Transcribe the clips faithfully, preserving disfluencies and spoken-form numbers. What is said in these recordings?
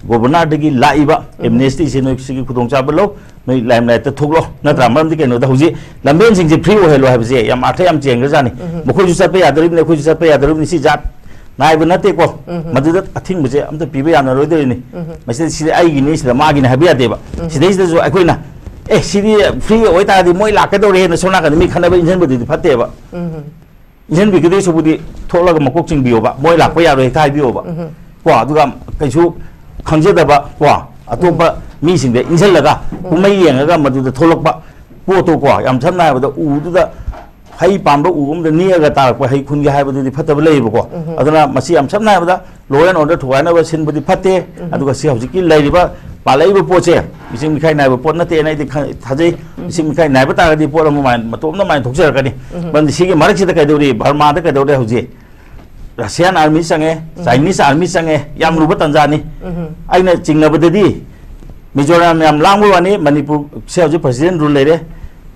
ꯒꯣꯕꯔꯅꯔꯗꯒꯤ ꯂꯥꯛꯏꯕ ꯑꯦꯝꯅꯦꯁꯇꯤꯁꯦ ꯅꯣꯏ ꯁꯤꯒꯤ ꯈꯨꯗꯣꯡꯆꯥꯕ ꯂꯧ, ꯅꯣꯏ ꯂꯥꯏꯝꯂꯥꯏꯠꯇ ꯊꯣꯛꯂꯣ, ꯅꯠꯇ꯭ꯔꯥ? ꯃꯔꯝꯗꯤ ꯀꯩꯅꯣꯗ ꯍꯧꯖꯤꯛ ꯂꯝꯕꯦꯟꯁꯤꯡꯁꯦ ꯐ꯭ꯔꯤ ꯑꯣꯏꯍꯜꯂꯣ ꯍꯥꯏꯕꯁꯦ ꯌꯥꯝ ꯑꯥꯔꯊ ꯌꯥꯝ ꯆꯦꯟꯈ꯭ꯔꯖꯥꯠꯅꯤ꯫ ꯃꯈꯣꯏꯁꯨ ꯆꯠꯄ ꯌꯥꯗꯣꯔꯤꯕꯅꯤ, ꯑꯩꯈꯣꯏꯁꯨ ꯆꯠꯄ ꯌꯥꯗꯣꯔꯤꯕꯅꯤ, ꯁꯤ ꯖꯥꯠ ꯅꯥꯏꯕ ꯅꯠꯇꯦꯀꯣ꯫ ꯃꯗꯨꯗ ꯑꯊꯤꯡꯕꯁꯦ ꯑꯝꯇ ꯄꯤꯕ ꯌꯥꯅꯔꯣꯏꯗꯣꯏꯅꯤ꯫ ꯃꯁꯤꯗ ꯁꯤꯗ ꯑꯩꯒꯤꯅꯤ, ꯁꯤꯗ ꯃꯥꯒꯤꯅꯤ ꯍꯥꯏꯕ ꯌꯥꯗꯦꯕ꯫ ꯁꯤꯗꯩꯁꯤꯗꯁꯨ ꯑꯩꯈꯣꯏꯅ, "ꯑꯦ, ꯁꯤꯗꯤ ꯐ꯭ꯔꯤ ꯑꯣꯏꯇꯥꯔꯗꯤ ꯃꯣꯏ ꯂꯥꯛꯀꯗꯧꯔꯦꯅ ꯁꯣꯝ ꯅꯥꯀꯟꯗ ꯃꯤ ꯈꯠꯅꯕ ꯏꯟꯁꯤꯟꯕꯗꯨꯗꯤ ꯐꯠꯇꯦꯕ"꯫ ꯏꯟꯁꯤꯟꯕꯤꯒꯗꯣꯏ ꯁꯔꯨꯛꯄꯨꯗꯤ ꯊꯣꯛꯂꯒ ꯃꯀꯣꯛ ꯆꯤꯡꯕꯤꯌꯣꯕ, ꯃꯣꯏ ꯂꯥꯛꯄ ꯌꯥꯔꯣꯏ ꯍꯦꯛꯇ ꯍꯥꯏꯕꯤꯌꯣꯕ꯫ ꯀꯣ, ꯑꯗꯨꯒ ꯀꯩꯁꯨ ꯈꯪꯖꯗꯕ, ꯀꯣ, ꯑꯇꯣꯞꯄ ꯃꯤꯁꯤꯡꯗ ꯏꯟꯁꯤꯜꯂꯒ ꯀꯨꯝꯍꯩ ꯌꯦꯡꯉꯒ ꯃꯗꯨꯗ ꯊꯣꯛꯂꯛꯄ ꯄꯣꯠꯇꯣ, ꯀꯣ, ꯌꯥꯝ ꯁꯝꯅ ꯍꯥꯏꯔꯕꯗ ꯎꯗꯨꯗ, ꯍꯩ ꯄꯥꯟꯕ ꯎ ꯑꯃꯗ ꯅꯦꯛꯑꯒ ꯇꯥꯔꯛꯄ ꯍꯩ ꯈꯨꯟꯒꯦ ꯍꯥꯏꯕꯗꯨꯗꯤ ꯐꯠꯇꯕ ꯂꯩꯌꯦꯕꯀꯣ꯫ ꯑꯗꯨꯅ ꯃꯁꯤ ꯌꯥꯝ ꯁꯝꯅ ꯍꯥꯏꯔꯕꯗ law and order ꯊꯨꯒꯥꯏꯅꯕ ꯁꯤꯟꯕꯗꯤ ꯐꯠꯇꯦ꯫ ꯑꯗꯨꯒ ꯁꯤ ꯍꯧꯖꯤꯛꯀꯤ ꯂꯩꯔꯤꯕ ꯄꯥꯜꯂꯛꯏꯕ ꯄꯣꯠꯁꯦ ꯃꯤꯆꯪ ꯃꯤꯈꯥꯏ ꯅꯥꯏꯕ ꯄꯣꯠ ꯅꯠꯇꯦꯅ ꯑꯩꯗꯤ ꯈ-, ꯊꯥꯖꯩ꯫ ꯃꯤꯆꯪ ꯃꯤꯈꯥꯏ ꯅꯥꯏꯕ ꯇꯥꯔꯒꯗꯤ ꯄꯣꯠ ꯑꯃ ꯃꯥꯏ-, ꯃꯇꯣꯝꯅ ꯃꯥꯏꯟ ꯊꯣꯛꯆꯔꯛꯀꯅꯤ꯫ ꯃꯔꯝꯗꯤ ꯁꯤꯒꯤ ꯃꯔꯛꯁꯤꯗ ꯀꯩꯗꯧꯔꯤ, ꯕꯔꯃꯥꯗ ꯀꯩꯗꯧꯔꯦ ꯍꯧꯖꯤꯛ? Russian army ꯆꯪꯉꯦ, Chinese army ꯆꯪꯉꯦ, ꯌꯥꯝ ꯂꯨꯕ ꯇꯥꯟꯖꯥꯅꯤ꯫ ꯑꯩꯅ ꯆꯤꯡꯅꯕꯗꯗꯤ ꯃꯤꯖꯣꯔꯥꯝ ꯌꯥꯝ ꯂꯥꯡꯕ ꯋꯥꯅꯤ, ꯃꯅꯤꯄꯨꯔꯁꯦ ꯍꯧꯖꯤꯛ president rule ꯂꯩꯔꯦ꯫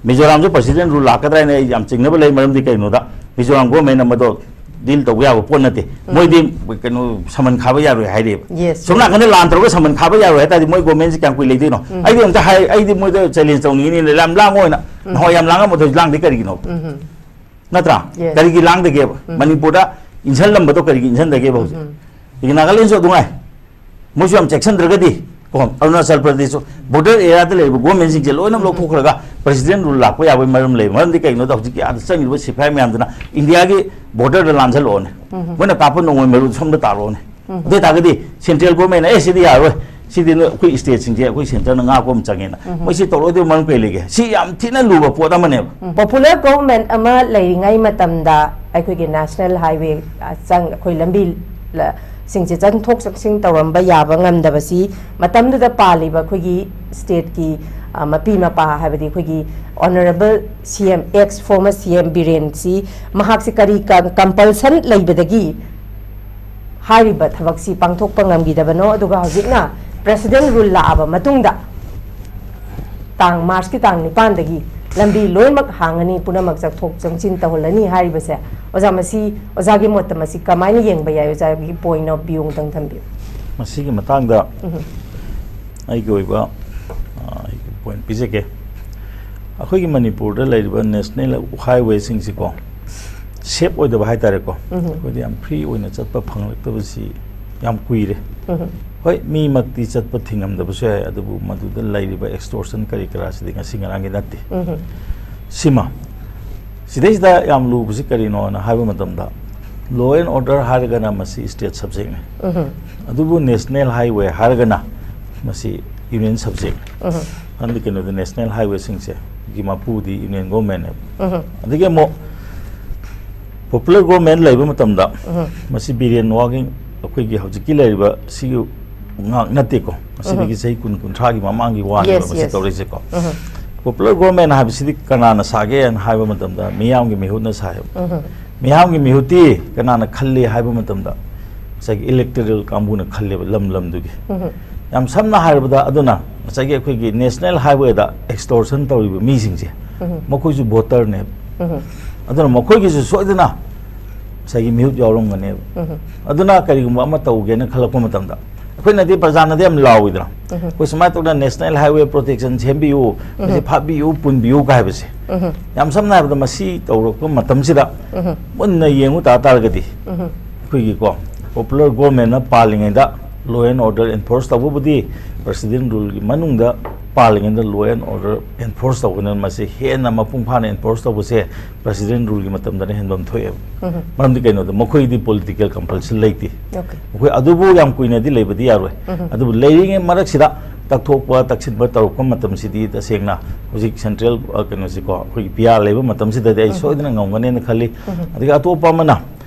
ꯃꯤꯖꯣꯔꯥꯝꯁꯨ president rule ꯂꯥꯛꯀꯗ꯭ꯔꯥ ꯍꯥꯏꯅ ꯑꯩ ꯌꯥꯝ ꯆꯤꯡꯅꯕ ꯂꯩ꯫ ꯃꯔꯝꯗꯤ ꯀꯩꯅꯣꯗ, ꯃꯤꯖꯣꯔꯥꯝ government ꯅ ꯃꯗꯣ deal ꯇꯧꯕ ꯌꯥꯕ ꯄꯣꯠ ꯅꯠꯇꯦ꯫ ꯃꯣꯏꯗꯤ ꯀꯩꯅꯣ, summon ꯈꯥꯕ ꯌꯥꯔꯣꯏ ꯍꯥꯏꯔꯤꯕ꯫ Yes, ꯁꯣꯝ yes. ꯅꯥꯀꯟꯗ ꯂꯥꯟ ꯇꯧꯔꯒ summon ꯈꯥꯕ ꯌꯥꯔꯣꯏ ꯍꯥꯏ ꯇꯥꯔꯗꯤ ꯃꯣꯏ government ꯁꯦ ꯀꯌꯥꯝ ꯀꯨꯏ ꯂꯩꯗꯣꯏꯅꯣ? ꯑꯩꯗꯤ ꯑꯝꯇ ꯍꯥꯏ, ꯑꯩꯗꯤ ꯃꯣꯏꯗ challenge ꯇꯧꯅꯤꯡꯉꯤꯅꯤ, ꯌꯥꯝ ꯂꯥꯡꯉꯣꯏꯅ꯫ ꯅꯍꯥꯟꯋꯥꯏ ꯌꯥꯝ ꯂꯥꯡꯉꯝꯕꯗꯣ ꯍꯧꯖꯤꯛ ꯂꯥꯡꯗꯦ ꯀꯔꯤꯒꯤꯅꯣ? Yes. ꯅꯠꯇ꯭ꯔꯥ? ꯀꯔꯤꯒꯤ ꯂꯥꯡꯗꯒꯦꯕ? ꯃꯅꯤꯄꯨꯔꯗ ꯏꯟꯁꯤꯜꯂꯝꯕꯗꯣ ꯀꯔꯤꯒꯤ ꯏꯟꯁꯤꯟꯗꯒꯦꯕ ꯍꯧꯖꯤꯛ? ꯑꯗꯒꯤ ꯅꯥꯒꯥꯂꯦꯟꯁꯨ ꯑꯗꯨꯉꯥꯏ꯫ ꯃꯣꯏꯁꯨ ꯌꯥꯝ ꯆꯦꯛꯁꯤꯟꯗ꯭ꯔꯒꯗꯤ, ꯀꯣ, ꯑꯔꯨꯅꯥꯆꯜ ꯄ꯭ꯔꯗꯦꯁꯁꯨ border area ꯗ ꯂꯩꯔꯤꯕ government ꯁꯤꯡꯁꯦ ꯂꯣꯏꯅꯃꯛ ꯂꯧꯊꯣꯛꯈ꯭ꯔꯒ president rule ꯂꯥꯛꯄ ꯌꯥꯕꯒꯤ ꯃꯔꯝ ꯂꯩ꯫ ꯃꯔꯝꯗꯤ ꯀꯩꯒꯤꯅꯣꯗ ꯍꯧꯖꯤꯛꯀꯤ ꯑꯥꯗ ꯆꯪꯉꯤꯕ ꯁꯤꯐꯥꯏ ꯃꯌꯥꯝꯗꯨꯅ ꯏꯟꯗꯤꯌꯥꯒꯤ border ꯗ ꯂꯥꯟꯁꯤꯜꯂꯛꯑꯣꯅꯦ꯫ ꯃꯣꯏꯅ ꯀꯥꯞꯄ ꯅꯣꯡꯃꯩ ꯃꯔꯨ ꯁꯣꯝꯗ ꯇꯥꯔꯛꯑꯣꯅꯦ꯫ ꯑꯗꯨ ꯑꯣꯏꯇꯥꯔꯒꯗꯤ central government ꯅ, "ꯑꯦ, ꯁꯤꯗꯤ ꯌꯥꯔꯣꯏ, ꯁꯤꯗꯤ ꯅꯣꯏ, ꯑꯩꯈꯣꯏ state ꯁꯤꯡꯁꯦ ꯑꯩꯈꯣꯏ centre ꯅ ꯉꯥꯛꯄ ꯑꯃ ꯆꯪꯉꯦꯅ", ꯃꯣꯏ ꯁꯤ ꯇꯧꯔꯣꯏꯗꯕ ꯃꯔꯝ ꯀꯩ ꯂꯩꯒꯦ? ꯁꯤ ꯌꯥꯝ ꯊꯤꯅ ꯂꯨꯕ ꯄꯣꯠ ꯑꯃꯅꯦꯕ꯫ Popular government ꯑꯃ ꯂꯩꯔꯤꯉꯩ ꯃꯇꯝꯗ ꯑꯩꯈꯣꯏꯒꯤ national highway, ꯑ, ꯆꯪ-, ꯑꯩꯈꯣꯏ ꯂꯝꯕꯤ ꯂ-, ꯁꯤꯡꯁꯦ ꯆꯪꯊꯣꯛ ꯆꯪꯁꯤꯟ ꯇꯧꯔꯝꯕ ꯌꯥꯕ ꯉꯝꯗꯕꯁꯤ ꯃꯇꯝꯗꯨꯗ ꯄꯥꯜꯂꯤꯕ ꯑꯩꯈꯣꯏꯒꯤ state ꯀꯤ, ꯑ, ꯃꯄꯤ ꯃꯄꯥ, ꯍꯥꯏꯕꯗꯤ ꯑꯩꯈꯣꯏꯒꯤ honourable C M, ex former C M ꯕꯤꯔꯦꯟꯁꯤ, ꯃꯍꯥꯛꯁꯤ ꯀꯔꯤ ꯀ-, compulsion ꯂꯩꯕꯗꯒꯤ ꯍꯥꯏꯔꯤꯕ ꯊꯕꯛꯁꯤ ꯄꯥꯡꯊꯣꯛꯄ ꯉꯝꯈꯤꯗꯕꯅꯣ? ꯑꯗꯨꯒ ꯍꯧꯖꯤꯛꯅ president rule ꯂꯥꯛꯑꯕ ꯃꯇꯨꯡꯗ ꯇꯥꯡ, March ꯀꯤ ꯇꯥꯡ ꯅꯤꯄꯥꯟꯗꯒꯤ ꯂꯝꯕꯤ ꯂꯣꯏꯅꯃꯛ ꯍꯥꯡꯉꯅꯤ, ꯄꯨꯝꯅꯃꯛ ꯆꯠꯊꯣꯛ ꯆꯪꯁꯤꯟ ꯇꯧꯍꯜꯂꯅꯤ ꯍꯥꯏꯔꯤꯕꯁꯦ, ꯑꯣꯖꯥ, ꯃꯁꯤ ꯑꯣꯖꯥꯒꯤ ꯃꯣꯠꯇ ꯃꯁꯤ ꯀꯃꯥꯏꯅ ꯌꯦꯡꯕ ꯌꯥꯏ? ꯑꯣꯖꯥꯒꯤ point of view ꯑꯃꯇꯪ ꯊꯝꯕꯤꯌꯨ꯫ ꯃꯁꯤꯒꯤ ꯃꯇꯥꯡꯗ ꯑꯩꯒꯤ ꯑꯣꯏꯕ, ꯑ, ꯑꯩꯒꯤ ꯄꯣꯏꯟꯠ ꯄꯤꯖꯒꯦ꯫ ꯑꯩꯈꯣꯏꯒꯤ ꯃꯅꯤꯄꯨꯔꯗ ꯂꯩꯔꯤꯕ ꯅꯦꯁꯅꯦꯜ ꯍꯥꯏꯋꯦꯁꯤꯡꯁꯤꯀꯣ, ꯁꯦꯐ ꯑꯣꯏꯗꯕ ꯍꯥꯏꯇꯥꯔꯦꯀꯣ, ꯑꯩꯈꯣꯏꯗ ꯌꯥꯝ ꯐ꯭ꯔꯤ ꯑꯣꯏꯅ ꯆꯠꯄ ꯐꯪꯂꯛꯇꯕꯁꯤ ꯌꯥꯝ ꯀꯨꯏꯔꯦ꯫ ꯍꯣꯏ, ꯃꯤꯃꯛꯇꯤ ꯆꯠꯄ ꯊꯤꯡꯉꯝꯗꯕꯁꯨ ꯌꯥꯏ, ꯑꯗꯨꯕꯨ ꯃꯗꯨꯗ ꯂꯩꯔꯤꯕ ꯑꯦꯛꯁꯇꯣꯔꯁꯟ ꯀꯔꯤ ꯀꯔꯥꯁꯤꯗꯤ ꯉꯁꯤ ꯉꯔꯥꯡꯒꯤ ꯅꯠꯇꯦ꯫ ꯁꯤꯃ, ꯁꯤꯗꯩꯁꯤꯗ ꯌꯥꯝ ꯂꯨꯕꯁꯤ ꯀꯔꯤꯅꯣꯅ ꯍꯥꯏꯕ ꯃꯇꯝꯗ, ꯂꯣ ꯑꯦꯟ ꯑꯣꯔꯗꯔ ꯍꯥꯏꯔꯒꯅ ꯃꯁꯤ ꯁ꯭ꯇꯦꯠ ꯁꯕꯖꯦꯛꯅꯤ, ꯑꯗꯨꯕꯨ ꯅꯦꯁꯅꯦꯜ ꯍꯥꯏꯋꯦ ꯍꯥꯏꯔꯒꯅ ꯃꯁꯤ ꯌꯨꯅꯤꯌꯟ ꯁꯕꯖꯦꯛꯅꯤ꯫ ꯃꯔꯝꯗꯤ ꯀꯩꯅꯣꯗ, ꯅꯦꯁꯅꯦꯜ ꯍꯥꯏꯋꯦꯁꯤꯡꯁꯦ ꯒꯤ ꯃꯄꯨꯗꯤ ꯌꯨꯅꯤꯌꯟ ꯒꯣꯔꯃꯦꯟꯅꯦꯕ꯫ ꯑꯗꯒꯤ ꯑꯃꯨꯛ ꯄꯣꯄꯨꯂꯔ ꯒꯣꯔꯃꯦꯟ ꯂꯩꯕ ꯃꯇꯝꯗ, ꯃꯁꯤ ꯕꯤꯔꯦꯟ ꯋꯥꯒꯤ, ꯑꯩꯈꯣꯏꯒꯤ ꯍꯧꯖꯤꯛꯀꯤ ꯂꯩꯔꯤꯕ ꯁꯤꯒꯤ ꯉꯥꯛ ꯅꯠꯇꯦꯀꯣ, ꯃꯁꯤꯗꯒꯤ ꯆꯍꯤ ꯀꯨꯟ ꯀꯨꯟꯊ꯭ꯔꯥꯒꯤ ꯃꯃꯥꯡꯒꯤ ꯋꯥꯅꯦꯕ ꯃꯁꯤ ꯇꯧꯔꯛꯏꯁꯦꯀꯣ꯫ ꯄꯣꯄꯨꯂꯔ ꯒꯣꯔꯃꯦꯟ ꯍꯥꯏꯕꯁꯤꯗꯤ ꯀꯅꯥꯅ ꯁꯥꯒꯦꯅ ꯍꯥꯏꯕ ꯃꯇꯝꯗ, ꯃꯤꯌꯥꯝꯒꯤ ꯃꯤꯍꯨꯠꯅ ꯁꯥꯏꯌꯦꯕ꯫ ꯃꯤꯌꯥꯝꯒꯤ ꯃꯤꯍꯨꯠꯇꯤ ꯀꯅꯥꯅ ꯈꯜꯂꯤ ꯍꯥꯏꯕ ꯃꯇꯝꯗ, ꯉꯁꯥꯏꯒꯤ ꯏꯂꯦꯛꯇꯣꯔꯦꯜ ꯀꯥꯡꯕꯨꯅ ꯈꯜꯂꯦꯕ, ꯂꯝ ꯂꯝꯗꯨꯒꯤ꯫ ꯌꯥꯝ ꯁꯝꯅ ꯍꯥꯏꯔꯕꯗ, ꯑꯗꯨꯅ ꯉꯁꯥꯏꯒꯤ ꯑꯩꯈꯣꯏꯒꯤ ꯅꯦꯁꯅꯦꯜ ꯍꯥꯏꯋꯦꯗ ꯑꯦꯛꯁꯇꯣꯔꯁꯟ ꯇꯧꯔꯤꯕ ꯃꯤꯁꯤꯡꯁꯦ, ꯃꯈꯣꯏꯁꯨ ꯚꯣꯇꯔꯅꯦꯕ꯫ ꯑꯗꯨꯅ ꯃꯈꯣꯏꯒꯤꯁꯨ ꯁꯣꯏꯗꯅ ꯉꯁꯥꯏꯒꯤ ꯃꯤꯍꯨꯠ ꯌꯥꯎꯔꯝꯒꯅꯦꯕ꯫ ꯑꯗꯨꯅ ꯀꯔꯤꯒꯨꯝꯕ ꯑꯃ ꯇꯧꯒꯦꯅ ꯈꯜꯂꯛꯄ ꯃꯇꯝꯗ, ꯑꯩꯈꯣꯏꯅꯗꯤ, ꯄ꯭ꯔꯖꯥꯅꯗꯤ ꯌꯥꯝ ꯂꯥꯎꯏꯗꯅ, "ꯑꯩꯈꯣꯏ ꯁꯨꯃꯥꯏꯅ ꯇꯧꯗꯅ ꯅꯦꯁꯅꯦꯜ ꯍꯥꯏꯋꯦ ꯄ꯭ꯔꯣꯇꯦꯛꯁꯟ ꯁꯦꯝꯕꯤꯌꯨ, ꯃꯁꯤ ꯐꯥꯠꯄꯤꯌꯨ, ꯄꯨꯟꯕꯤꯌꯨ" ꯀꯥꯏ ꯍꯥꯏꯕꯁꯦ꯫ ꯌꯥꯝ ꯁꯝꯅ ꯍꯥꯏꯔꯕꯗ, ꯃꯁꯤ ꯇꯧꯔꯛꯄ ꯃꯇꯝꯁꯤꯗ ꯃꯨꯟꯅ ꯌꯦꯡꯉꯨ ꯇꯥ ꯇꯥꯔꯒꯗꯤ, ꯑꯩꯈꯣꯏꯒꯤꯀꯣ, ꯄꯣꯄꯨꯂꯔ ꯒꯣꯔꯃꯦꯟꯅ ꯄꯥꯜꯂꯤꯉꯩꯗ ꯂꯣ ꯑꯦꯟ ꯑꯣꯔꯗꯔ ꯑꯦꯟꯐꯣꯔꯁ ꯇꯧꯕꯕꯨꯗꯤ ꯄ꯭ꯔꯦꯁꯤꯗꯦꯟ ꯔꯨꯜꯒꯤ ꯃꯅꯨꯡꯗ ꯄꯥꯜꯂꯤꯉꯩꯗ ꯂꯣ ꯑꯦꯟ ꯑꯣꯔꯗꯔ ꯑꯦꯟꯐꯣꯔꯁ ꯇꯧꯕꯅ ꯃꯁꯤ ꯍꯦꯟꯅ ꯃꯄꯨꯡ ꯐꯥꯅ ꯑꯦꯟꯐꯣꯔꯁ ꯇꯧꯕꯁꯦ ꯄ꯭ꯔꯦꯁꯤꯗꯦꯟ ꯔꯨꯜꯒꯤ ꯃꯇꯝꯗꯅ ꯍꯦꯟꯐꯝ ꯊꯣꯛꯑꯦꯕ꯫ ꯃꯔꯝꯗꯤ ꯀꯩꯅꯣꯗ, ꯃꯈꯣꯏꯗꯤ ꯄꯣꯂꯤꯇꯤꯀꯦꯜ ꯀꯝꯄꯜꯁꯟ ꯂꯩꯇꯦ꯫ ꯑꯣꯀꯦ꯫ ꯑꯩꯈꯣꯏ ꯑꯗꯨꯕꯨ ꯌꯥꯝ ꯀꯨꯏꯅꯗꯤ ꯂꯩꯕꯗꯤ ꯌꯥꯔꯣꯏ꯫ ꯑꯗꯨꯕꯨ ꯂꯩꯔꯤꯉꯩ ꯃꯔꯛꯁꯤꯗ ꯇꯛꯊꯣꯛꯄ, ꯇꯛꯁꯤꯟꯕ ꯇꯧꯔꯛꯄ ꯃꯇꯝꯁꯤꯗꯤ ꯇꯁꯦꯡꯅ ꯍꯧꯖꯤꯛ ꯁꯦꯟꯇ꯭ꯔꯦꯜ, ꯑ, ꯀꯩꯅꯣꯁꯤꯀꯣ, ꯑꯩꯈꯣꯏꯒꯤ ꯄꯤ ꯑꯥꯔ ꯂꯩꯕ ꯃꯇꯝꯁꯤꯗꯗꯤ ꯑꯩ ꯁꯣꯏꯗꯅ ꯉꯝꯒꯅꯦꯅ ꯈꯜꯂꯤ꯫ ꯑꯗꯒꯤ ꯑꯇꯣꯞꯄ ꯑꯃꯅ,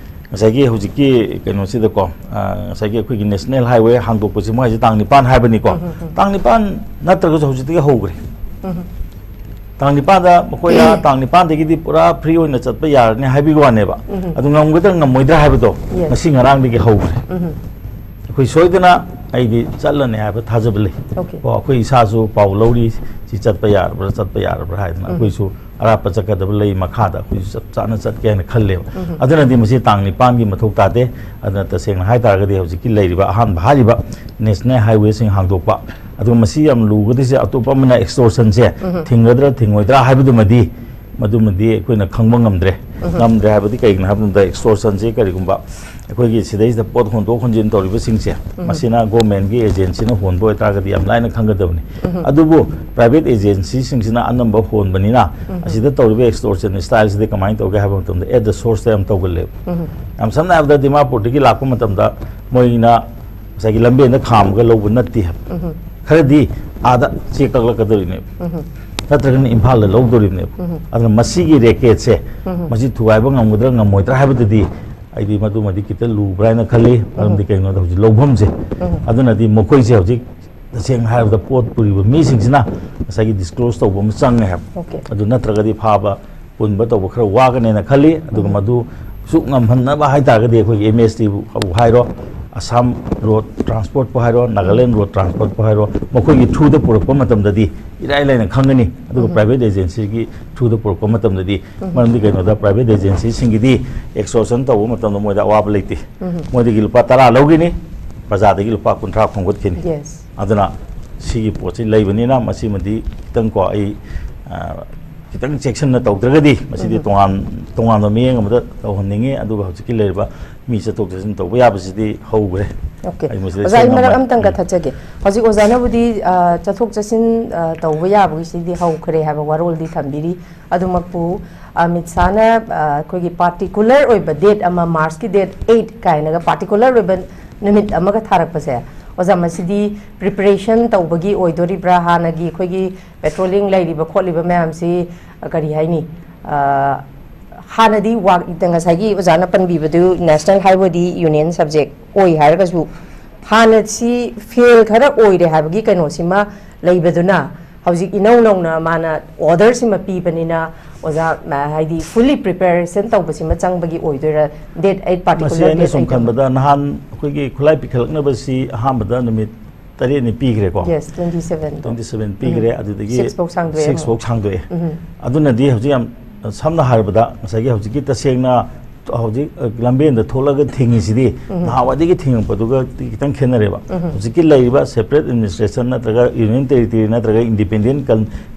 ꯉꯁꯥꯏꯒꯤ ꯍꯧꯖꯤꯛꯀꯤ ꯀꯩꯅꯣꯁꯤꯗꯀꯣ, ꯑ, ꯉꯁꯥꯏꯒꯤ ꯑꯩꯈꯣꯏꯒꯤ ꯅꯦꯁꯅꯦꯜ ꯍꯥꯏꯋꯦ ꯍꯥꯡꯗꯣꯛꯄꯁꯤ ꯃꯣꯏꯁꯦ ꯇꯥꯡ ꯅꯤꯄꯥꯟ ꯍꯥꯏꯕꯅꯤꯀꯣ꯫ ꯇꯥꯡ ꯅꯤꯄꯥꯟ ꯅꯠꯇ꯭ꯔꯒꯁꯨ ꯍꯧꯖꯤꯛꯇꯒꯤ ꯍꯧꯈ꯭ꯔꯦ꯫ ꯇꯥꯡ ꯅꯤꯄꯥꯟꯗ ꯃꯈꯣꯏꯅ ꯇꯥꯡ ꯅꯤꯄꯥꯟꯗꯒꯤꯗꯤ ꯄꯨꯔꯥ ꯐ꯭ꯔꯤ ꯑꯣꯏꯅ ꯆꯠꯄ ꯌꯥꯔꯅꯤ ꯍꯥꯏꯕꯒꯤ ꯋꯥꯅꯦꯕ꯫ ꯑꯗꯨ ꯉꯝꯒꯗ꯭ꯔꯥ ꯉꯝꯃꯣꯏꯗ꯭ꯔꯥ ꯍꯥꯏꯕꯗꯣ ꯉꯁꯤ ꯉꯔꯥꯡꯗꯒꯤ ꯍꯧꯈ꯭ꯔꯦ꯫ ꯑꯩꯈꯣꯏ ꯁꯣꯏꯗꯅ ꯑꯩꯗꯤ ꯆꯠꯂꯅꯤ ꯍꯥꯏꯕ ꯊꯥꯖꯕ ꯂꯩ꯫ Okay. ꯀꯣ, ꯑꯩꯈꯣꯏ ꯏꯁꯥꯁꯨ ꯄꯥꯎ ꯂꯧꯔꯤ, ꯁꯤ ꯆꯠꯄ ꯌꯥꯔꯕ꯭ꯔꯥ, ꯆꯠꯄ ꯌꯥꯔꯕ꯭ꯔꯥ ꯍꯥꯏꯗꯅ꯫ ꯑꯩꯈꯣꯏꯁꯨ ꯑꯔꯥꯞꯄ ꯆꯠꯀꯗꯕ ꯂꯩ, ꯃꯈꯥꯗ ꯑꯩꯈꯣꯏꯁꯨ ꯆꯞ ꯆꯥꯅ ꯆꯠꯀꯦ ꯍꯥꯏꯅ ꯈꯜꯂꯦꯕ꯫ ꯑꯗꯨꯅꯗꯤ ꯃꯁꯤ ꯇꯥꯡ ꯅꯤꯄꯥꯟꯒꯤ ꯃꯊꯧ ꯇꯥꯗꯦ꯫ ꯑꯗꯨꯅ ꯇꯁꯦꯡꯅ ꯍꯥꯏꯇꯥꯔꯒꯗꯤ ꯍꯧꯖꯤꯛꯀꯤ ꯂꯩꯔꯤꯕ ꯑꯍꯥꯟꯕ ꯍꯥꯏꯔꯤꯕ ꯅꯦꯁꯅꯦꯜ ꯍꯥꯏꯋꯦꯁꯤꯡ ꯍꯥꯡꯗꯣꯛꯄ, ꯑꯗꯨꯒ ꯃꯁꯤ ꯌꯥꯝ ꯂꯨꯒꯗꯣꯏꯁꯦ ꯑꯇꯣꯞꯄ ꯑꯃꯅ ꯑꯦꯛꯁꯇꯣꯔꯁꯟꯁꯦ ꯊꯤꯡꯒꯗ꯭ꯔꯥ ꯊꯤꯡꯉꯣꯏꯗ꯭ꯔꯥ ꯍꯥꯏꯕꯗꯨꯃꯗꯤ, ꯃꯗꯨꯃꯗꯤ ꯑꯩꯈꯣꯏꯅ ꯈꯪꯕ ꯉꯝꯗ꯭ꯔꯦ꯫ ꯉꯝꯗ꯭ꯔꯦ ꯍꯥꯏꯕꯗꯤ ꯀꯩꯒꯤꯅꯣ ꯍꯥꯏꯕ ꯃꯇꯝꯗ, ꯑꯦꯛꯁꯇꯣꯔꯁꯟꯁꯦ ꯀꯔꯤꯒꯨꯝꯕ ꯑꯩꯈꯣꯏꯒꯤ ꯁꯤꯗꯩꯁꯤꯗ ꯄꯣꯠ ꯍꯣꯟꯗꯣꯛ ꯍꯣꯟꯖꯤꯟ ꯇꯧꯔꯤꯕꯁꯤꯡꯁꯦ, ꯃꯁꯤꯅ ꯒꯣꯔꯃꯦꯟꯒꯤ ꯑꯦꯖꯦꯟꯁꯤꯅ ꯍꯣꯟꯕ ꯑꯣꯏꯇꯥꯔꯒꯗꯤ ꯌꯥꯝ ꯂꯥꯏꯅ ꯈꯪꯒꯗꯕꯅꯤ꯫ ꯑꯗꯨꯕꯨ ꯄ꯭ꯔꯥꯏꯚꯦꯠ ꯑꯦꯖꯦꯟꯁꯤꯁꯤꯡꯁꯤꯅ ꯑꯅꯝꯕ ꯍꯣꯟꯕꯅꯤꯅ, ꯑꯁꯤꯗ ꯇꯧꯔꯤꯕ ꯑꯦꯛꯁꯇꯣꯔꯁꯟ ꯁ꯭ꯇꯥꯏꯜꯁꯤꯗꯤ ꯀꯃꯥꯏꯅ ꯇꯧꯒꯦ ꯍꯥꯏꯕ ꯃꯇꯝꯗ, ꯑꯦꯠ ꯗ ꯁꯣꯔꯁꯇ ꯌꯥꯝ ꯇꯧꯒꯜꯂꯦꯕ꯫ ꯌꯥꯝ ꯁꯝꯅ ꯍꯥꯏꯔꯕꯗ, ꯗꯤꯃꯥꯄꯨꯔꯗꯒꯤ ꯂꯥꯛꯄ ꯃꯇꯝꯗ ꯃꯣꯏꯅ ꯉꯁꯥꯏꯒꯤ ꯂꯝꯕꯦꯟꯗ ꯈꯥꯝꯃꯒ ꯂꯧꯕ ꯅꯠꯇꯦ ꯍꯥꯏꯕ꯫ ꯈꯔꯗꯤ ꯑꯥꯗ ꯆꯦꯛ ꯀꯛꯂꯛꯀꯗꯧꯔꯤꯅꯦꯕ, ꯅꯠꯇ꯭ꯔꯒꯅ ꯏꯝꯐꯥꯜꯗ ꯂꯧꯗꯣꯔꯤꯕꯅꯦꯕ꯫ ꯑꯗꯨꯅ ꯃꯁꯤꯒꯤ ꯔꯦꯀꯦꯠꯁꯦ, ꯃꯁꯤ ꯊꯨꯒꯥꯏꯕ ꯉꯝꯒꯗ꯭ꯔꯥ ꯉꯝꯃꯣꯏꯗ꯭ꯔꯥ ꯍꯥꯏꯕꯗꯨꯗꯤ ꯑꯩꯗꯤ ꯃꯗꯨꯃꯗꯤ ꯈꯤꯇ ꯂꯨꯕ꯭ꯔꯥ ꯍꯥꯏꯅ ꯈꯜꯂꯤ꯫ ꯃꯔꯝꯗꯤ ꯀꯩꯒꯤꯅꯣꯗ, ꯍꯧꯖꯤꯛ ꯂꯧꯐꯝꯁꯦ, ꯑꯗꯨꯅꯗꯤ ꯃꯈꯣꯏꯁꯦ ꯍꯧꯖꯤꯛ ꯇꯁꯦꯡꯅ ꯍꯥꯏꯔꯕꯗ ꯄꯣꯠ ꯄꯨꯔꯤꯕ ꯃꯤꯁꯤꯡꯁꯤꯅ ꯉꯁꯥꯏꯒꯤ ꯗꯤꯁꯀ꯭ꯂꯣꯁ ꯇꯧꯕ ꯑꯃ ꯆꯪꯉꯦ ꯍꯥꯏꯕ꯫ Okay. ꯑꯗꯨ ꯅꯠꯇ꯭ꯔꯒꯗꯤ ꯐꯥꯕ ꯄꯨꯟꯕ ꯇꯧꯕ ꯈꯔ ꯋꯥꯒꯅꯦꯅ ꯈꯜꯂꯤ꯫ ꯑꯗꯨꯒ ꯃꯗꯨ ꯁꯨ ꯉꯝꯍꯟꯅꯕ ꯍꯥꯏꯇꯥꯔꯒꯗꯤ, ꯑꯩꯈꯣꯏꯒꯤ ꯑꯦꯝ ꯑꯦꯁ ꯇꯤꯕꯨ ꯍꯥꯏꯔꯣ, ꯑꯁꯥꯝ ꯔꯣꯗ ꯇ꯭ꯔꯥꯟꯁꯄꯣꯔꯠꯄꯨ ꯍꯥꯏꯔꯣ, ꯅꯥꯒꯥꯂꯦꯟ ꯔꯣꯗ ꯇ꯭ꯔꯥꯟꯁꯄꯣꯔꯠꯄꯨ ꯍꯥꯏꯔꯣ, ꯃꯈꯣꯏꯒꯤ ꯊ꯭ꯔꯨꯗ ꯄꯨꯔꯛꯄ ꯃꯇꯝꯗꯗꯤ ꯏꯔꯥꯏ ꯂꯥꯏꯅ ꯈꯪꯒꯅꯤ꯫ ꯑꯗꯨꯒ ꯄ꯭ꯔꯥꯏꯚꯦꯠ ꯑꯦꯖꯦꯟꯁꯤꯒꯤ ꯊ꯭ꯔꯨꯗ ꯄꯨꯔꯛꯄ ꯃꯇꯝꯗꯗꯤ, ꯃꯔꯝꯗꯤ ꯀꯩꯅꯣꯗ, ꯄ꯭ꯔꯥꯏꯚꯦꯠ ꯑꯦꯖꯦꯟꯁꯤꯁꯤꯡꯒꯤꯗꯤ ꯑꯦꯛꯁꯇꯣꯔꯁꯟ ꯇꯧꯕ ꯃꯇꯝꯗ ꯃꯣꯏꯗ ꯑꯋꯥꯕ ꯂꯩꯇꯦ꯫ ꯃꯣꯏꯗꯒꯤ ꯂꯨꯄꯥ ꯇꯔꯥ ꯂꯧꯒꯅꯤ, ꯄ꯭ꯔꯖꯥꯗꯒꯤ ꯂꯨꯄꯥ ꯀꯨꯟꯊ꯭ꯔꯥ ꯈꯣꯝꯒꯠꯈꯤꯅꯤ꯫ Yes. ꯑꯗꯨꯅ ꯁꯤꯒꯤ ꯄꯣꯠꯁꯤ ꯂꯩꯕꯅꯤꯅ, ꯃꯁꯤꯃꯗꯤ ꯈꯤꯇꯪꯀꯣ, ꯑꯩ, ꯑ, ꯈꯤꯇꯪ ꯆꯦꯛꯁꯤꯟꯅ ꯇꯧꯗ꯭ꯔꯒꯗꯤ, ꯃꯁꯤꯗꯤ ꯇꯣꯉꯥꯟ ꯇꯣꯉꯥꯟꯕ ꯃꯤꯠꯌꯦꯡ ꯑꯃꯗ ꯇꯧꯍꯟꯅꯤꯡꯉꯤ꯫ ꯑꯗꯨꯒ ꯍꯧꯖꯤꯛꯀꯤ ꯂꯩꯔꯤꯕ ꯃꯤ ꯆꯠꯊꯣꯛ ꯆꯠꯁꯤꯟ ꯇꯧꯕ ꯌꯥꯕꯁꯤꯗꯤ ꯍꯧꯈ꯭ꯔꯦ꯫ Okay. ꯑꯩ ꯃꯁꯤꯗ ꯑꯣꯖꯥ, ꯑꯩ ꯁꯦꯡꯅ ꯃꯔꯛ ꯃꯥ- ꯑꯝꯇꯪ ꯀꯛꯊꯠꯆꯒꯦ꯫ ꯍꯧꯖꯤꯛ ꯑꯣꯖꯥꯅꯕꯨꯗꯤ, ꯑ, ꯆꯠꯊꯣꯛ ꯆꯠꯁꯤꯟ, ꯑ, ꯇꯧꯕ ꯌꯥꯕꯒꯤꯁꯤꯗꯤ ꯍꯧꯈ꯭ꯔꯦ ꯍꯥꯏꯕ ꯋꯥꯔꯣꯜꯗꯤ ꯊꯝꯕꯤꯔꯤ꯫ ꯑꯗꯨꯃꯛꯄꯨ ꯑꯃꯤꯠ ꯁꯥꯍꯅ, ꯑ, ꯑꯩꯈꯣꯏꯒꯤ ꯄꯥꯔꯇꯤꯀꯨꯂꯔ ꯑꯣꯏꯕ ꯗꯦꯠ ꯑꯃ, ꯃꯥꯔꯆꯀꯤ ꯗꯦꯠ ꯑꯩꯠ ꯀꯥꯏꯅꯒ ꯄꯥꯔꯇꯤꯀꯨꯂꯔ ꯑꯣꯏꯕ ꯅꯨꯃꯤꯠ ꯑꯃꯒ ꯊꯥꯔꯛꯄꯁꯦ, ꯑꯣꯖꯥ, ꯃꯁꯤꯗꯤ ꯄ꯭ꯔꯤꯄꯦꯔꯦꯁꯟ ꯇꯧꯕꯒꯤ ꯑꯣꯏꯗꯣꯔꯤꯕ꯭ꯔꯥ? ꯍꯥꯟꯅꯒꯤ ꯑꯩꯈꯣꯏꯒꯤ ꯄꯦꯇ꯭ꯔꯣꯂꯤꯡ ꯂꯩꯔꯤꯕ ꯈꯣꯠꯂꯤꯕ ꯃꯌꯥꯝꯁꯤ, ꯑ, ꯀꯔꯤ ꯍꯥꯏꯅꯤ, ꯑ, ꯍꯥꯟꯅꯗꯤ ꯋꯥ-, ꯉꯁꯥꯏꯒꯤ ꯑꯣꯖꯥꯅ ꯄꯟꯕꯤꯕꯗꯨ ꯅꯦꯁꯅꯦꯜ ꯍꯥꯏꯋꯦꯗꯤ ꯌꯨꯅꯤꯌꯟ ꯁꯕꯖꯦꯛ ꯑꯣꯏ ꯍꯥꯏꯔꯒꯁꯨ, ꯍꯥꯟꯅ ꯁꯤ ꯐꯦꯜ ꯈꯔ ꯑꯣꯏꯔꯦ ꯍꯥꯏꯕꯒꯤ ꯀꯩꯅꯣꯁꯤꯃ ꯂꯩꯕꯗꯨꯅ, ꯍꯧꯖꯤꯛ ꯏꯅꯧ ꯅꯧꯅ ꯃꯥꯅ order ꯁꯤꯃ ꯄꯤꯕꯅꯤꯅ ꯑꯣꯖꯥ, ꯃ-, ꯍꯥꯏꯗꯤ fully preparation ꯇꯧꯕꯁꯤꯃ ꯆꯪꯕꯒꯤ ꯑꯣꯏꯗꯣꯏꯔꯥ? Date eight, ꯃꯁꯤ particular ꯑꯩꯅ date ꯁꯨꯝ eight ꯑꯃ? ꯈꯟꯕꯗ ꯅꯍꯥꯟ ꯑꯩꯈꯣꯏꯒꯤ ꯈꯨꯠꯂꯥꯏ ꯄꯤꯈꯠꯂꯛꯅꯕꯁꯤ ꯑꯍꯥꯟꯕꯗ ꯅꯨꯃꯤꯠ ꯇꯔꯦꯠꯅꯤ ꯄꯤꯈ꯭ꯔꯦꯀꯣ. Yes, twenty seven. Twenty seven ꯄꯤꯈ꯭ꯔꯦ, ꯑꯗꯨꯗꯒꯤ Six ꯐꯥꯎ ꯁꯥꯡꯗꯣꯛꯑꯦ six ꯑꯃꯨꯛ. ꯐꯥꯎ ꯁꯥꯡꯗꯣꯛꯑꯦ. ꯎꯝ. ꯑꯗꯨꯅꯗꯤ ꯍꯧꯖꯤꯛ ꯌꯥꯝ ꯁꯝꯅ ꯍꯥꯏꯔꯕꯗ ꯉꯁꯥꯏꯒꯤ ꯍꯧꯖꯤꯛꯀꯤ ꯇꯁꯦꯡꯅ ꯍꯧꯖꯤꯛ, ꯑ, ꯂꯝꯕꯦꯟꯗ ꯊꯣꯛꯂꯒ ꯊꯤꯡꯉꯤꯁꯤꯗꯤ ꯅꯍꯥꯟꯋꯥꯏꯗꯒꯤ ꯊꯤꯡꯉꯛꯄꯗꯨꯒ ꯈꯤꯇꯪ ꯈꯦꯠꯅꯔꯦꯕ꯫ ꯍꯧꯖꯤꯛꯀꯤ ꯂꯩꯔꯤꯕ separate administration ꯅꯠꯇ꯭ꯔꯒ union territory ꯅꯠꯇ꯭ꯔꯒ independent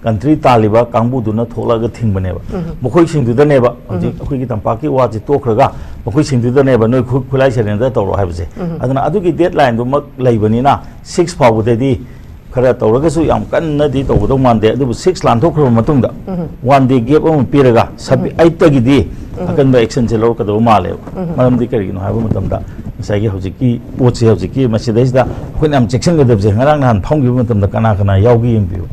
country ꯇꯥꯜꯂꯤꯕ ꯀꯥꯡꯕꯨꯗꯨꯅ ꯊꯣꯛꯂꯒ ꯊꯤꯡꯕꯅꯦꯕ꯫ ꯃꯈꯣꯏꯁꯤꯡꯗꯨꯗꯅꯦꯕ ꯍꯧꯖꯤꯛ ꯑꯩꯈꯣꯏꯒꯤ ꯇꯝꯄꯥꯛꯀꯤ ꯋꯥꯁꯤ ꯇꯣꯛꯈ꯭ꯔꯒ ꯃꯈꯣꯏꯁꯤꯡꯗꯨꯗꯅꯦꯕ ꯅꯣꯏ ꯈꯨ-, ꯈꯨꯠꯂꯥꯏ surrender ꯇꯧꯔꯣ ꯍꯥꯏꯕꯁꯦ꯫ ꯑꯗꯨꯅ ꯑꯗꯨꯒꯤ deadline ꯗꯨꯃꯛ ꯂꯩꯕꯅꯤꯅ six ꯐꯥꯎꯕꯗꯗꯤ ꯈꯔ ꯇꯧꯔꯒꯁꯨ ꯌꯥꯝ ꯀꯟꯅꯗꯤ ꯇꯧꯒꯗꯧ ꯃꯥꯟꯗꯦ꯫ ꯑꯗꯨꯕꯨ six ꯂꯥꯟꯊꯣꯛꯈ꯭ꯔꯕ ꯃꯇꯨꯡꯗ one day gap ꯑꯃ ꯄꯤꯔꯒ sub-, eight ꯇꯒꯤꯗꯤ ꯑꯀꯟꯕ action ꯁꯦ ꯂꯧꯔꯛꯀꯗꯕ ꯃꯥꯜꯂꯦꯕ꯫ ꯃꯔꯝꯗꯤ ꯀꯔꯤꯒꯤꯅꯣ ꯍꯥꯏꯕ ꯃꯇꯝꯗ ꯉꯁꯥꯏꯒꯤ ꯍꯧꯖꯤꯛꯀꯤ ꯄꯣꯠꯁꯦ, ꯍꯧꯖꯤꯛꯀꯤ ꯃꯁꯤꯗꯩꯁꯤꯗ ꯑꯩꯈꯣꯏꯅ ꯌꯥꯝ ꯆꯦꯛꯁꯤꯟꯒꯗꯕꯁꯦ, ꯉꯔꯥꯡ ꯅꯍꯥꯟ ꯐꯝꯈꯤꯕ ꯃꯇꯝꯗ ꯀꯅꯥ ꯀꯅꯥ ꯌꯥꯎꯒꯦ ꯌꯦꯡꯕꯤꯌꯨ꯫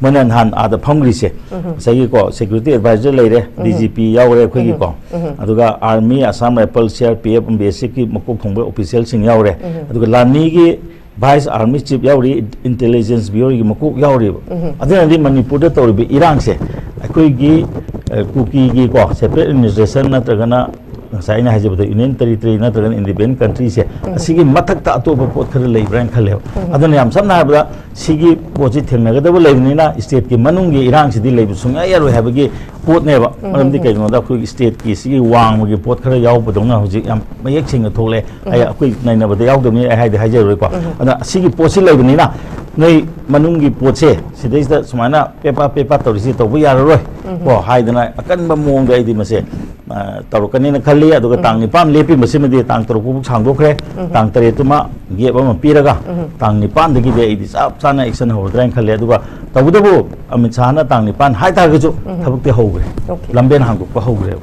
ꯃꯣꯏꯅ ꯅꯍꯥꯟ ꯑꯥꯗ ꯐꯝꯈ꯭ꯔꯤꯁꯦ, ꯉꯁꯥꯏꯒꯤꯀꯣ, security advisor ꯂꯩꯔꯦ, D G P ꯌꯥꯎꯔꯦ ꯑꯩꯈꯣꯏꯒꯤꯀꯣ, ꯑꯗꯨꯒ army, Assam Rifle, C R P F, B S F ꯀꯤ ꯃꯀꯣꯛ ꯊꯣꯡꯕ official ꯁꯤꯡ ꯌꯥꯎꯔꯦ, ꯑꯗꯨꯒ ꯂꯥꯟꯃꯤꯒꯤ vice army chief ꯌꯥꯎꯔꯤ, intelligence bureau ꯒꯤ ꯃꯀꯣꯛ ꯌꯥꯎꯔꯤꯕ꯫ ꯑꯗꯨꯅꯗꯤ ꯃꯅꯤꯄꯨꯔꯗ ꯇꯧꯔꯤꯕ ꯏꯔꯥꯡꯁꯦ ꯑꯩꯈꯣꯏꯒꯤ, ꯑ, ꯀꯨꯀꯤꯒꯤꯀꯣ separate administration ꯅꯠꯇ꯭ꯔꯒꯅ ꯉꯁꯥꯏ ꯑꯩꯅ ꯍꯥꯏꯖꯕꯗ union territory ꯅꯠꯇ꯭ꯔꯒꯅ independent country ꯁꯦ, ꯑꯁꯤꯒꯤ ꯃꯊꯛꯇ ꯑꯇꯣꯞꯄ ꯄꯣꯠ ꯈꯔ ꯂꯩꯕ꯭ꯔꯥ ꯍꯥꯏꯅ ꯈꯜꯂꯦꯕ꯫ ꯑꯗꯨꯅ ꯌꯥꯝ ꯁꯝꯅ ꯍꯥꯏꯔꯕꯗ ꯁꯤꯒꯤ ꯄꯣꯠꯁꯤ ꯊꯦꯡꯅꯒꯗꯕ ꯂꯩꯕꯅꯤꯅ state ꯀꯤ ꯃꯅꯨꯡꯒꯤ ꯏꯔꯥꯡꯁꯤꯗꯤ ꯂꯩꯕ ꯁꯨꯡꯌꯥ ꯌꯥꯔꯣꯏ ꯍꯥꯏꯕꯒꯤ ꯄꯣꯠꯅꯦꯕ꯫ ꯃꯔꯝꯗꯤ ꯀꯩꯒꯤꯅꯣꯗ ꯑꯩꯈꯣꯏꯒꯤ state ꯀꯤ ꯁꯤꯒꯤ ꯋꯥꯡꯃꯒꯤ ꯄꯣꯠ ꯈꯔ ꯌꯥꯎꯕꯗꯧꯅ ꯍꯧꯖꯤꯛ ꯌꯥꯝ ꯃꯌꯦꯛ ꯁꯦꯡꯅ ꯊꯣꯛꯂꯛꯑꯦ꯫ ꯑꯩ, ꯑꯩꯈꯣꯏ ꯅꯩꯅꯕꯗ ꯌꯥꯎꯗꯕꯅꯤꯅ ꯑꯩ ꯍꯥꯏꯗꯤ ꯍꯥꯏꯖꯔꯔꯣꯏꯀꯣ꯫ ꯑꯗ ꯁꯤꯒꯤ ꯄꯣꯠꯁꯤ ꯂꯩꯕꯅꯤꯅ ꯅꯣꯏ ꯃꯅꯨꯡꯒꯤ ꯄꯣꯠꯁꯦ ꯁꯤꯗꯩꯁꯤꯗ ꯁꯨꯃꯥꯏꯅ ꯄꯦꯄꯥ ꯄꯦꯄꯥ ꯇꯧꯔꯤꯁꯤ ꯇꯧꯕ ꯌꯥꯔꯔꯣꯏ ꯀꯣ ꯍꯥꯏꯗꯅ ꯑꯀꯟꯕ ꯃꯑꯣꯡꯗ ꯑꯩꯗꯤ ꯃꯁꯦ, ꯑ, ꯇꯧꯔꯛꯀꯅꯤꯅ ꯈꯜꯂꯤ꯫ ꯑꯗꯨꯒ ꯇꯥꯡ ꯅꯤꯄꯥꯟ ꯂꯦꯞꯄꯤꯕꯁꯤꯃꯗꯤ ꯇꯥꯡ ꯇꯔꯨꯛ ꯐꯥꯎꯕ ꯁꯥꯡꯗꯣꯛꯈ꯭ꯔꯦ꯫ ꯇꯥꯡ ꯇꯔꯦꯠꯇꯨꯃ gap ꯑꯃ ꯄꯤꯔꯒ ꯇꯥꯡ ꯅꯤꯄꯥꯟꯗꯒꯤꯗꯤ ꯑꯩꯗꯤ ꯆꯞ ꯆꯥꯅ action ꯍꯧꯔꯗ꯭ꯔꯥ ꯍꯥꯏꯅ ꯈꯜꯂꯦ꯫ ꯑꯗꯨꯒ ꯇꯧꯕꯇꯕꯨ ꯑꯃꯤꯠ ꯁꯥꯍꯅ ꯇꯥꯡ ꯅꯤꯄꯥꯟ ꯍꯥꯏꯇꯥꯔꯒꯁꯨ ꯊꯕꯛꯇꯤ ꯍꯧꯈ꯭ꯔꯦ꯫ Okay. ꯂꯝꯕꯦꯟ ꯍꯥꯡꯗꯣꯛꯄ ꯍꯧꯈ꯭ꯔꯦꯕ꯫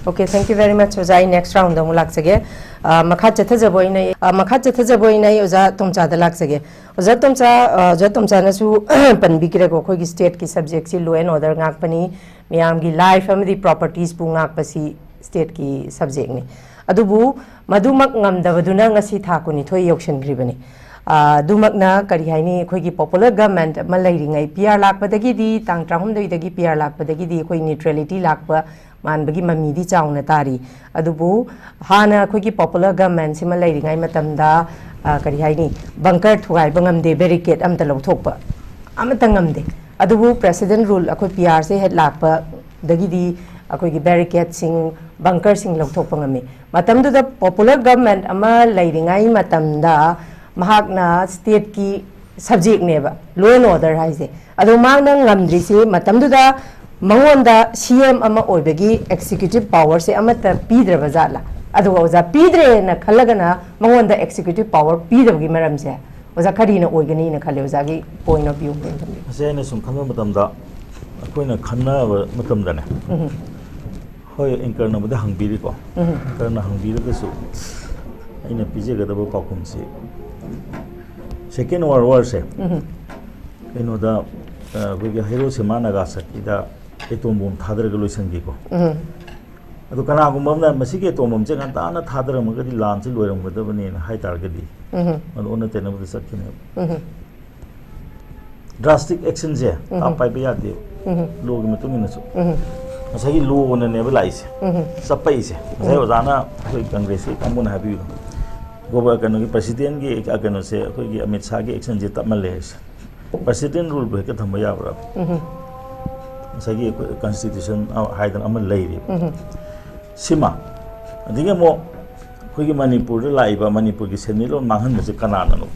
Okay, thank you very much, ꯑꯣꯖꯥ꯫ ꯑꯩ next round ꯑꯃꯨꯛ ꯂꯥꯛꯆꯒꯦ꯫ ꯑ, ꯃꯈꯥ ꯆꯠꯊꯖꯕ ꯑꯣꯏꯅ, ꯑ, ꯃꯈꯥ ꯆꯠꯊꯖꯕ ꯑꯣꯏꯅ ꯑꯩ ꯑꯣꯖꯥ ꯇꯣꯝꯆꯥꯗ ꯂꯥꯛꯆꯒꯦ꯫ ꯑꯣꯖꯥ ꯇꯣꯝꯆꯥ, ꯑ, ꯑꯣꯖꯥ ꯇꯣꯝꯆꯥꯅꯁꯨ ꯄꯟꯕꯤꯈ꯭ꯔꯦꯀꯣ, ꯑꯩꯈꯣꯏꯒꯤ state ꯀꯤ subject ꯁꯤ law and order ꯉꯥꯛꯄꯅꯤ, ꯃꯤꯌꯥꯝꯒꯤ life ꯑꯃꯗꯤ properties ꯄꯨ ꯉꯥꯛꯄꯁꯤ state ꯀꯤ subject ꯅꯤ꯫ ꯑꯗꯨꯕꯨ ꯃꯗꯨꯃꯛ ꯉꯝꯗꯕꯗꯨꯅ ꯉꯁꯤ ꯊꯥ ꯀꯨꯟꯅꯤꯊꯣꯏ ꯌꯧꯁꯤꯟꯈ꯭ꯔꯤꯕꯅꯤ꯫ ꯑꯗꯨꯃꯛꯅ ꯀꯔꯤ ꯍꯥꯏꯅꯤ, ꯑꯩꯈꯣꯏꯒꯤ ꯄꯣꯄꯨꯂꯔ ꯒꯚꯔꯟꯃꯦꯟꯠ ꯑꯃ ꯂꯩꯔꯤꯉꯩ, ꯄꯤ ꯑꯥꯔ ꯂꯥꯛꯄꯗꯒꯤꯗꯤ, ꯇꯥꯡ ꯇꯔꯥꯍꯨꯝꯗꯣꯏꯗꯒꯤ ꯄꯤ ꯑꯥꯔ ꯂꯥꯛꯄꯗꯒꯤꯗꯤ ꯑꯩꯈꯣꯏ ꯅ꯭ꯌꯨꯇ꯭ꯔꯦꯂꯤꯇꯤ ꯂꯥꯛꯄ ꯃꯥꯟꯕꯒꯤ ꯃꯃꯤꯗꯤ ꯆꯥꯎꯅ ꯇꯥꯔꯤ꯫ ꯑꯗꯨꯕꯨ ꯍꯥꯟꯅ ꯑꯩꯈꯣꯏꯒꯤ ꯄꯣꯄꯨꯂꯔ ꯒꯚꯔꯟꯃꯦꯟꯠꯁꯤꯃ ꯂꯩꯔꯤꯉꯩ ꯃꯇꯝꯗ, ꯑ, ꯀꯔꯤ ꯍꯥꯏꯅꯤ, ꯕꯪꯀꯔ ꯊꯨꯒꯥꯏꯕ ꯉꯝꯗꯦ, ꯕꯦꯔꯤꯀꯦꯠ ꯑꯝꯇ ꯂꯧꯊꯣꯛꯄ ꯑꯃꯠꯇ ꯉꯝꯗꯦ꯫ ꯑꯗꯨꯕꯨ ꯄ꯭ꯔꯦꯁꯤꯗꯦꯟꯠ ꯔꯨꯜ, ꯑꯩꯈꯣꯏ ꯄꯤ ꯑꯥꯔꯁꯦ ꯍꯦꯛ ꯂꯥꯛꯄꯗꯒꯤꯗꯤ ꯑꯩꯈꯣꯏꯒꯤ ꯕꯦꯔꯤꯀꯦꯠꯁꯤꯡ, ꯕꯪꯀꯔꯁꯤꯡ ꯂꯧꯊꯣꯛꯄ ꯉꯝꯃꯤ꯫ ꯃꯇꯝꯗꯨꯗ ꯄꯣꯄꯨꯂꯔ ꯒꯚꯔꯟꯃꯦꯟꯠ ꯑꯃ ꯂꯩꯔꯤꯉꯩ ꯃꯇꯝꯗ ꯃꯍꯥꯛꯅ ꯁ꯭ꯇꯦꯠꯀꯤ ꯁꯕꯖꯦꯛꯅꯦꯕ ꯂꯣ ꯑꯦꯟ ꯑꯣꯔꯗꯔ ꯍꯥꯏꯁꯦ꯫ ꯑꯗꯣ ꯃꯍꯥꯛꯅ ꯉꯝꯗ꯭ꯔꯤꯁꯤ ꯃꯇꯝꯗꯨꯗ ꯃꯉꯣꯟꯗ ꯁꯤ ꯑꯦꯝ ꯑꯃ ꯑꯣꯏꯕꯒꯤ ꯑꯦꯛꯖꯤꯀ꯭ꯌꯨꯇꯤꯚ ꯄꯥꯋꯔꯁꯦ ꯑꯃꯠꯇ ꯄꯤꯗ꯭ꯔꯕ ꯖꯥꯠꯂꯥ? ꯑꯗꯨꯒ ꯑꯣꯖꯥ ꯄꯤꯗ꯭ꯔꯦꯅ ꯈꯜꯂꯒꯅ ꯃꯉꯣꯟꯗ ꯑꯦꯛꯖꯤꯀ꯭ꯌꯨꯇꯤꯚ ꯄꯥꯋꯔ ꯄꯤꯗꯕꯒꯤ ꯃꯔꯝꯁꯦ ꯑꯣꯖꯥ ꯀꯔꯤꯅ ꯑꯣꯏꯒꯅꯤꯅ ꯈꯜꯂꯤ? ꯑꯣꯖꯥꯒꯤ ꯄꯣꯏꯟꯠ ꯑꯣꯐ ꯚ꯭ꯌꯨ ꯑꯃ ꯊꯝꯕꯤꯌꯨ꯫ ꯃꯁꯤ ꯑꯩꯅ ꯁꯨꯝ ꯈꯟꯕ ꯃꯇꯝꯗ ꯑꯩꯈꯣꯏꯅ ꯈꯟꯅꯕ ꯃꯇꯝꯗꯅꯦ, ꯍꯣꯏ, ꯑꯦꯡꯀꯔꯅꯕꯨꯗꯤ ꯍꯪꯕꯤꯔꯤꯀꯣ, ꯑꯦꯡꯀꯔꯅ ꯍꯪꯕꯤꯔꯒꯁꯨ ꯑꯩꯅ ꯄꯤꯖꯒꯗꯕ ꯄꯥꯎꯈꯨꯝꯁꯤ, ꯁꯦꯀꯦꯟ ꯋꯥꯔꯜ ꯋꯥꯔꯁꯦ ꯀꯩꯅꯣꯗ, ꯑ, ꯑꯩꯈꯣꯏꯒꯤ ꯍꯩꯔꯣꯁꯤꯃꯥ ꯅꯥꯒꯥꯁꯥꯀꯤꯗ ꯑꯦꯇꯣꯝ ꯕꯣꯝ ꯊꯥꯗꯔꯒ ꯂꯣꯏꯁꯤꯟꯈꯤꯀꯣ꯫ ꯑꯗꯣ ꯀꯅꯥꯒꯨꯝꯕ ꯑꯃꯅ ꯃꯁꯤꯒꯤ ꯑꯦꯇꯣꯝ ꯕꯣꯝꯁꯦ ꯉꯟꯇꯥꯅ ꯊꯥꯗꯔꯝꯃꯒꯗꯤ ꯂꯥꯟꯁꯤ ꯂꯣꯏꯔꯝꯒꯗꯕꯅꯦꯅ ꯍꯥꯏ ꯇꯥꯔꯒꯗꯤ, ꯑꯗꯨ ꯑꯣꯟꯅ ꯇꯩꯅꯕꯗ ꯆꯠꯈꯤꯅꯦꯕ꯫ ꯗ꯭ꯔꯥꯁꯇꯤꯛ ꯑꯦꯛꯁꯟꯁꯦ ꯄꯥꯛ ꯄꯥꯏꯕ ꯌꯥꯗꯦꯕ, ꯂꯣꯒꯤ ꯃꯇꯨꯡ ꯏꯟꯅꯁꯨ꯫ ꯉꯁꯥꯏꯒꯤ ꯂꯣꯅꯅꯦꯕ ꯂꯥꯛꯏꯁꯦ, ꯆꯞꯄꯛꯏꯁꯦ꯫ ꯉꯁꯥꯏ ꯑꯣꯖꯥꯅ, ꯑꯩꯈꯣꯏ ꯀꯪꯒ꯭ꯔꯦꯁꯀꯤ ꯀꯥꯡꯕꯨꯅ ꯍꯥꯏꯕꯤꯕꯗꯣ, ꯒꯣꯕꯔ-, ꯀꯩꯅꯣꯒꯤ ꯄ꯭ꯔꯁꯤꯗꯦꯟꯒꯤ, ꯑ, ꯀꯩꯅꯣꯁꯦ, ꯑꯩꯈꯣꯏꯒꯤ ꯑꯃꯤꯠ ꯁꯥꯍꯒꯤ ꯑꯦꯛꯁꯟꯁꯦ ꯇꯞꯃꯜꯂꯦ ꯍꯥꯏꯁꯦ꯫ ꯄ꯭ꯔꯁꯤꯗꯦꯟ ꯔꯨꯜꯕꯨ ꯍꯦꯛꯇ ꯊꯝꯕ ꯌꯥꯕ꯭ꯔꯥ? ꯉꯁꯥꯏꯒꯤ ꯑꯩꯈꯣꯏ ꯀꯟꯁꯇꯤꯇ꯭ꯌꯨꯁꯟ ꯍꯥꯏꯗꯅ ꯑꯃ ꯂꯩꯔꯤꯕ, ꯁꯤꯃ꯫ ꯑꯗꯒꯤ ꯑꯃꯨꯛ ꯑꯩꯈꯣꯏꯒꯤ ꯃꯅꯤꯄꯨꯔꯗ ꯂꯥꯛꯏꯕ ꯃꯅꯤꯄꯨꯔꯒꯤ ꯁꯦꯟꯃꯤꯠꯂꯣꯟ ꯃꯥꯡꯍꯟꯕꯁꯦ ꯀꯅꯥꯅꯅꯣ?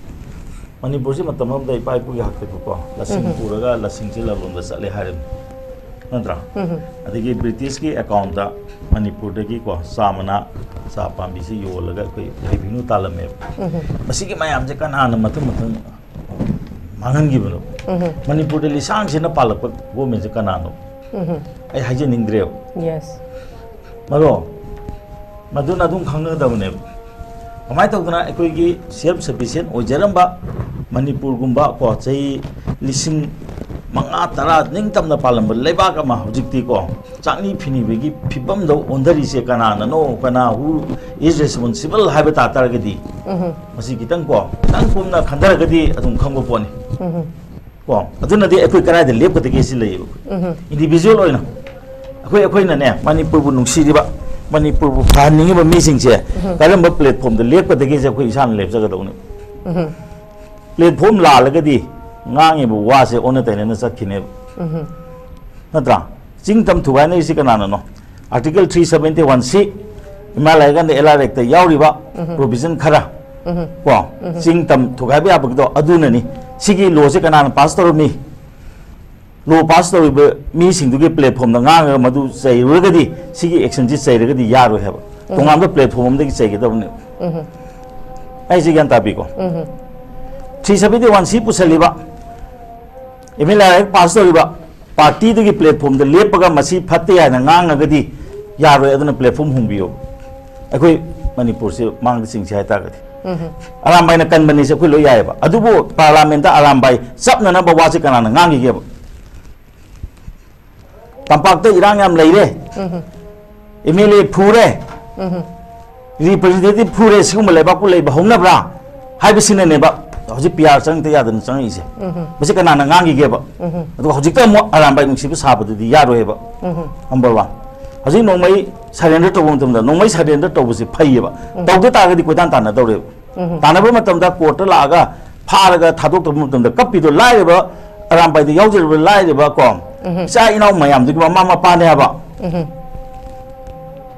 ꯃꯅꯤꯄꯨꯔꯁꯤ ꯃꯇꯝ ꯑꯃꯗ ꯏꯄꯥ ꯏꯄꯨꯒꯤ ꯍꯥꯛꯇꯛꯇꯀꯣ, ꯂꯁꯤꯡ ꯄꯨꯔꯒ ꯂꯁꯤꯡꯁꯦ ꯂꯂꯣꯟꯕ ꯆꯠꯂꯦ ꯍꯥꯏꯔꯤꯕꯅꯤ, ꯅꯠꯇ꯭ꯔꯥ? ꯑꯗꯒꯤ ꯕ꯭ꯔꯤꯇꯤꯁꯀꯤ ꯑꯦꯀꯥꯎꯟꯗ ꯃꯅꯤꯄꯨꯔꯗꯒꯤꯀꯣ ꯆꯥ ꯃꯅꯥ, ꯆꯥ ꯄꯥꯝꯕꯤꯁꯤ ꯌꯣꯜꯂꯒ ꯑꯩꯈꯣꯏ ꯔꯦꯚꯤꯅ꯭ꯌꯨ ꯇꯥꯜꯂꯝꯃꯦꯕ꯫ ꯃꯁꯤꯒꯤ ꯃꯌꯥꯝꯁꯦ ꯀꯅꯥꯅ ꯃꯊꯪ ꯃꯊꯪ ꯃꯥꯡꯍꯟꯈꯤꯕꯅꯣ? ꯃꯅꯤꯄꯨꯔꯗ ꯂꯤꯁꯥꯡꯁꯤꯟꯅ ꯄꯥꯜꯂꯛꯄ ꯒꯣꯔꯃꯦꯟꯁꯦ ꯀꯅꯥꯅꯣ? ꯑꯩ ꯍꯥꯏꯖꯅꯤꯡꯗ꯭ꯔꯦꯕ꯫ ꯌꯦꯁ꯫ ꯃꯗꯣ, ꯃꯗꯨꯅ ꯑꯗꯨꯝ ꯈꯪꯅꯒꯗꯕꯅꯦꯕ꯫ ꯀꯃꯥꯏꯅ ꯇꯧꯗꯅ ꯑꯩꯈꯣꯏꯒꯤ ꯁꯦꯜꯐ ꯁꯐꯤꯁꯤꯌꯦꯟ ꯑꯣꯏꯖꯔꯝꯕ ꯃꯅꯤꯄꯨꯔꯒꯨꯝꯕ ꯀꯣ, ꯆꯍꯤ ꯂꯤꯁꯤꯡ ꯃꯉꯥ ꯇꯔꯥ ꯅꯤꯡꯇꯝꯅ ꯄꯥꯜꯂꯝꯕ ꯂꯩꯕꯥꯛ ꯑꯃ ꯍꯧꯖꯤꯛꯇꯤꯀꯣ ꯆꯥꯛꯅꯤ ꯐꯤꯅꯤꯕꯒꯤ ꯐꯤꯕꯝꯗ ꯑꯣꯟꯊꯔꯤꯁꯦ ꯀꯅꯥꯅꯅꯣ, ꯀꯅꯥ who is responsible ꯍꯥꯏꯕ ꯇꯥ ꯇꯥꯔꯒꯗꯤ ꯃꯁꯤ ꯈꯤꯇꯪ ꯀꯣ ꯈꯤꯇꯪ ꯀꯨꯞꯅ ꯈꯟꯊꯔꯒꯗꯤ ꯑꯗꯨꯝ ꯈꯪꯕ ꯄꯣꯠꯅꯤ꯫ ꯀꯣ ꯑꯗꯨꯅꯗꯤ ꯑꯩꯈꯣꯏ ꯀꯗꯥꯏꯗ ꯂꯦꯞꯀꯗꯒꯦ ꯁꯤ ꯂꯩꯌꯦꯕ꯫ Individual ꯑꯣꯏꯅ ꯑꯩꯈꯣꯏ ꯑꯩꯈꯣꯏꯅꯅꯦ ꯃꯅꯤꯄꯨꯔꯕꯨ ꯅꯨꯡꯁꯤꯔꯤꯕ, ꯃꯅꯤꯄꯨꯔꯕꯨ ꯐꯍꯟꯅꯤꯡꯉꯤꯕ ꯃꯤꯁꯤꯡꯁꯦ ꯀꯔꯝꯕ platformꯗ ꯂꯦꯞꯀꯗꯒꯦꯁꯦ ꯑꯩꯈꯣꯏ ꯏꯁꯥꯅ ꯂꯦꯞꯆꯒꯗꯧꯅꯤ꯫ Platform ꯂꯥꯜꯂꯒꯗꯤ ꯉꯥꯡꯉꯤꯕ ꯋꯥꯁꯦ ꯑꯣꯟꯅ ꯇꯩꯅꯅ ꯆꯠꯈꯤꯅꯦꯕ꯫ ꯅꯠꯇ꯭ꯔꯥ? ꯆꯤꯡ ꯇꯝ ꯊꯨꯒꯥꯏꯅꯔꯤꯁꯤ ꯀꯅꯥꯅꯅꯣ? Article three seventy one C, ꯏꯃꯥ ꯂꯥꯏꯔꯤꯛ ꯀꯥꯟꯗ L R Act ꯌꯥꯎꯔꯤꯕ provision ꯈꯔ ꯀꯣ ꯆꯤꯡ ꯇꯝ ꯊꯨꯒꯥꯏꯕ ꯌꯥꯕꯒꯤꯗꯣ ꯑꯗꯨꯅꯅꯤ꯫ ꯁꯤꯒꯤ lawꯁꯦ ꯀꯅꯥꯅ pass ꯇꯧꯔꯝꯃꯤ? Law pass ꯇꯧꯔꯤꯕ ꯃꯤꯁꯤꯡꯗꯨꯒꯤ platformꯗ ꯉꯥꯡꯉꯒ ꯃꯗꯨ ꯆꯩꯔꯨꯔꯒꯗꯤ ꯁꯤꯒꯤ actionꯁꯤ ꯆꯩꯔꯒꯗꯤ ꯌꯥꯔꯣꯏ ꯍꯥꯏꯕ꯫ ꯇꯣꯉꯥꯟꯕ platform ꯑꯃꯗꯒꯤ ꯆꯩꯒꯗꯕꯅꯦꯕ꯫ ꯑꯩꯁꯦ ꯒ꯭ꯌꯥꯟ ꯇꯥꯕꯤꯀꯣ? Three seventy one C ꯄꯨꯁꯜꯂꯤꯕ MLA Act pass ꯇꯧꯔꯤꯕ partyꯗꯨꯒꯤ platformꯗ ꯂꯦꯞꯄꯒ ꯃꯁꯤ ꯐꯠꯇꯦ ꯍꯥꯏꯅ ꯉꯥꯡꯉꯒꯗꯤ ꯌꯥꯔꯣꯏ꯫ ꯑꯗꯨꯅ platform ꯍꯣꯡꯕꯤꯌꯣ꯫ ꯑꯩꯈꯣꯏ ꯃꯅꯤꯄꯨꯔꯁꯦ ꯃꯥꯡꯗ ꯆꯤꯡꯁꯦ ꯍꯥꯏꯇꯥꯔꯒꯗꯤ ꯑꯔꯥꯝꯕꯥꯏꯅ ꯀꯟꯕꯅꯤꯁꯦ ꯑꯩꯈꯣꯏ ꯂꯣꯏ ꯌꯥꯏꯑꯕ꯫ ꯑꯗꯨꯕꯨ parliamentꯇ ꯑꯔꯥꯝꯕꯥꯏ ꯆꯞꯅꯅꯕ ꯋꯥꯁꯦ ꯀꯅꯥꯅ ꯉꯥꯡꯈꯤꯒꯦꯕ? ꯇꯝꯄꯥꯛꯇ ꯏꯔꯥꯡ ꯌꯥꯝ ꯂꯩꯔꯦ, MLA ꯐꯨꯔꯦ, representative ꯐꯨꯔꯦ, ꯁꯤꯒꯨꯝꯕ ꯂꯩꯕꯥꯛꯄꯨ ꯂꯩꯕ ꯍꯧꯅꯕ꯭ꯔꯥ ꯍꯥꯏꯕꯁꯤꯅꯅꯦꯕ ꯍꯧꯖꯤꯛ PR ꯆꯪꯗ ꯌꯥꯗꯅ ꯆꯪꯉꯛꯏꯁꯦ꯫ ꯃꯁꯤ ꯀꯅꯥꯅ ꯉꯥꯡꯈꯤꯒꯦꯕ? ꯑꯗꯨꯒ ꯍꯧꯖꯤꯛꯇ ꯑꯃꯨꯛ ꯑꯔꯥꯝꯕꯥꯏ ꯅꯨꯡꯁꯤꯕ ꯁꯥꯕꯗꯨꯗꯤ ꯌꯥꯔꯣꯏꯕ꯫ Number one, ꯍꯧꯖꯤꯛ ꯅꯣꯡꯃꯩ surrender ꯇꯧꯕ ꯃꯇꯝꯗ ꯅꯣꯡꯃꯩ surrender ꯇꯧꯕꯁꯦ ꯐꯩꯌꯦꯕ꯫ ꯇꯧꯗ ꯇꯥꯔꯒꯗꯤ ꯀꯣꯏꯇꯥꯟ ꯇꯥꯟꯅꯗꯧꯔꯦꯕ꯫ ꯇꯥꯟꯅꯕ ꯃꯇꯝꯗ courtꯇ ꯂꯥꯛꯑꯒ ꯐꯥꯔꯒ ꯊꯥꯗꯣꯛꯇꯕ ꯃꯇꯝꯗ ꯀꯞꯄꯤꯗꯣ ꯂꯥꯏꯔꯕ, ꯑꯔꯥꯝꯕꯥꯏꯗ ꯌꯥꯎꯖꯔꯤꯕ ꯂꯥꯏꯔꯕ ꯏꯆꯥ ꯏꯅꯥꯎ ꯃꯌꯥꯝꯗꯨꯒꯤ ꯃꯃꯥ ꯃꯄꯥꯅꯦ ꯍꯥꯏꯕ꯫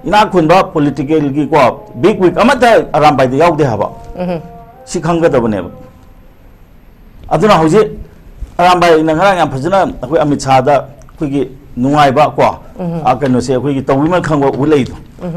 ꯏꯅꯥꯛ ꯈꯨꯟꯕ politicalꯒꯤꯀꯣ big wig ꯑꯃꯠꯇ ꯑꯔꯥꯝꯕꯥꯏꯗ ꯌꯥꯎꯗꯦ ꯍꯥꯏꯕ꯫ ꯁꯤ ꯈꯪꯒꯗꯕꯅꯦꯕ꯫ ꯑꯗꯨꯅ ꯍꯧꯖꯤꯛ ꯑꯔꯥꯝꯕꯥꯏꯅ ꯉꯔꯥꯡ ꯌꯥꯝ ꯐꯖꯅ ꯑꯩꯈꯣꯏ ꯑꯃꯤꯠ ꯁꯥꯍꯗ ꯑꯩꯈꯣꯏꯒꯤ ꯅꯨꯡꯉꯥꯏꯕ ꯀꯣ, ꯑ, ꯀꯩꯅꯣꯁꯦ ꯑꯩꯈꯣꯏꯒꯤ ꯇꯧꯕꯤꯃꯜ ꯈꯪꯕ ꯎ ꯂꯩꯗꯣ꯫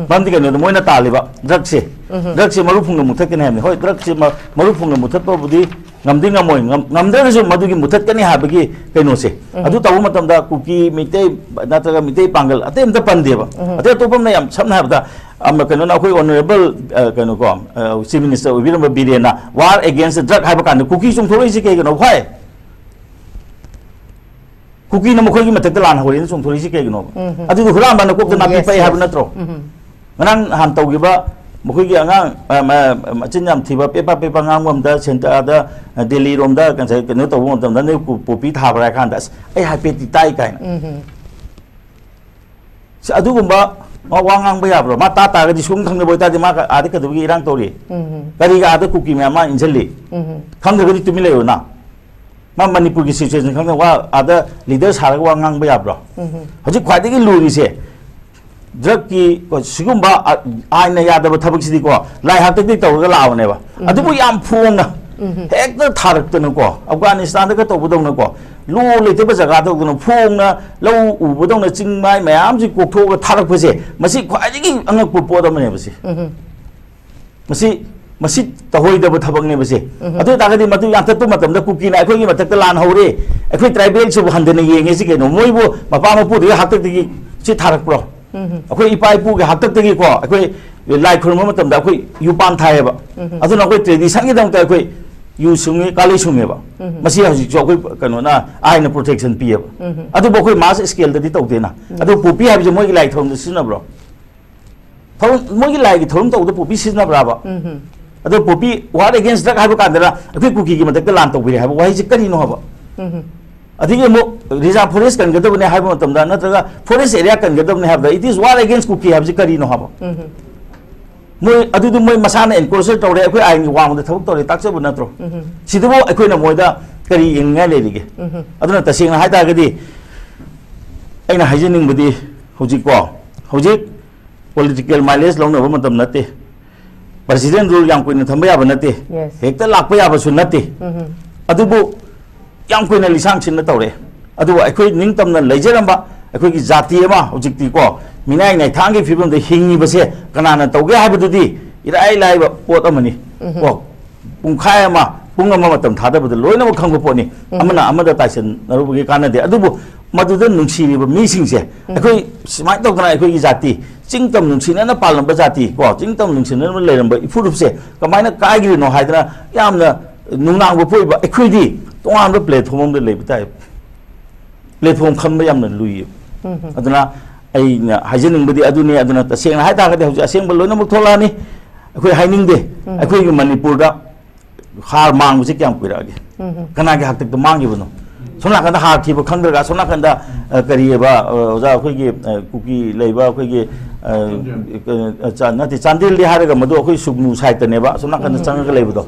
ꯃꯔꯝꯗꯤ ꯀꯩꯅꯣꯗ ꯃꯣꯏꯅ ꯇꯥꯜꯂꯤꯕ drugꯁꯦ, drugꯁꯦ ꯃꯔꯨ ꯐꯨꯡꯅ ꯃꯨꯊꯠꯀꯅꯤ ꯍꯥꯏꯕꯅꯤ꯫ ꯍꯣꯏ, drugꯁꯦ ꯃ-, ꯃꯔꯨ ꯐꯨꯡꯅ ꯃꯨꯊꯠꯄꯕꯨꯗꯤ ꯉꯝꯗꯤ ꯉꯝꯃꯣꯏ, ꯉꯝ-, ꯉꯝꯗ꯭ꯔꯒꯁꯨ ꯃꯗꯨꯒꯤ ꯃꯨꯊꯠꯀꯅꯤ ꯍꯥꯏꯕꯒꯤ ꯀꯩꯅꯣꯁꯦ, ꯑꯗꯨ ꯇꯧꯕ ꯃꯇꯝꯗ ꯀꯨꯀꯤ, ꯃꯩꯇꯩ ꯅꯠꯇ꯭ꯔꯒ ꯃꯩꯇꯩ ꯄꯥꯡꯒꯜ ꯑꯇꯩ ꯑꯝꯇ ꯄꯟꯗꯦꯕ꯫ ꯑꯇꯩ ꯑꯇꯣꯞꯄ ꯑꯃꯅ ꯌꯥꯝ ꯁꯝꯅ ꯍꯥꯏꯔꯕꯗ, ꯑꯃ, ꯀꯩꯅꯣꯅ ꯑꯩꯈꯣꯏ honourable, ꯑ, ꯀꯩꯅꯣ ꯀꯣ, ꯑ, Chief Minister ꯑꯣꯏꯕꯤꯔꯝꯕ ꯕꯤꯔꯦꯟꯅ war against drug ꯍꯥꯏꯕ ꯀꯥꯟꯗ ꯀꯨꯀꯤ ꯆꯣꯡꯊꯣꯔꯛꯏꯁꯦ ꯀꯩꯒꯤꯅꯣ? ꯍꯣꯏ, ꯀꯨꯀꯤꯅ ꯃꯈꯣꯏꯒꯤ ꯃꯊꯛꯇ ꯂꯥꯟ ꯍꯧꯔꯦꯅ ꯆꯣꯡꯊꯣꯔꯛꯏꯁꯤ ꯀꯩꯒꯤꯅꯣꯕ? ꯎꯝ꯫ ꯑꯗꯨꯗꯣ ꯍꯨꯔꯥꯟꯕꯅ ꯀꯣꯛꯇ ꯅꯥꯄꯤ ꯄꯛꯏ ꯍꯥꯏꯕ ꯅꯠꯇ꯭ꯔꯣ? ꯎꯝ꯫ ꯉꯔꯥꯡ ꯅꯍꯥꯟ ꯇꯧꯈꯤꯕ ꯃꯈꯣꯏꯒꯤ ꯑꯉꯥꯡ, ꯑ, ꯃ-, ꯃꯆꯤꯟ ꯌꯥꯝ ꯊꯤꯕ, ꯄꯦꯄꯥ ꯄꯦꯄꯥ ꯉꯥꯡꯕ ꯑꯝꯗ, ꯁꯦꯟꯇꯔꯗ, ꯑ, ꯗꯦꯜꯂꯤꯔꯣꯝꯗ ꯀꯩꯅꯣ ꯇꯧꯕ ꯃꯇꯝꯗ ꯅꯣꯏ ꯀꯨ-, ꯄꯣꯄꯤ ꯊꯥꯕ꯭ꯔꯥ ꯍꯥꯏ ꯀꯥꯟꯗ, "ꯑꯁ, ꯑꯩ ꯍꯥꯏꯐꯦꯠꯇꯤ ꯇꯥꯏ" ꯀꯥꯏꯅ꯫ ꯎꯝ꯫ ꯁꯤ ꯑꯗꯨꯒꯨꯝꯕ ꯋꯥ, ꯋꯥ ꯉꯥꯡꯕ ꯌꯥꯕ꯭ꯔꯣ? ꯃꯥ ꯇꯥ ꯇꯥꯔꯒꯗꯤ ꯁꯨꯝ ꯈꯪꯗꯕ ꯑꯣꯏꯇꯥꯔꯗꯤ ꯃꯥ ꯑꯥꯗ ꯀꯩꯗꯧꯕꯒꯤ ꯏꯔꯥꯡ ꯇꯧꯔꯤ? ꯎꯝ꯫ ꯀꯔꯤꯒꯤ ꯑꯥꯗ ꯀꯨꯀꯤ ꯃꯌꯥꯝ ꯃꯥ ꯏꯟꯁꯤꯜꯂꯤ? ꯎꯝ꯫ ꯈꯪꯗ꯭ꯔꯒꯗꯤ ꯇꯨꯃꯤꯟ ꯂꯩꯌꯨꯅ꯫ ꯃꯥ ꯃꯅꯤꯄꯨꯔꯒꯤ situation ꯈꯪꯗ ꯋꯥ ꯑꯥꯗ leader ꯁꯥꯔꯒ ꯋꯥ ꯉꯥꯡꯕ ꯌꯥꯕ꯭ꯔꯣ? ꯎꯝ꯫ ꯍꯧꯖꯤꯛ ꯈ꯭ꯋꯥꯏꯗꯒꯤ ꯂꯨꯔꯤꯁꯦ drugꯀꯤ ꯀꯣ, ꯁꯤꯒꯨꯝꯕ ꯑ-, ꯑꯥꯏꯟꯅ ꯌꯥꯗꯕ ꯊꯕꯛꯁꯤꯗꯤꯀꯣ, ꯂꯥꯏ ꯍꯥꯛꯇꯛꯇꯒꯤ ꯇꯧꯔꯒ ꯂꯥꯛꯑꯕꯅꯦꯕ꯫ ꯎꯝ꯫ ꯑꯗꯨꯕꯨ ꯌꯥꯝ ꯐꯣꯡꯅ, ꯎꯝ꯫ ꯍꯦꯛꯇ ꯊꯥꯔꯛꯇꯅꯀꯣ, ꯑꯐꯒꯥꯅꯤꯁꯇꯥꯟꯗꯒ ꯇꯧꯕꯗꯧꯅꯀꯣ, ꯂꯣ ꯂꯩꯇꯕ ꯖꯒꯥꯗꯧꯗꯅ ꯐꯣꯡꯅ ꯂꯧ ꯎꯕꯗꯧꯅ ꯆꯤꯡ ꯃꯥꯏ ꯃꯌꯥꯝꯁꯤ ꯀꯣꯛꯊꯣꯛꯑꯒ ꯊꯥꯔꯛꯄꯁꯦ, ꯃꯁꯤ ꯈ꯭ꯋꯥꯏꯗꯒꯤ ꯑꯉꯛꯄ ꯄꯣꯠ ꯑꯃꯅꯦꯕ ꯁꯤ꯫ ꯎꯝ꯫ ꯃꯁꯤ, ꯃꯁꯤ ꯇꯧꯍꯣꯏꯗꯕ ꯊꯕꯛꯅꯦꯕ ꯁꯤ꯫ ꯎꯝ꯫ ꯑꯗꯨ ꯑꯣꯏꯇꯥꯔꯒꯗꯤ ꯃꯗꯨ ꯌꯥꯟꯊꯠꯄ ꯃꯇꯝꯗ ꯀꯨꯀꯤꯅ ꯑꯩꯈꯣꯏꯒꯤ ꯃꯊꯛꯇ ꯂꯥꯟ ꯍꯧꯔꯦ, ꯑꯩꯈꯣꯏ tribalꯁꯤꯕꯨ ꯍꯟꯊꯅ ꯌꯦꯡꯉꯦ ꯁꯤ ꯀꯩꯅꯣ? ꯃꯣꯏꯕꯨ ꯃꯄꯥ ꯃꯄꯨꯗꯒꯤ ꯍꯥꯛꯇꯛꯇꯒꯤ ꯁꯤ ꯊꯥꯔꯛꯄ꯭ꯔꯣ? ꯎꯝ꯫ ꯑꯩꯈꯣꯏ ꯏꯄꯥ ꯏꯄꯨꯒꯤ ꯍꯥꯛꯇꯛꯇꯒꯤꯀꯣ, ꯑꯩꯈꯣꯏ ꯂꯥꯏ ꯈꯨꯔꯨꯝꯕ ꯃꯇꯝꯗ ꯑꯩꯈꯣꯏ ꯌꯨꯄꯥꯟ ꯊꯥꯏꯌꯦꯕ꯫ ꯎꯝ꯫ ꯑꯗꯨꯅ ꯑꯩꯈꯣꯏ traditionꯒꯤꯗꯃꯛꯇ ꯑꯩꯈꯣꯏ ꯌꯨ ꯁꯨꯡꯉꯤ, ꯀꯥꯂꯩ ꯁꯨꯡꯉꯦꯕ꯫ ꯎꯝ꯫ ꯃꯁꯤ ꯍꯧꯖꯤꯛꯁꯨ ꯑꯩꯈꯣꯏ ꯀꯩꯅꯣꯅ ꯑꯥꯏꯟꯅ protection ꯄꯤꯌꯦꯕ꯫ ꯎꯝ꯫ ꯑꯗꯨꯕꯨ ꯑꯩꯈꯣꯏ mass scaleꯗꯗꯤ ꯇꯧꯗꯦꯅ꯫ ꯎꯝ꯫ ꯑꯗꯨ ꯄꯣꯄꯤ ꯍꯥꯏꯕꯁꯦ ꯃꯣꯏꯒꯤ ꯂꯥꯏ ꯊꯧꯔꯝꯗ ꯁꯤꯖꯤꯟꯅꯕ꯭ꯔꯣ? ꯊꯧꯔꯝ, ꯃꯣꯏꯒꯤ ꯂꯥꯏꯒꯤ ꯊꯧꯔꯝ ꯇꯧꯕꯗ ꯄꯣꯄꯤ ꯁꯤꯖꯤꯟꯅꯕ꯭ꯔꯕ? ꯎꯝ꯫ ꯑꯗꯣ ꯄꯣꯄꯤ war against drug ꯍꯥꯏꯕ ꯀꯥꯟꯗꯅ ꯑꯩꯈꯣꯏ ꯀꯨꯀꯤꯒꯤ ꯃꯊꯛꯇ ꯂꯥꯟ ꯇꯧꯕꯤꯔꯦ ꯍꯥꯏꯕ ꯋꯥꯍꯩꯁꯦ ꯀꯔꯤꯅꯣ ꯍꯥꯏꯕ? ꯎꯝ꯫ ꯑꯗꯒꯤ ꯑꯃꯨꯛ reserve forest ꯀꯟꯒꯗꯕꯅꯦ ꯍꯥꯏꯕ ꯃꯇꯝꯗ, ꯅꯠꯇ꯭ꯔꯒ forest area ꯀꯟꯒꯗꯕꯅꯦ ꯍꯥꯏꯕꯗ, it is war against Kuki ꯍꯥꯏꯕꯁꯤ ꯀꯔꯤꯅꯣ ꯍꯥꯏꯕ? ꯎꯝ꯫ ꯃꯣꯏ ꯑꯗꯨꯗꯤ ꯃꯣꯏ ꯃꯁꯥꯅ encroach ꯇꯧꯔꯦ, ꯑꯩꯈꯣꯏ ꯑꯥꯏꯟꯒꯤ ꯋꯥꯡꯃꯗ ꯊꯕꯛ ꯇꯧꯔꯦ ꯇꯥꯛꯆꯕ ꯅꯠꯇ꯭ꯔꯣ? ꯎꯝ꯫ ꯁꯤꯗꯕꯨ ꯑꯩꯈꯣꯏꯅ ꯃꯣꯏꯗ ꯀꯔꯤ ꯌꯦꯡꯅꯤꯡꯉꯥꯏ ꯂꯩꯔꯤꯒꯦ? ꯎꯝ꯫ ꯑꯗꯨꯅ ꯇꯁꯦꯡꯅ ꯍꯥꯏ ꯇꯥꯔꯒꯗꯤ ꯑꯩꯅ ꯍꯥꯏꯖꯅꯤꯡꯕꯗꯤ ꯍꯧꯖꯤꯛꯀꯣ, ꯍꯧꯖꯤꯛ political mileage ꯂꯧꯅꯕ ꯃꯇꯝ ꯅꯠꯇꯦ꯫ President rule ꯌꯥꯝ ꯀꯨꯏꯅ ꯊꯝꯕ ꯌꯥꯕ ꯅꯠꯇꯦ꯫ Yes. ꯍꯦꯛꯇ ꯂꯥꯛꯄ ꯌꯥꯕꯁꯨ ꯅꯠꯇꯦ꯫ ꯎꯝ꯫ ꯑꯗꯨꯕꯨ ꯌꯥꯝ ꯀꯨꯏꯅ ꯂꯤꯁꯥꯡ ꯁꯤꯟꯅ ꯇꯧꯔꯛꯑꯦ꯫ ꯑꯗꯨꯕꯨ ꯑꯩꯈꯣꯏ ꯅꯤꯡꯇꯝꯅ ꯂꯩꯖꯔꯝꯕ ꯑꯩꯈꯣꯏꯒꯤ ꯖꯥꯇꯤ ꯑꯃ ꯍꯧꯖꯤꯛꯇꯤꯀꯣ, ꯃꯤꯅꯥꯏ ꯅꯥꯏꯊꯥꯡꯒꯤ ꯐꯤꯕꯝꯗ ꯍꯤꯡꯉꯤꯕꯁꯦ ꯀꯅꯥꯅ ꯇꯧꯒꯦ ꯍꯥꯏꯕꯗꯨꯗꯤ ꯏꯔꯥꯏ ꯂꯥꯏꯕ ꯄꯣꯠ ꯑꯃꯅꯤ꯫ ꯎꯝ꯫ ꯀꯣ, ꯄꯨꯡꯈꯥꯏ ꯑꯃ, ꯄꯨꯡ ꯑꯃ ꯃꯇꯝ ꯊꯥꯗꯕꯗ ꯂꯣꯏꯅꯃꯛ ꯈꯪꯕ ꯄꯣꯠꯅꯤ꯫ ꯎꯝ꯫ ꯑꯃꯅ ꯑꯃꯗ ꯇꯥꯏꯁꯟꯅꯔꯨꯕꯒꯤ ꯀꯥꯟꯅꯗꯦ꯫ ꯑꯗꯨꯕꯨ ꯃꯗꯨꯗ ꯅꯨꯡꯁꯤꯔꯤꯕ ꯃꯤꯁꯤꯡꯁꯦ, ꯎꯝ꯫ ꯑꯩꯈꯣꯏ ꯁꯨꯃꯥꯏꯅ ꯇꯧꯗꯅ ꯑꯩꯈꯣꯏꯒꯤ ꯖꯥꯇꯤ ꯆꯤꯡꯇꯝ ꯅꯨꯡꯁꯤꯅꯅ ꯄꯥꯜꯂꯝꯕ ꯖꯥꯇꯤ, ꯀꯣ, ꯆꯤꯡꯇꯝ ꯅꯨꯡꯁꯤꯅꯅ ꯂꯩꯔꯝꯕ ꯏꯐꯨꯔꯨꯞꯁꯦ ꯀꯃꯥꯏꯅ ꯀꯥꯏꯈ꯭ꯔꯤꯅꯣ ꯍꯥꯏꯗꯅ ꯌꯥꯝꯅ ꯅꯨꯡꯅꯥꯡꯕ ꯄꯣꯛꯏꯕ ꯑꯩꯈꯣꯏꯗꯤ ꯇꯣꯉꯥꯟꯕ platform ꯑꯃꯗ ꯂꯩꯕ ꯇꯥꯏ꯫ ꯄ꯭ꯂꯦꯠꯐꯣꯝ ꯈꯟꯕ ꯌꯥꯝꯅ ꯂꯨꯏꯌꯦꯕ꯫ ꯑꯗꯨꯅ ꯑꯩꯅ ꯍꯥꯏꯖꯅꯤꯡꯕꯗꯤ ꯑꯗꯨꯅꯤ꯫ ꯑꯗꯨꯅ ꯇꯁꯦꯡꯅ ꯍꯥꯏꯇꯥꯔꯒꯗꯤ ꯍꯧꯖꯤꯛ ꯑꯁꯦꯡꯕ ꯂꯣꯏꯅꯃꯛ ꯊꯣꯛꯂꯛꯑꯅꯤ꯫ ꯑꯩꯈꯣꯏ ꯍꯥꯏꯅꯤꯡꯗꯦ꯫ ꯑꯩꯈꯣꯏꯒꯤ ꯃꯅꯤꯄꯨꯔꯗ ꯍꯥꯔ ꯃꯥꯡꯕꯁꯤ ꯀꯌꯥꯝ ꯀꯨꯏꯔꯛꯑꯒꯦ? ꯀꯅꯥꯒꯤ ꯍꯥꯛꯇꯛꯇ ꯃꯥꯡꯈꯤꯕꯅꯣ? ꯁꯣꯝ ꯅꯥꯀꯟꯗ ꯍꯥꯔ ꯊꯤꯕ ꯈꯪꯗ꯭ꯔꯒ, ꯁꯣꯝ ꯅꯥꯀꯟꯗ, ꯑ, ꯀꯔꯤꯑꯕ, ꯑ, ꯑꯣꯖꯥ, ꯑꯩꯈꯣꯏꯒꯤ, ꯑ, ꯀꯨꯀꯤ ꯂꯩꯕ ꯑꯩꯈꯣꯏꯒꯤ, ꯑ, ꯆꯥꯟꯗꯦꯜ꯫ ꯑ, ꯆꯥ-, ꯅꯠꯇꯦ, ꯆꯥꯟꯗꯦꯜꯗꯤ ꯍꯥꯏꯔꯒ ꯃꯗꯨ ꯑꯩꯈꯣꯏ ꯁꯨꯒꯅꯨ ꯁꯥꯏꯠꯇꯅꯦꯕ, ꯁꯣꯝ ꯅꯥꯀꯟꯗ ꯆꯪꯉꯒ ꯂꯩꯕꯗꯣ꯫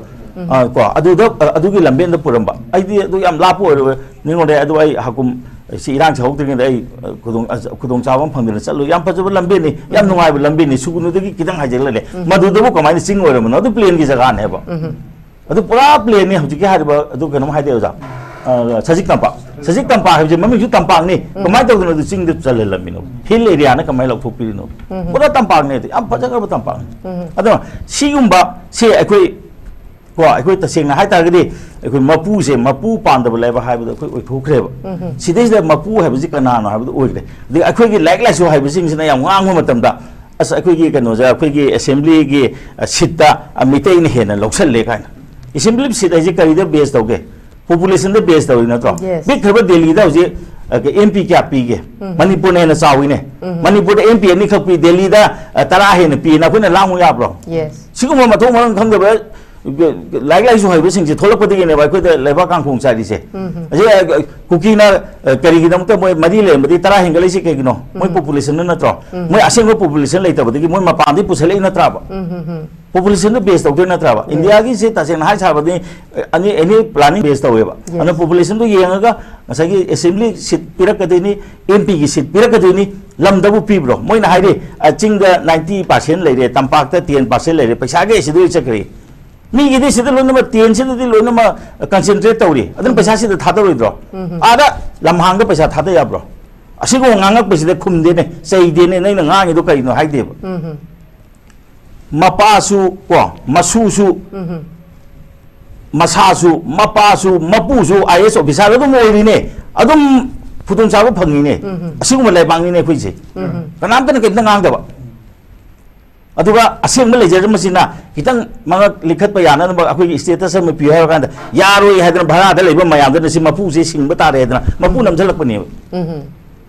ꯑ, ꯀꯣ, ꯑꯗꯨꯗ, ꯑ, ꯑꯗꯨꯒꯤ ꯂꯝꯕꯦꯟꯗ ꯄꯨꯔꯝꯕ꯫ ꯑꯩꯗꯤ ꯑꯗꯨ ꯌꯥꯝ ꯂꯥꯞꯄ ꯑꯣꯏꯔꯣꯏ꯫ ꯅꯤꯡꯉꯣꯔꯦ ꯑꯗꯨ ꯑꯩ ꯍꯥꯀꯨꯝ ꯁꯤ ꯏꯔꯥꯡꯁꯦ ꯍꯧꯗ꯭ꯔꯤꯉꯩꯗ ꯑꯩ, ꯑ, ꯈꯨꯗꯣꯡ, ꯑ, ꯈꯨꯗꯣꯡꯆꯥꯕ ꯑꯃ ꯐꯪꯗꯅ ꯆꯠꯂꯨ꯫ ꯌꯥꯝ ꯐꯖꯕ ꯂꯝꯕꯦꯟꯅꯤ, ꯌꯥꯝ ꯅꯨꯡꯉꯥꯏꯕ ꯂꯝꯕꯦꯟꯅꯤ꯫ ꯁꯨꯒꯅꯨꯗꯒꯤ ꯈꯤꯇꯪ ꯍꯥꯏꯖꯤꯜꯂꯒ ꯂꯩ꯫ ꯃꯗꯨꯗꯕꯨ ꯀꯃꯥꯏꯅ ꯆꯤꯡ ꯑꯣꯏꯔꯝꯕꯅꯣ? ꯑꯗꯨ ꯄ꯭ꯂꯦꯟꯒꯤ ꯖꯒꯥꯅꯦꯕ꯫ ꯑꯗꯨ ꯄꯨꯔꯥ ꯄ꯭ꯂꯦꯟꯅꯤ ꯍꯧꯖꯤꯛꯀꯤ ꯍꯥꯏꯔꯤꯕ꯫ ꯑꯗꯨ ꯀꯩꯅꯣꯝ ꯍꯥꯏꯗꯦ ꯑꯣꯖꯥ, ꯑ, ꯁꯖꯤꯛ ꯇꯝꯄꯥꯛ, ꯁꯖꯤꯛ ꯇꯝꯄꯥꯛ ꯍꯥꯏꯕꯁꯦ ꯃꯃꯤꯡꯁꯨ ꯇꯝꯄꯥꯛꯅꯤ꯫ ꯀꯃꯥꯏꯅ ꯇꯧꯗꯅ ꯑꯗꯨ ꯆꯤꯡꯗ ꯆꯜꯍꯜꯂꯝꯃꯤꯅꯣ? ꯍꯤꯜ ꯑꯦꯔꯤꯌꯥꯅ ꯀꯃꯥꯏꯅ ꯂꯧꯊꯣꯛꯄꯤꯔꯤꯅꯣ? ꯄꯨꯔꯥ ꯇꯝꯄꯥꯛꯅꯦ ꯑꯗꯨ, ꯌꯥꯝ ꯐꯖꯈ꯭ꯔꯕ ꯇꯝꯄꯥꯛꯅꯤ꯫ ꯑꯗꯣ ꯁꯤꯒꯨꯝꯕ ꯁꯦ ꯑꯩꯈꯣꯏ, ꯀꯣ, ꯑꯩꯈꯣꯏ ꯇꯁꯦꯡꯅ ꯍꯥꯏꯇꯥꯔꯒꯗꯤ ꯑꯩꯈꯣꯏ ꯃꯄꯨꯁꯦ, ꯃꯄꯨ ꯄꯥꯟꯗꯕ ꯂꯩꯕꯥꯛ ꯍꯥꯏꯕꯗꯣ ꯑꯩꯈꯣꯏ ꯑꯣꯏꯊꯣꯛꯈ꯭ꯔꯦꯕ꯫ ꯁꯤꯗꯩꯁꯤꯗ ꯃꯄꯨ ꯍꯥꯏꯕꯁꯤ ꯀꯅꯥꯅꯣ ꯍꯥꯏꯕꯗꯣ ꯑꯣꯏꯈ꯭ꯔꯦ꯫ ꯑꯗꯒꯤ ꯑꯩꯈꯣꯏꯒꯤ ꯂꯥꯏꯔꯤꯛ ꯂꯥꯏꯁꯨ ꯍꯥꯏꯕꯁꯤꯡꯁꯤꯅ ꯌꯥꯝ ꯉꯥꯡꯕ ꯃꯇꯝꯗ, "ꯑꯁ, ꯑꯩꯈꯣꯏꯒꯤ ꯀꯩꯅꯣꯁꯦ, ꯑꯩꯈꯣꯏꯒꯤ ꯑꯦꯁꯦꯝꯕ꯭ꯂꯤꯒꯤ, ꯑ, ꯁꯤꯠꯇ, ꯑ, ꯃꯤꯇꯩꯅ ꯍꯦꯟꯅ ꯂꯧꯁꯜꯂꯦ" ꯀꯥꯏꯅ꯫ ꯑꯦꯁꯦꯝꯕ꯭ꯂꯤ ꯁꯤꯠ ꯍꯥꯏꯁꯦ ꯀꯔꯤꯗ ꯕꯦꯁ ꯇꯧꯒꯦ? ꯄꯣꯄꯨꯂꯦꯁꯟꯗ ꯕꯦꯁ ꯇꯧꯔꯤ ꯅꯠꯇ꯭ꯔꯣ? Yes. ꯄꯤꯛꯈ꯭ꯔꯕ ꯗꯦꯜꯂꯤꯗ ꯍꯧꯖꯤꯛ, ꯑ, ꯑꯦꯝ ꯄꯤ ꯀꯌꯥ ꯄꯤꯒꯦ? ꯃꯅꯤꯄꯨꯔꯅ ꯍꯦꯟꯅ ꯆꯥꯎꯋꯤꯅꯦ꯫ ꯃꯅꯤꯄꯨꯔꯗ ꯑꯦꯝ ꯄꯤ ꯑꯅꯤꯈꯛ ꯄꯤ, ꯗꯦꯜꯂꯤꯗ, ꯑ, ꯇꯔꯥ ꯍꯦꯟꯅ ꯄꯤꯅ ꯑꯩꯈꯣꯏꯅ ꯂꯥꯡꯉꯨ ꯌꯥꯕ꯭ꯔꯣ? Yes. ꯁꯤꯒꯨꯝꯕ ꯃꯊꯣꯡ ꯃꯔꯝ ꯈꯪꯗꯕ ꯂꯥꯏꯔꯤꯛ ꯂꯥꯏꯁꯨ ꯍꯩꯕꯁꯤꯡꯁꯦ ꯊꯣꯛꯂꯛꯄꯗꯒꯤꯅꯦꯕ ꯑꯩꯈꯣꯏꯗ ꯂꯩꯕꯥꯛ ꯀꯥꯡꯈꯣꯡ ꯆꯥꯏꯔꯤꯁꯦ꯫ ꯑꯁꯤ, ꯑ, ꯀꯨꯀꯤꯅ, ꯑ, ꯀꯔꯤꯒꯤꯗꯃꯛꯇ ꯃꯣꯏ ꯃꯔꯤ ꯂꯩꯔꯝꯕꯗꯤ ꯇꯔꯥ ꯍꯦꯟꯒꯠꯂꯛꯏꯁꯦ ꯀꯩꯒꯤꯅꯣ? ꯃꯣꯏ ꯄꯣꯄꯨꯂꯦꯁꯟꯗꯨ ꯅꯠꯇ꯭ꯔꯣ? ꯃꯣꯏ ꯑꯁꯦꯡꯕ ꯄꯣꯄꯨꯂꯦꯁꯟ ꯂꯩꯇꯕꯗꯒꯤ ꯃꯣꯏ ꯃꯄꯥꯟꯗꯒꯤ ꯄꯨꯁꯜꯂꯛꯏ ꯅꯠꯇ꯭ꯔꯕ? ꯄꯣꯄꯨꯂꯦꯁꯟꯗꯨ ꯕꯦꯁ ꯇꯧꯗꯣꯏ ꯅꯠꯇ꯭ꯔꯕ? ꯏꯟꯗꯤꯌꯥꯒꯤꯁꯦ ꯇꯁꯦꯡꯅ ꯍꯥꯏ ꯁꯥꯕꯗꯤ, ꯑ, ꯑꯅꯤ, ꯑꯦꯅꯤ ꯄ꯭ꯂꯥꯅꯤꯡ ꯕꯦꯁ ꯇꯧꯋꯦꯕ꯫ Yes. ꯑꯗꯨꯅ ꯄꯣꯄꯨꯂꯦꯁꯟꯗꯨ ꯌꯦꯡꯉꯒ ꯉꯁꯥꯏꯒꯤ ꯑꯦꯁꯦꯝꯕ꯭ꯂꯤ ꯁꯤꯠ ꯄꯤꯔꯛꯀꯗꯣꯏꯅꯤ, ꯑꯦꯝ ꯄꯤꯒꯤ ꯁꯤꯠ ꯄꯤꯔꯛꯀꯗꯣꯏꯅꯤ, ꯂꯝꯗꯕꯨ ꯄꯤꯕ꯭ꯔꯣ? ꯃꯣꯏꯅ ꯍꯥꯏꯔꯤ, ꯑ, ꯆꯤꯡꯗ ꯅꯥꯏꯟꯇꯤ ꯄꯥꯔꯁꯦꯟ ꯂꯩꯔꯦ, ꯇꯝꯄꯥꯛꯇ ꯇꯦꯟ ꯄꯥꯔꯁꯦꯟ ꯂꯩꯔꯦ, ꯄꯩꯁꯥꯒꯤ ꯑꯁꯤꯗ ꯂꯣꯏ ꯆꯠꯈ꯭ꯔꯦ꯫ ꯃꯤꯒꯤꯗꯤ ꯁꯤꯗ ꯂꯣꯏꯅꯃꯛ, ꯇꯦꯟꯁꯤꯗꯗꯤ ꯂꯣꯏꯅꯃꯛ ꯀꯟꯁꯦꯟꯇ꯭ꯔꯦꯠ ꯇꯧꯔꯤ꯫ ꯑꯗꯨꯅ ꯄꯩꯁꯥ ꯁꯤꯗ ꯊꯥꯗꯔꯣꯏꯗ꯭ꯔꯣ? ꯑꯥꯗ ꯂꯝꯍꯥꯡꯗ ꯄꯩꯁꯥ ꯊꯥꯗ ꯌꯥꯕ꯭ꯔꯣ? ꯑꯁꯤꯒꯨꯝꯕ ꯉꯥꯡꯉꯛꯄꯁꯤꯗ ꯈꯨꯝꯗꯦꯅꯦ, ꯆꯩꯗꯦꯅꯦ, ꯅꯪꯅ ꯉꯥꯡꯉꯤꯗꯣ ꯀꯔꯤꯅꯣ ꯍꯥꯏꯗꯦꯕ꯫ ꯃꯄꯥꯁꯨ ꯀꯣ, ꯃꯁꯨꯁꯨ, ꯃꯁꯥꯁꯨ, ꯃꯄꯥꯁꯨ, ꯃꯄꯨꯁꯨ ꯑꯥꯏ ꯑꯦꯁ ꯑꯣꯐꯤꯁꯥꯔ ꯑꯗꯨꯝ ꯑꯣꯏꯔꯤꯅꯦ, ꯑꯗꯨꯝ ꯈꯨꯗꯣꯡꯆꯥꯕ ꯐꯪꯉꯤꯅꯦ꯫ ꯑꯁꯤꯒꯨꯝꯕ ꯂꯩꯕꯥꯛꯅꯤꯅꯦ ꯑꯩꯈꯣꯏꯁꯦ꯫ ꯀꯅꯥꯝꯇꯅ ꯀꯩꯝꯇ ꯉꯥꯡꯗꯕ꯫ ꯑꯗꯨꯒ ꯑꯁꯦꯡꯕ ꯂꯩꯖꯔꯝꯕꯁꯤꯅ ꯈꯤꯇꯪ ꯃꯉꯛ ꯂꯤꯈꯠꯄ ꯌꯥꯅꯅꯕ ꯑꯩꯈꯣꯏꯒꯤ status ꯑꯃ ꯄꯤꯌꯨ ꯍꯥꯏꯕ ꯀꯥꯟꯗ, ꯌꯥꯔꯣꯏ ꯍꯥꯏꯗꯅ ꯚꯔꯥꯗ ꯂꯩꯕ ꯃꯌꯥꯝꯗꯨꯅ ꯁꯤ ꯃꯄꯨꯁꯦ ꯁꯤꯡꯕ ꯇꯥꯔꯦ ꯍꯥꯏꯗꯅ ꯃꯄꯨ ꯅꯝꯁꯤꯜꯂꯛꯄꯅꯦꯕ꯫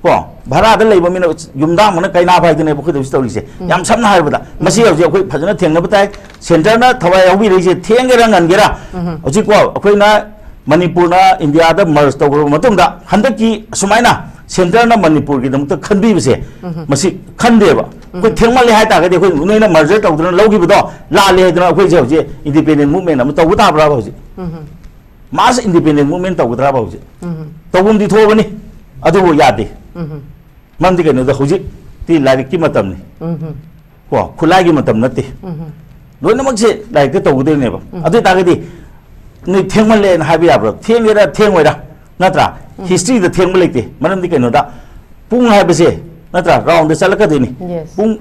ꯀꯣ, ꯚꯔꯥꯗ ꯂꯩꯕ ꯃꯤꯅ, ꯌꯨꯝꯗꯥꯡꯕꯅ ꯀꯩꯅꯥꯕ ꯍꯥꯏꯗꯨꯅꯦꯕ ꯑꯩꯈꯣꯏꯗ ꯍꯧꯖꯤꯛ ꯇꯧꯔꯤꯁꯦ꯫ ꯌꯥꯝ ꯁꯝꯅ ꯍꯥꯏꯔꯕꯗ, ꯃꯁꯤ ꯍꯧꯖꯤꯛ ꯑꯩꯈꯣꯏ ꯐꯖꯅ ꯊꯦꯡꯅꯕ ꯇꯥꯏ꯫ Centreꯅ ꯊꯋꯥꯏ ꯌꯥꯎꯕꯤꯔꯛꯏꯁꯦ, ꯊꯦꯡꯒꯦꯔꯥ ꯉꯟꯒꯦꯔꯥ, ꯍꯧꯖꯤꯛꯀꯣ ꯑꯩꯈꯣꯏꯅ ꯃꯅꯤꯄꯨꯔꯅ ꯏꯟꯗꯤꯌꯥꯗ merge ꯇꯧꯈ꯭ꯔꯕ ꯃꯇꯨꯡꯗ, ꯍꯟꯗꯛꯀꯤ ꯑꯁꯨꯃꯥꯏꯅ Centreꯅ ꯃꯅꯤꯄꯨꯔꯒꯤꯗꯃꯛꯇ ꯈꯟꯕꯤꯕꯁꯦ, ꯃꯁꯤ ꯈꯟꯗꯦꯕ꯫ ꯑꯩꯈꯣꯏ ꯊꯦꯡꯃꯜꯂꯦ ꯍꯥꯏ ꯇꯥꯔꯒꯗꯤ, ꯑꯩꯈꯣꯏ ꯅꯣꯏꯅ merger ꯇꯧꯗꯅ ꯂꯧꯈꯤꯕꯗꯣ ꯂꯥꯜꯂꯦ ꯍꯥꯏꯗꯅ ꯑꯩꯈꯣꯏꯁꯦ ꯍꯧꯖꯤꯛ independent movement ꯑꯃ ꯇꯧꯕ ꯇꯥꯕ꯭ꯔꯥꯕ ꯍꯧꯖꯤꯛ? Mass independent movement ꯇꯧꯒꯗ꯭ꯔꯥꯕ ꯍꯧꯖꯤꯛ? ꯇꯧꯐꯝꯗꯤ ꯊꯣꯛꯑꯕꯅꯤ, ꯑꯗꯨꯕꯨ ꯌꯥꯗꯦ꯫ ꯃꯔꯝꯗꯤ ꯀꯩꯅꯣꯗ, ꯍꯧꯖꯤꯛꯇꯤ ꯂꯥꯏꯔꯤꯛꯀꯤ ꯃꯇꯝꯅꯤ, ꯀꯣ, ꯈꯨꯠꯂꯥꯏꯒꯤ ꯃꯇꯝ ꯅꯠꯇꯦ꯫ ꯂꯣꯏꯅꯃꯛꯁꯦ ꯂꯥꯏꯔꯤꯛꯇ ꯇꯧꯒꯗꯣꯏꯅꯦꯕ꯫ ꯑꯗꯨ ꯑꯣꯏ ꯇꯥꯔꯒꯗꯤ ꯅꯣꯏ ꯊꯦꯡꯃꯜꯂꯦꯅ ꯍꯥꯏꯕ ꯌꯥꯕ꯭ꯔꯣ? ꯊꯦꯡꯒꯦꯔꯥ ꯊꯦꯡꯉꯣꯏꯔꯥ, ꯅꯠꯇ꯭ꯔꯥ? Historyꯗ ꯊꯦꯡꯕ ꯂꯩꯇꯦ꯫ ꯃꯔꯝꯗꯤ ꯀꯩꯅꯣꯗ, ꯄꯨꯡ ꯍꯥꯏꯕꯁꯦ, ꯅꯠꯇ꯭ꯔꯥ, roundꯗ ꯆꯠꯂꯛꯀꯗꯣꯏꯅꯤ꯫ Yes. ꯄꯨꯡ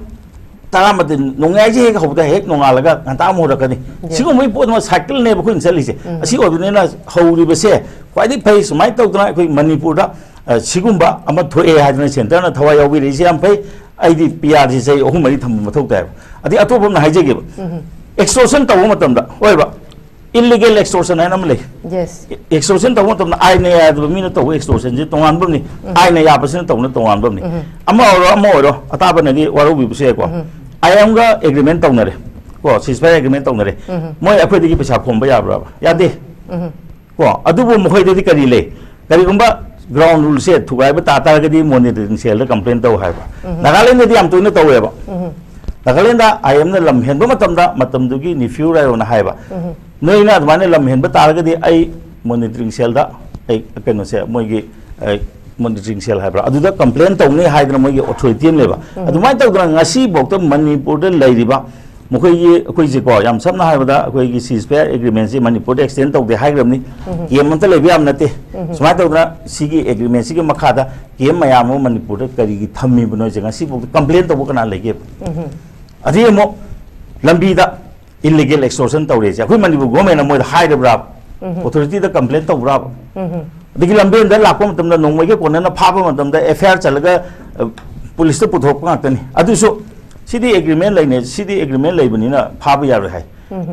ꯇꯔꯥꯃꯥꯊꯣꯏ, ꯅꯣꯡꯌꯥꯏꯁꯦ ꯍꯦꯛ ꯍꯧꯕꯗ ꯍꯦꯛ ꯅꯣꯡꯉꯥꯜꯂꯒ ꯉꯟꯇꯥ ꯑꯃꯨꯛ ꯍꯧꯔꯛꯀꯅꯤ꯫ Yes. ꯁꯤꯒꯨꯝꯕꯒꯤ ꯄꯣꯠ ꯑꯃ cycleꯅꯦꯕ ꯑꯩꯈꯣꯏꯅ ꯆꯠꯂꯤꯁꯦ꯫ ꯑꯁꯤ ꯑꯣꯏꯕꯅꯤꯅ ꯍꯧꯔꯤꯕꯁꯦ ꯈ꯭ꯋꯥꯏꯗꯒꯤ ꯐꯩ꯫ ꯁꯨꯃꯥꯏꯅ ꯇꯧꯗꯅ ꯑꯩꯈꯣꯏ ꯃꯅꯤꯄꯨꯔꯗ, ꯑ, ꯁꯤꯒꯨꯝꯕ ꯑꯃ ꯊꯣꯛꯑꯦ ꯍꯥꯏꯗꯅ Centreꯅ ꯊꯋꯥꯏ ꯌꯥꯎꯕꯤꯔꯛꯏꯁꯦ ꯌꯥꯝ ꯐꯩ꯫ ꯑꯩꯗꯤ PRꯁꯤ ꯆꯍꯤ ꯑꯍꯨꯝ ꯃꯔꯤ ꯊꯝꯕ ꯃꯊꯧ ꯇꯥꯏꯕ꯫ ꯑꯗꯩ ꯑꯇꯣꯞꯄ ꯑꯃꯅ ꯍꯥꯏꯖꯒꯦꯕ, extortion ꯇꯧꯕ ꯃꯇꯝꯗ, ꯍꯣꯏꯕ, illegal extortion ꯍꯥꯏꯅ ꯑꯃ ꯂꯩ꯫ Yes. Extortion ꯇꯧꯕ ꯃꯇꯝꯗ ꯑꯥꯏꯟꯅ ꯌꯥꯗꯕ ꯃꯤꯅ ꯇꯧꯕ extortionꯁꯦ ꯇꯣꯉꯥꯟꯕ ꯑꯃꯅꯤ, ꯑꯥꯏꯟꯅ ꯌꯥꯕꯁꯤꯅ ꯇꯧꯕꯅ ꯇꯣꯉꯥꯟꯕ ꯑꯃꯅꯤ꯫ ꯑꯃ ꯑꯣꯏꯔꯣ, ꯑꯃ ꯑꯣꯏꯔꯣ, ꯑꯇꯥꯕꯅꯗꯤ ꯋꯥꯔꯧꯕꯤꯕꯁꯨ ꯌꯥꯏꯀꯣ꯫ IMꯒ agreement ꯇꯧꯅꯔꯦ, ꯀꯣ, ceasefire agreement ꯇꯧꯅꯔꯦ꯫ ꯃꯣꯏ ꯑꯩꯈꯣꯏꯗꯒꯤ ꯄꯩꯁꯥ ꯈꯣꯝꯕ ꯌꯥꯕ꯭ꯔꯥꯕ? ꯌꯥꯗꯦ꯫ ꯀꯣ, ꯑꯗꯨꯕꯨ ꯃꯈꯣꯏꯗꯗꯤ ꯀꯔꯤ ꯂꯩ? ꯀꯔꯤꯒꯨꯝꯕ ground ruleꯁꯦ ꯊꯨꯒꯥꯏꯕ ꯇꯥ ꯇꯥꯔꯒꯗꯤ monitoring cellꯗ complain ꯇꯧ ꯍꯥꯏꯕ꯫ ꯅꯥꯒꯥꯂꯦꯟꯗꯗꯤ ꯌꯥꯝ ꯇꯣꯏꯅ ꯇꯧꯋꯦꯕ꯫ ꯅꯥꯒꯥꯂꯦꯟꯗ IMꯅ ꯂꯝ ꯍꯦꯟꯕ ꯃꯇꯝꯗ ꯃꯇꯝꯗꯨꯒꯤ nephew ꯔꯥꯏꯌꯣꯅ ꯍꯥꯏꯕ, "ꯅꯣꯏꯅ ꯑꯗꯨꯃꯥꯏꯅ ꯂꯝ ꯍꯦꯟꯕ ꯇꯥꯔꯒꯗꯤ ꯑꯩ monitoring cellꯗ, ꯑꯩ ꯀꯩꯅꯣꯁꯦ, ꯃꯣꯏꯒꯤ, ꯑꯩ monitoring cell ꯍꯥꯏꯕ꯭ꯔꯥ, ꯑꯗꯨꯗ complain ꯇꯧꯅꯤ" ꯍꯥꯏꯗꯅ ꯃꯣꯏꯒꯤ authority ꯑꯃ ꯂꯩꯕ꯫ ꯑꯗꯨꯃꯥꯏꯅ ꯇꯧꯗꯅ ꯉꯁꯤꯐꯥꯎꯗ ꯃꯅꯤꯄꯨꯔꯗ ꯂꯩꯔꯤꯕ ꯃꯈꯣꯏꯒꯤ, ꯑꯩꯈꯣꯏꯁꯦꯀꯣ, ꯌꯥꯝ ꯁꯝꯅ ꯍꯥꯏꯔꯕꯗ, ꯑꯩꯈꯣꯏꯒꯤ ceasefire agreementꯁꯤ ꯃꯅꯤꯄꯨꯔꯗ extend ꯇꯧꯗꯦ ꯍꯥꯏꯈ꯭ꯔꯕꯅꯤ꯫ Camp ꯑꯝꯇ ꯂꯩꯕ ꯌꯥꯝ ꯅꯠꯇꯦ꯫ ꯁꯨꯃꯥꯏꯅ ꯇꯧꯗꯅ ꯁꯤꯒꯤ agreementꯁꯤꯒꯤ ꯃꯈꯥꯗ camp ꯃꯌꯥꯝ ꯑꯃ ꯃꯅꯤꯄꯨꯔꯗ ꯀꯔꯤꯒꯤ ꯊꯝꯃꯤꯕꯅꯣ ꯍꯥꯏꯁꯦ ꯉꯁꯤꯐꯥꯎꯗ complain ꯇꯧꯕ ꯀꯅꯥ ꯂꯩꯒꯦꯕ? ꯑꯗꯩ ꯑꯃꯨꯛ ꯂꯝꯕꯤꯗ illegal extortion ꯇꯧꯔꯦꯁꯦ ꯑꯩꯈꯣꯏ ꯃꯅꯤꯄꯨꯔ governmentꯅ ꯃꯣꯏꯗ ꯍꯥꯏꯔꯕ꯭ꯔꯥꯕ? Authorityꯗ complain ꯇꯧꯕ꯭ꯔꯥꯕ? ꯑꯗꯒꯤ ꯂꯝꯕꯦꯟꯗ ꯂꯥꯛꯄ ꯃꯇꯝꯗ, ꯅꯣꯡꯃꯩꯒ ꯀꯣꯟꯅꯅ ꯐꯥꯕ ꯃꯇꯝꯗ FIR ꯆꯠꯂꯒ, ꯑ, policeꯇ ꯄꯨꯊꯣꯛꯄ ꯉꯥꯛꯇꯅꯤ꯫ ꯑꯗꯨꯁꯨ ꯁꯤꯗꯤ ꯑꯦꯒ꯭ꯔꯤꯃꯦꯟ ꯂꯩꯅꯦ, ꯁꯤꯗꯤ ꯑꯦꯒ꯭ꯔꯤꯃꯦꯟ ꯂꯩꯕꯅꯤꯅ ꯐꯥꯕ ꯌꯥꯔꯣꯏ ꯍꯥꯏ꯫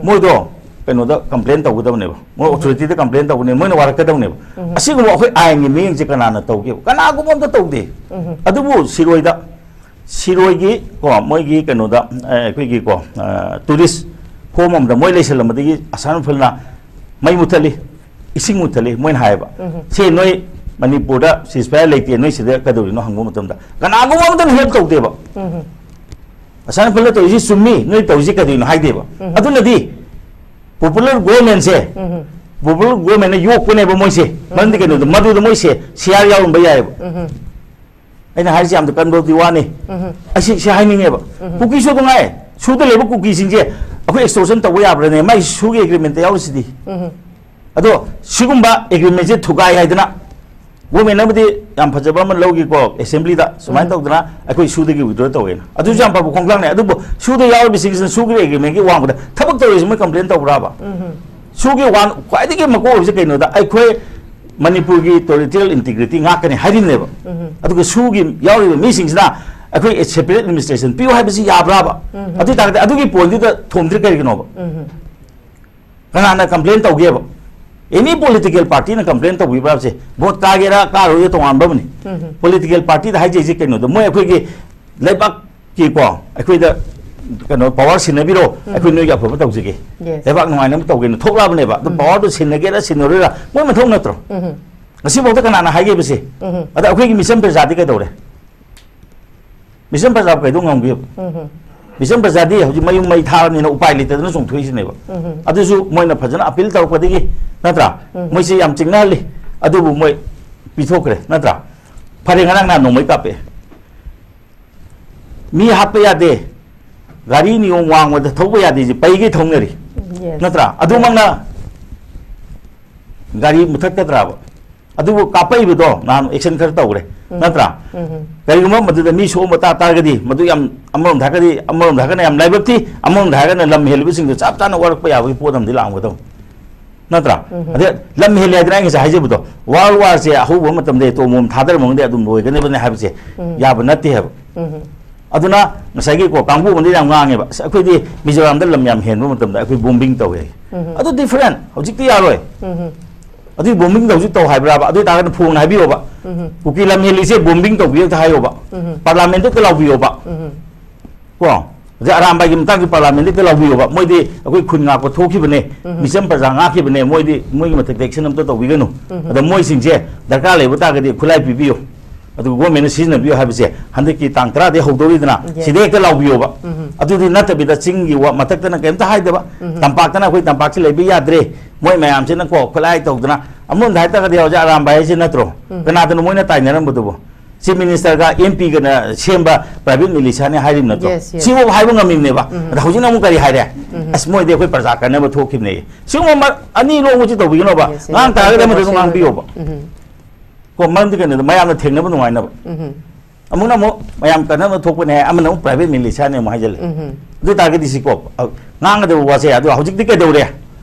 ꯃꯣꯏꯗꯣ ꯀꯩꯅꯣꯗ ꯀꯝꯄ꯭ꯂꯦꯟ ꯇꯧꯒꯗꯕꯅꯦꯕ, ꯃꯣꯏ ꯑꯣꯊꯣꯔꯤꯇꯤꯗ ꯀꯝꯄ꯭ꯂꯦꯟ ꯇꯧꯕꯅꯦ, ꯃꯣꯏꯅ ꯋꯥꯔꯛꯀꯗꯕꯅꯦꯕ꯫ ꯑꯁꯤꯒꯨꯝꯕ ꯑꯩꯈꯣꯏ ꯑꯥꯏꯟꯒꯤ ꯃꯤꯠꯌꯦꯡꯁꯦ ꯀꯅꯥꯅ ꯇꯧꯒꯦꯕ? ꯀꯅꯥꯒꯨꯝꯕ ꯑꯝꯇ ꯇꯧꯗꯦ꯫ ꯑꯗꯨꯕꯨ ꯁꯤꯔꯣꯏꯗ, ꯁꯤꯔꯣꯏꯒꯤ ꯀꯣ, ꯃꯣꯏꯒꯤ ꯀꯩꯅꯣꯗ, ꯑꯦ, ꯑꯩꯈꯣꯏꯒꯤ ꯀꯣ, ꯑ, ꯇꯨꯔꯤꯁ ꯍꯣꯝ ꯑꯃꯗ ꯃꯣꯏ ꯂꯩꯁꯜꯂꯝꯕꯗꯒꯤ ꯑꯁꯥꯝ ꯔꯥꯏꯐꯜꯅ ꯃꯩ ꯃꯨꯊꯠꯂꯤ, ꯏꯁꯤꯡ ꯃꯨꯊꯠꯂꯤ, ꯃꯣꯏꯅ ꯍꯥꯏꯌꯦꯕ꯫ ꯁꯤ ꯅꯣꯏ ꯃꯅꯤꯄꯨꯔꯗ ꯁꯤꯖꯐꯥꯌꯔ ꯂꯩꯇꯦ, ꯅꯣꯏ ꯁꯤꯗ ꯀꯩꯗꯧꯔꯤꯅꯣ ꯍꯪꯕ ꯃꯇꯝꯗ ꯀꯅꯥꯒꯨꯝꯕ ꯑꯃꯇꯅ ꯍꯦꯜꯞ ꯇꯧꯗꯦꯕ꯫ ꯑꯁꯥꯝ ꯔꯥꯏꯐꯜꯅ ꯇꯧꯔꯤꯁꯤ ꯆꯨꯝꯃꯤ, ꯅꯣꯏ ꯇꯧꯔꯤꯁꯤ ꯀꯩꯗꯧꯔꯤꯅꯣ ꯍꯥꯏꯗꯦꯕ꯫ ꯑꯗꯨꯅꯗꯤ ꯄꯣꯄꯨꯂꯔ ꯒꯣꯚꯔꯟꯃꯦꯟꯁꯦ, ꯄꯣꯄꯨꯂꯔ ꯒꯣꯚꯔꯟꯃꯦꯟꯅ ꯌꯣꯛꯄꯅꯦꯕ ꯃꯣꯏꯁꯦ꯫ ꯃꯔꯝꯗꯤ ꯀꯩꯅꯣꯗ, ꯃꯗꯨꯗ ꯃꯣꯏꯁꯦ ꯁꯤꯌꯥꯔ ꯌꯥꯎꯔꯝꯕ ꯌꯥꯏꯑꯕ꯫ ꯑꯩꯅ ꯍꯥꯏꯔꯤꯁꯦ ꯌꯥꯝꯅ ꯀꯟꯕꯕꯨꯗꯤ ꯋꯥꯅꯤ꯫ ꯑꯩ ꯁꯤ, ꯁꯤ ꯍꯥꯏꯅꯤꯡꯉꯦꯕ꯫ ꯀꯨꯀꯤꯁꯨ ꯑꯗꯨ ꯉꯥꯏ, ꯁꯨꯗ ꯂꯩꯕ ꯀꯨꯀꯤꯁꯤꯡꯁꯦ ꯑꯩꯈꯣꯏ ꯑꯦꯛꯁꯇꯣꯔꯁꯟ ꯇꯧꯕ ꯌꯥꯕ꯭ꯔꯅꯦ? ꯃꯥꯏ ꯁꯨꯒꯤ ꯑꯦꯒ꯭ꯔꯤꯃꯦꯟꯇ ꯌꯥꯎꯔꯤꯁꯤꯗꯤ꯫ ꯑꯗꯣ ꯁꯤꯒꯨꯝꯕ ꯑꯦꯒ꯭ꯔꯤꯃꯦꯟꯁꯦ ꯊꯨꯒꯥꯏ ꯍꯥꯏꯗꯅ ꯒꯣꯔꯃꯦꯟꯅꯕꯨꯗꯤ ꯌꯥꯝ ꯐꯖꯕ ꯑꯃ ꯂꯧꯈꯤꯀꯣ, ꯑꯦꯁꯦꯝꯕ꯭ꯂꯤꯗ ꯁꯨꯃꯥꯏꯅ ꯇꯧꯗꯅ ꯑꯩꯈꯣꯏ ꯁꯨꯗꯒꯤ ꯋꯤꯗ꯭ꯔꯣ ꯇꯧꯋꯦꯅ꯫ ꯑꯗꯨꯁꯨ ꯌꯥꯝ ꯐꯕ ꯈꯣꯡꯊꯥꯡꯅꯦ꯫ ꯑꯗꯨꯕꯨ ꯁꯨꯗ ꯌꯥꯎꯔꯤꯕꯁꯤꯡꯁꯤꯅ ꯁꯨꯒꯤ ꯑꯦꯒ꯭ꯔꯤꯃꯦꯟꯒꯤ ꯋꯥꯡꯃꯗ ꯊꯕꯛ ꯇꯧꯔꯤꯁꯤ ꯃꯣꯏ ꯀꯝꯄ꯭ꯂꯦꯟ ꯇꯧꯕ꯭ꯔꯥꯕ? ꯁꯨꯒꯤ ꯋꯥꯟ ꯈ꯭ꯋꯥꯏꯗꯒꯤ ꯃꯀꯣꯛ ꯑꯣꯏꯕꯁꯦ ꯀꯩꯅꯣꯗ, ꯑꯩꯈꯣꯏ ꯃꯅꯤꯄꯨꯔꯒꯤ ꯇꯦꯔꯤꯇꯣꯔꯤꯌꯦꯜ ꯏꯟꯇꯤꯒ꯭ꯔꯤꯇꯤ ꯉꯥꯛꯀꯅꯤ ꯍꯥꯏꯔꯤꯕꯅꯦꯕ꯫ ꯑꯗꯨꯒ ꯁꯨꯒꯤ ꯌꯥꯎꯔꯤꯕ ꯃꯤꯁꯤꯡꯁꯤꯅ ꯑꯩꯈꯣꯏ ꯁꯦꯄꯔꯦꯠ ꯑꯦꯗꯃꯤꯅꯤꯁꯇ꯭ꯔꯦꯁꯟ ꯄꯤꯌꯨ ꯍꯥꯏꯕꯁꯤ ꯌꯥꯕ꯭ꯔꯥꯕ? ꯑꯗꯨ ꯑꯣꯏ ꯇꯥꯔꯒꯗꯤ ꯑꯗꯨꯒꯤ ꯄꯣꯏꯟꯠꯇꯨꯗ ꯊꯣꯝꯗ꯭ꯔꯤ ꯀꯔꯤꯒꯤꯅꯣꯕ? ꯀꯅꯥꯅ ꯀꯝꯄ꯭ꯂꯦꯟ ꯇꯧꯒꯦꯕ? ꯑꯦꯅꯤ ꯄꯣꯂꯤꯇꯤꯀꯦꯜ ꯄꯥꯔꯇꯤꯅ ꯀꯝꯄ꯭ꯂꯦꯟ ꯇꯧꯕꯤꯕ꯭ꯔꯥ ꯍꯥꯏꯕꯁꯦ, ꯚꯣꯠ ꯀꯥꯒꯦꯔꯥ ꯀꯥꯔꯣꯏꯒꯦꯔꯥ ꯇꯣꯉꯥꯟꯕ ꯑꯃꯅꯤ꯫ ꯄꯣꯂꯤꯇꯤꯀꯦꯜ ꯄꯥꯔꯇꯤꯗ ꯍꯥꯏꯖꯩꯁꯦ ꯀꯩꯅꯣꯗ, ꯃꯣꯏ ꯑꯩꯈꯣꯏꯒꯤ ꯂꯩꯕꯥꯛꯀꯤꯀꯣ, ꯑꯩꯈꯣꯏꯗ ꯀꯩꯅꯣ ꯄꯋꯥꯔ ꯁꯤꯟꯅꯕꯤꯔꯣ, ꯑꯩꯈꯣꯏ ꯅꯣꯏꯒꯤ ꯑꯐꯕ ꯇꯧꯖꯒꯦ, ꯂꯩꯕꯥꯛ ꯅꯨꯡꯉꯥꯏꯅꯕ ꯇꯧꯒꯦꯅ ꯊꯣꯛꯂꯛꯑꯕꯅꯦꯕ꯫ ꯑꯗꯨ ꯄꯋꯥꯔꯗꯨ ꯁꯤꯟꯅꯒꯦꯔꯥ ꯁꯤꯟꯅꯔꯣꯏꯔꯥ ꯃꯣꯏ ꯃꯊꯧ ꯅꯠꯇ꯭ꯔꯣ? ꯉꯁꯤꯐꯥꯎꯗ ꯀꯅꯥꯅ ꯍꯥꯏꯒꯦꯕ ꯁꯤ? ꯑꯗ ꯑꯩꯈꯣꯏꯒꯤ ꯃꯤꯆꯝ ꯄ꯭ꯔꯖꯥꯗꯤ ꯀꯩꯗꯧꯔꯦ? ꯃꯤꯆꯝ ꯄ꯭ꯔꯖꯥ ꯀꯩꯗꯧ ꯉꯝꯒꯦꯕ? ꯃꯤꯆꯝ ꯄ꯭ꯔꯖꯥꯗꯤ ꯍꯧꯖꯤꯛ ꯃꯌꯨꯝ ꯃꯩ ꯊꯥꯔꯕꯅꯤꯅ ꯎꯄꯥꯏ ꯂꯩꯇꯗꯅ ꯆꯣꯡꯊꯣꯛꯏꯁꯤꯅꯦꯕ꯫ ꯑꯗꯨꯁꯨ ꯃꯣꯏꯅ ꯐꯖꯅ ꯑꯄꯤꯜ ꯇꯧꯔꯛꯄꯗꯒꯤ, ꯅꯠꯇ꯭ꯔꯥ? ꯃꯣꯏꯁꯦ ꯌꯥꯝ ꯆꯤꯡꯅꯍꯜꯂꯤ꯫ ꯑꯗꯨꯕꯨ ꯃꯣꯏ ꯄꯤꯊꯣꯛꯈ꯭ꯔꯦ, ꯅꯠꯇ꯭ꯔꯥ? ꯐꯔꯦ, ꯉꯔꯥꯡ ꯅꯍꯥꯟ ꯅꯣꯡꯃꯩ ꯀꯥꯞꯄꯛꯑꯦ꯫ ꯃꯤ ꯍꯥꯠꯄ ꯌꯥꯗꯦ, ꯒꯥꯔꯤ ꯅꯤꯌꯣꯝ ꯋꯥꯡꯃꯗ ꯊꯧꯕ ꯌꯥꯗꯦꯁꯦ ꯄꯩꯒꯩ ꯊꯧꯅꯔꯤ꯫ Yes. ꯅꯠꯇ꯭ꯔꯥ? ꯑꯗꯨꯃꯛꯅ ꯒꯥꯔꯤ ꯃꯨꯊꯠꯀꯗ꯭ꯔꯥꯕ? ꯑꯗꯨꯕꯨ ꯀꯥꯞꯄꯛꯏꯕꯗꯣ ꯅꯍꯥꯟ ꯑꯦꯛꯁꯟ ꯈꯔ ꯇꯧꯈ꯭ꯔꯦ, ꯅꯠꯇ꯭ꯔꯥ? ꯀꯔꯤꯒꯨꯝꯕ ꯃꯗꯨꯗ ꯃꯤ ꯁꯣꯛꯑꯝꯕ ꯇꯥ ꯇꯥꯔꯒꯗꯤ ꯃꯗꯨ ꯌꯥꯝ, ꯑꯃꯔꯣꯝꯗ ꯍꯥꯏꯔꯒꯗꯤ, ꯑꯃꯔꯣꯝꯗ ꯍꯥꯏꯔꯒꯅ ꯌꯥꯝ ꯂꯥꯏꯕꯛ ꯊꯤ, ꯑꯃꯔꯣꯝꯗ ꯍꯥꯏꯔꯒꯅ ꯂꯝ ꯍꯦꯜꯂꯤꯕꯁꯤꯡꯗꯣ ꯆꯞ ꯆꯥꯅ ꯋꯥꯔꯛꯄ ꯌꯥꯕꯒꯤ ꯄꯣꯠ ꯑꯃꯗꯤ ꯂꯥꯛꯑꯝꯒꯗꯧꯕ, ꯅꯠꯇ꯭ꯔꯥ? ꯑꯗꯩ ꯂꯝ ꯍꯦꯜꯂꯦ ꯍꯥꯏꯗꯅ ꯑꯩ ꯉꯁꯥꯏ ꯍꯥꯏꯖꯕꯗꯣ, ꯋꯥꯔꯜ ꯋꯥꯔꯁꯦ ꯑꯍꯧꯕ ꯃꯇꯝꯗ ꯑꯦꯇꯣꯝ ꯕꯣꯝ ꯊꯥꯗꯔꯝꯃꯒꯗꯤ ꯑꯗꯨꯝ ꯂꯣꯏꯒꯅꯦꯕꯅꯦ ꯍꯥꯏꯕꯁꯦ ꯌꯥꯕ ꯅꯠꯇꯦ ꯍꯥꯏꯕ꯫ ꯑꯗꯨꯅ ꯉꯁꯥꯏꯒꯤ ꯀꯣ ꯀꯥꯡꯕꯨ ꯑꯃꯗꯤ ꯌꯥꯝ ꯉꯥꯡꯉꯦꯕ, "ꯑꯁ, ꯑꯩꯈꯣꯏꯗꯤ ꯃꯤꯖꯣꯔꯥꯝꯗ ꯂꯝ ꯌꯥꯝ ꯍꯦꯟꯕ ꯃꯇꯝꯗ ꯑꯩꯈꯣꯏ ꯕꯣꯝꯕꯤꯡ ꯇꯧꯋꯦ"꯫ ꯑꯗꯨ ꯗꯤꯐꯔꯦꯟ, ꯍꯧꯖꯤꯛꯇꯤ ꯌꯥꯔꯣꯏ꯫ ꯑꯗꯨꯏ ꯕꯣꯝꯕꯤꯡꯗ ꯍꯧꯖꯤꯛ ꯇꯧ ꯍꯥꯏꯕ꯭ꯔꯥꯕ? ꯑꯗꯨ ꯑꯣꯏꯇꯥꯔꯒꯗꯤ ꯐꯣꯡꯅ ꯍꯥꯏꯕꯤꯌꯣꯕ꯫ ꯀꯨꯀꯤ ꯂꯝ ꯍꯦꯜꯂꯤꯁꯦ ꯕꯣꯝꯕꯤꯡ ꯇꯧꯕꯤꯌꯨ ꯍꯦꯛꯇ ꯍꯥꯏꯌꯣꯕ꯫ ꯄꯥꯔꯂꯥꯃꯦꯟꯗ ꯍꯦꯛꯇ ꯂꯥꯎꯕꯤꯌꯣꯕ꯫ ꯀꯣ? ꯍꯧꯖꯤꯛ ꯑꯔꯥꯝꯕꯥꯏꯒꯤ ꯃꯇꯥꯡꯒꯤ ꯄꯥꯔꯂꯥꯃꯦꯟꯗ ꯍꯦꯛꯇ ꯂꯥꯎꯕꯤꯌꯣꯕ꯫ ꯃꯣꯏꯗꯤ ꯑꯩꯈꯣꯏ ꯈꯨꯟ ꯉꯥꯛꯄ ꯊꯣꯛꯈꯤꯕꯅꯦ, ꯃꯤꯆꯝ ꯄ꯭ꯔꯖꯥ ꯉꯥꯛꯈꯤꯕꯅꯦ, ꯃꯣꯏꯗꯤ ꯃꯣꯏꯒꯤ ꯃꯊꯛꯇ ꯑꯦꯛꯁꯟ ꯑꯝꯇ ꯇꯧꯕꯤꯒꯅꯨ꯫ ꯑꯗ ꯃꯣꯏꯁꯤꯡꯁꯦ ꯗꯔꯀꯥꯔ ꯂꯩꯕ ꯇꯥꯔꯒꯗꯤ ꯈꯨꯠꯂꯥꯏ ꯄꯤꯕꯤꯌꯨ꯫ ꯑꯗꯨꯒ ꯒꯣꯔꯃꯦꯟꯅ ꯁꯤꯖꯤꯟꯅꯕꯤꯌꯨ ꯍꯥꯏꯕꯁꯦ ꯍꯟꯗꯛꯀꯤ ꯇꯥꯡ ꯇꯔꯥꯗꯒꯤ ꯍꯧꯗꯧꯔꯤꯗꯅ, ꯁꯤꯗ ꯍꯦꯛꯇ ꯂꯥꯎꯕꯤꯌꯣꯕ꯫ ꯑꯗꯨꯗꯤ ꯅꯠꯇꯕꯤꯗ ꯆꯤꯡꯒꯤ ꯋꯥ ꯃꯊꯛꯇꯅ ꯀꯩꯝꯇ ꯍꯥꯏꯗꯕ, ꯇꯝꯄꯥꯛꯇꯅ ꯑꯩꯈꯣꯏ ꯇꯝꯄꯥꯛꯁꯤ ꯂꯩꯕ ꯌꯥꯗ꯭ꯔꯦ, ꯃꯣꯏ ꯃꯌꯥꯝꯁꯤꯅ ꯀꯣ ꯈꯨꯠꯂꯥꯏ ꯇꯧꯗꯅ, ꯑꯃꯔꯣꯝꯗ ꯍꯥꯏꯇꯥꯔꯒꯗꯤ ꯍꯧꯖꯤꯛ ꯑꯔꯥꯝꯕꯥꯏ ꯍꯥꯏꯁꯦ ꯅꯠꯇ꯭ꯔꯣ? ꯀꯅꯥꯗꯅꯣ ꯃꯣꯏꯅ ꯇꯥꯏꯅꯔꯝꯕꯗꯨꯕꯨ? ꯆꯤꯐ ꯃꯤꯅꯤꯁꯇꯔꯒ ꯑꯦꯝ ꯄꯤꯒꯅ ꯁꯦꯝꯕ ꯄ꯭ꯔꯥꯏꯚꯦꯠ ꯃꯤꯂꯤꯁꯤꯌꯥꯅꯤ ꯍꯥꯏꯔꯤꯕ ꯅꯠꯇ꯭ꯔꯣ? Yes, yes. ꯁꯤꯐꯥꯎ ꯍꯥꯏꯕ ꯉꯝꯃꯤꯕꯅꯦꯕ꯫ ꯑꯗ ꯍꯧꯖꯤꯛꯅ ꯑꯃꯨꯛ ꯀꯔꯤ ꯍꯥꯏꯔꯦ? ꯑꯁ, ꯃꯣꯏꯗꯤ ꯑꯩꯈꯣꯏ ꯄ꯭ꯔꯖꯥ ꯀꯟꯅꯕ ꯊꯣꯛꯈꯤꯕꯅꯦ꯫ ꯁꯤꯒꯨꯝꯕ ꯃ-, ꯑꯅꯤ ꯂꯣꯡꯕꯁꯤ ꯇꯧꯕꯤꯒꯅꯣꯕ꯫ Yes, yes. ꯉꯥꯡ ꯇꯥꯔꯒꯗꯤ ꯑꯃꯗ ꯑꯗꯨꯝ ꯉꯥꯡꯕꯤꯌꯣꯕ꯫ ꯀꯣ, ꯃꯔꯝꯗꯤ ꯀꯩꯅꯣꯗ ꯃꯌꯥꯝꯅ ꯊꯦꯡꯅꯕ ꯅꯨꯡꯉꯥꯏꯅꯕ꯫ ꯑꯃꯨꯛꯅ ꯑꯃꯨꯛ ꯃꯌꯥꯝ ꯀꯟꯅꯕ ꯊꯣꯛꯄꯅꯦ ꯍꯥꯏ, ꯑꯃꯅ ꯑꯃꯨꯛ ꯄ꯭ꯔꯥꯏꯚꯦꯠ ꯃꯤꯂꯤꯁꯤꯌꯥꯅꯦ ꯑꯃꯨꯛ ꯍꯥꯏꯖꯜꯂꯦ꯫ ꯑꯗꯨ ꯑꯣꯏꯇꯥꯔꯒꯗꯤ ꯁꯤꯀꯣ, ꯑ, ꯉꯥꯡꯒꯗꯕ ꯋꯥꯁꯦ, ꯑꯗꯣ ꯍꯧꯖꯤꯛꯇꯤ ꯀꯩꯗꯧꯔꯦ?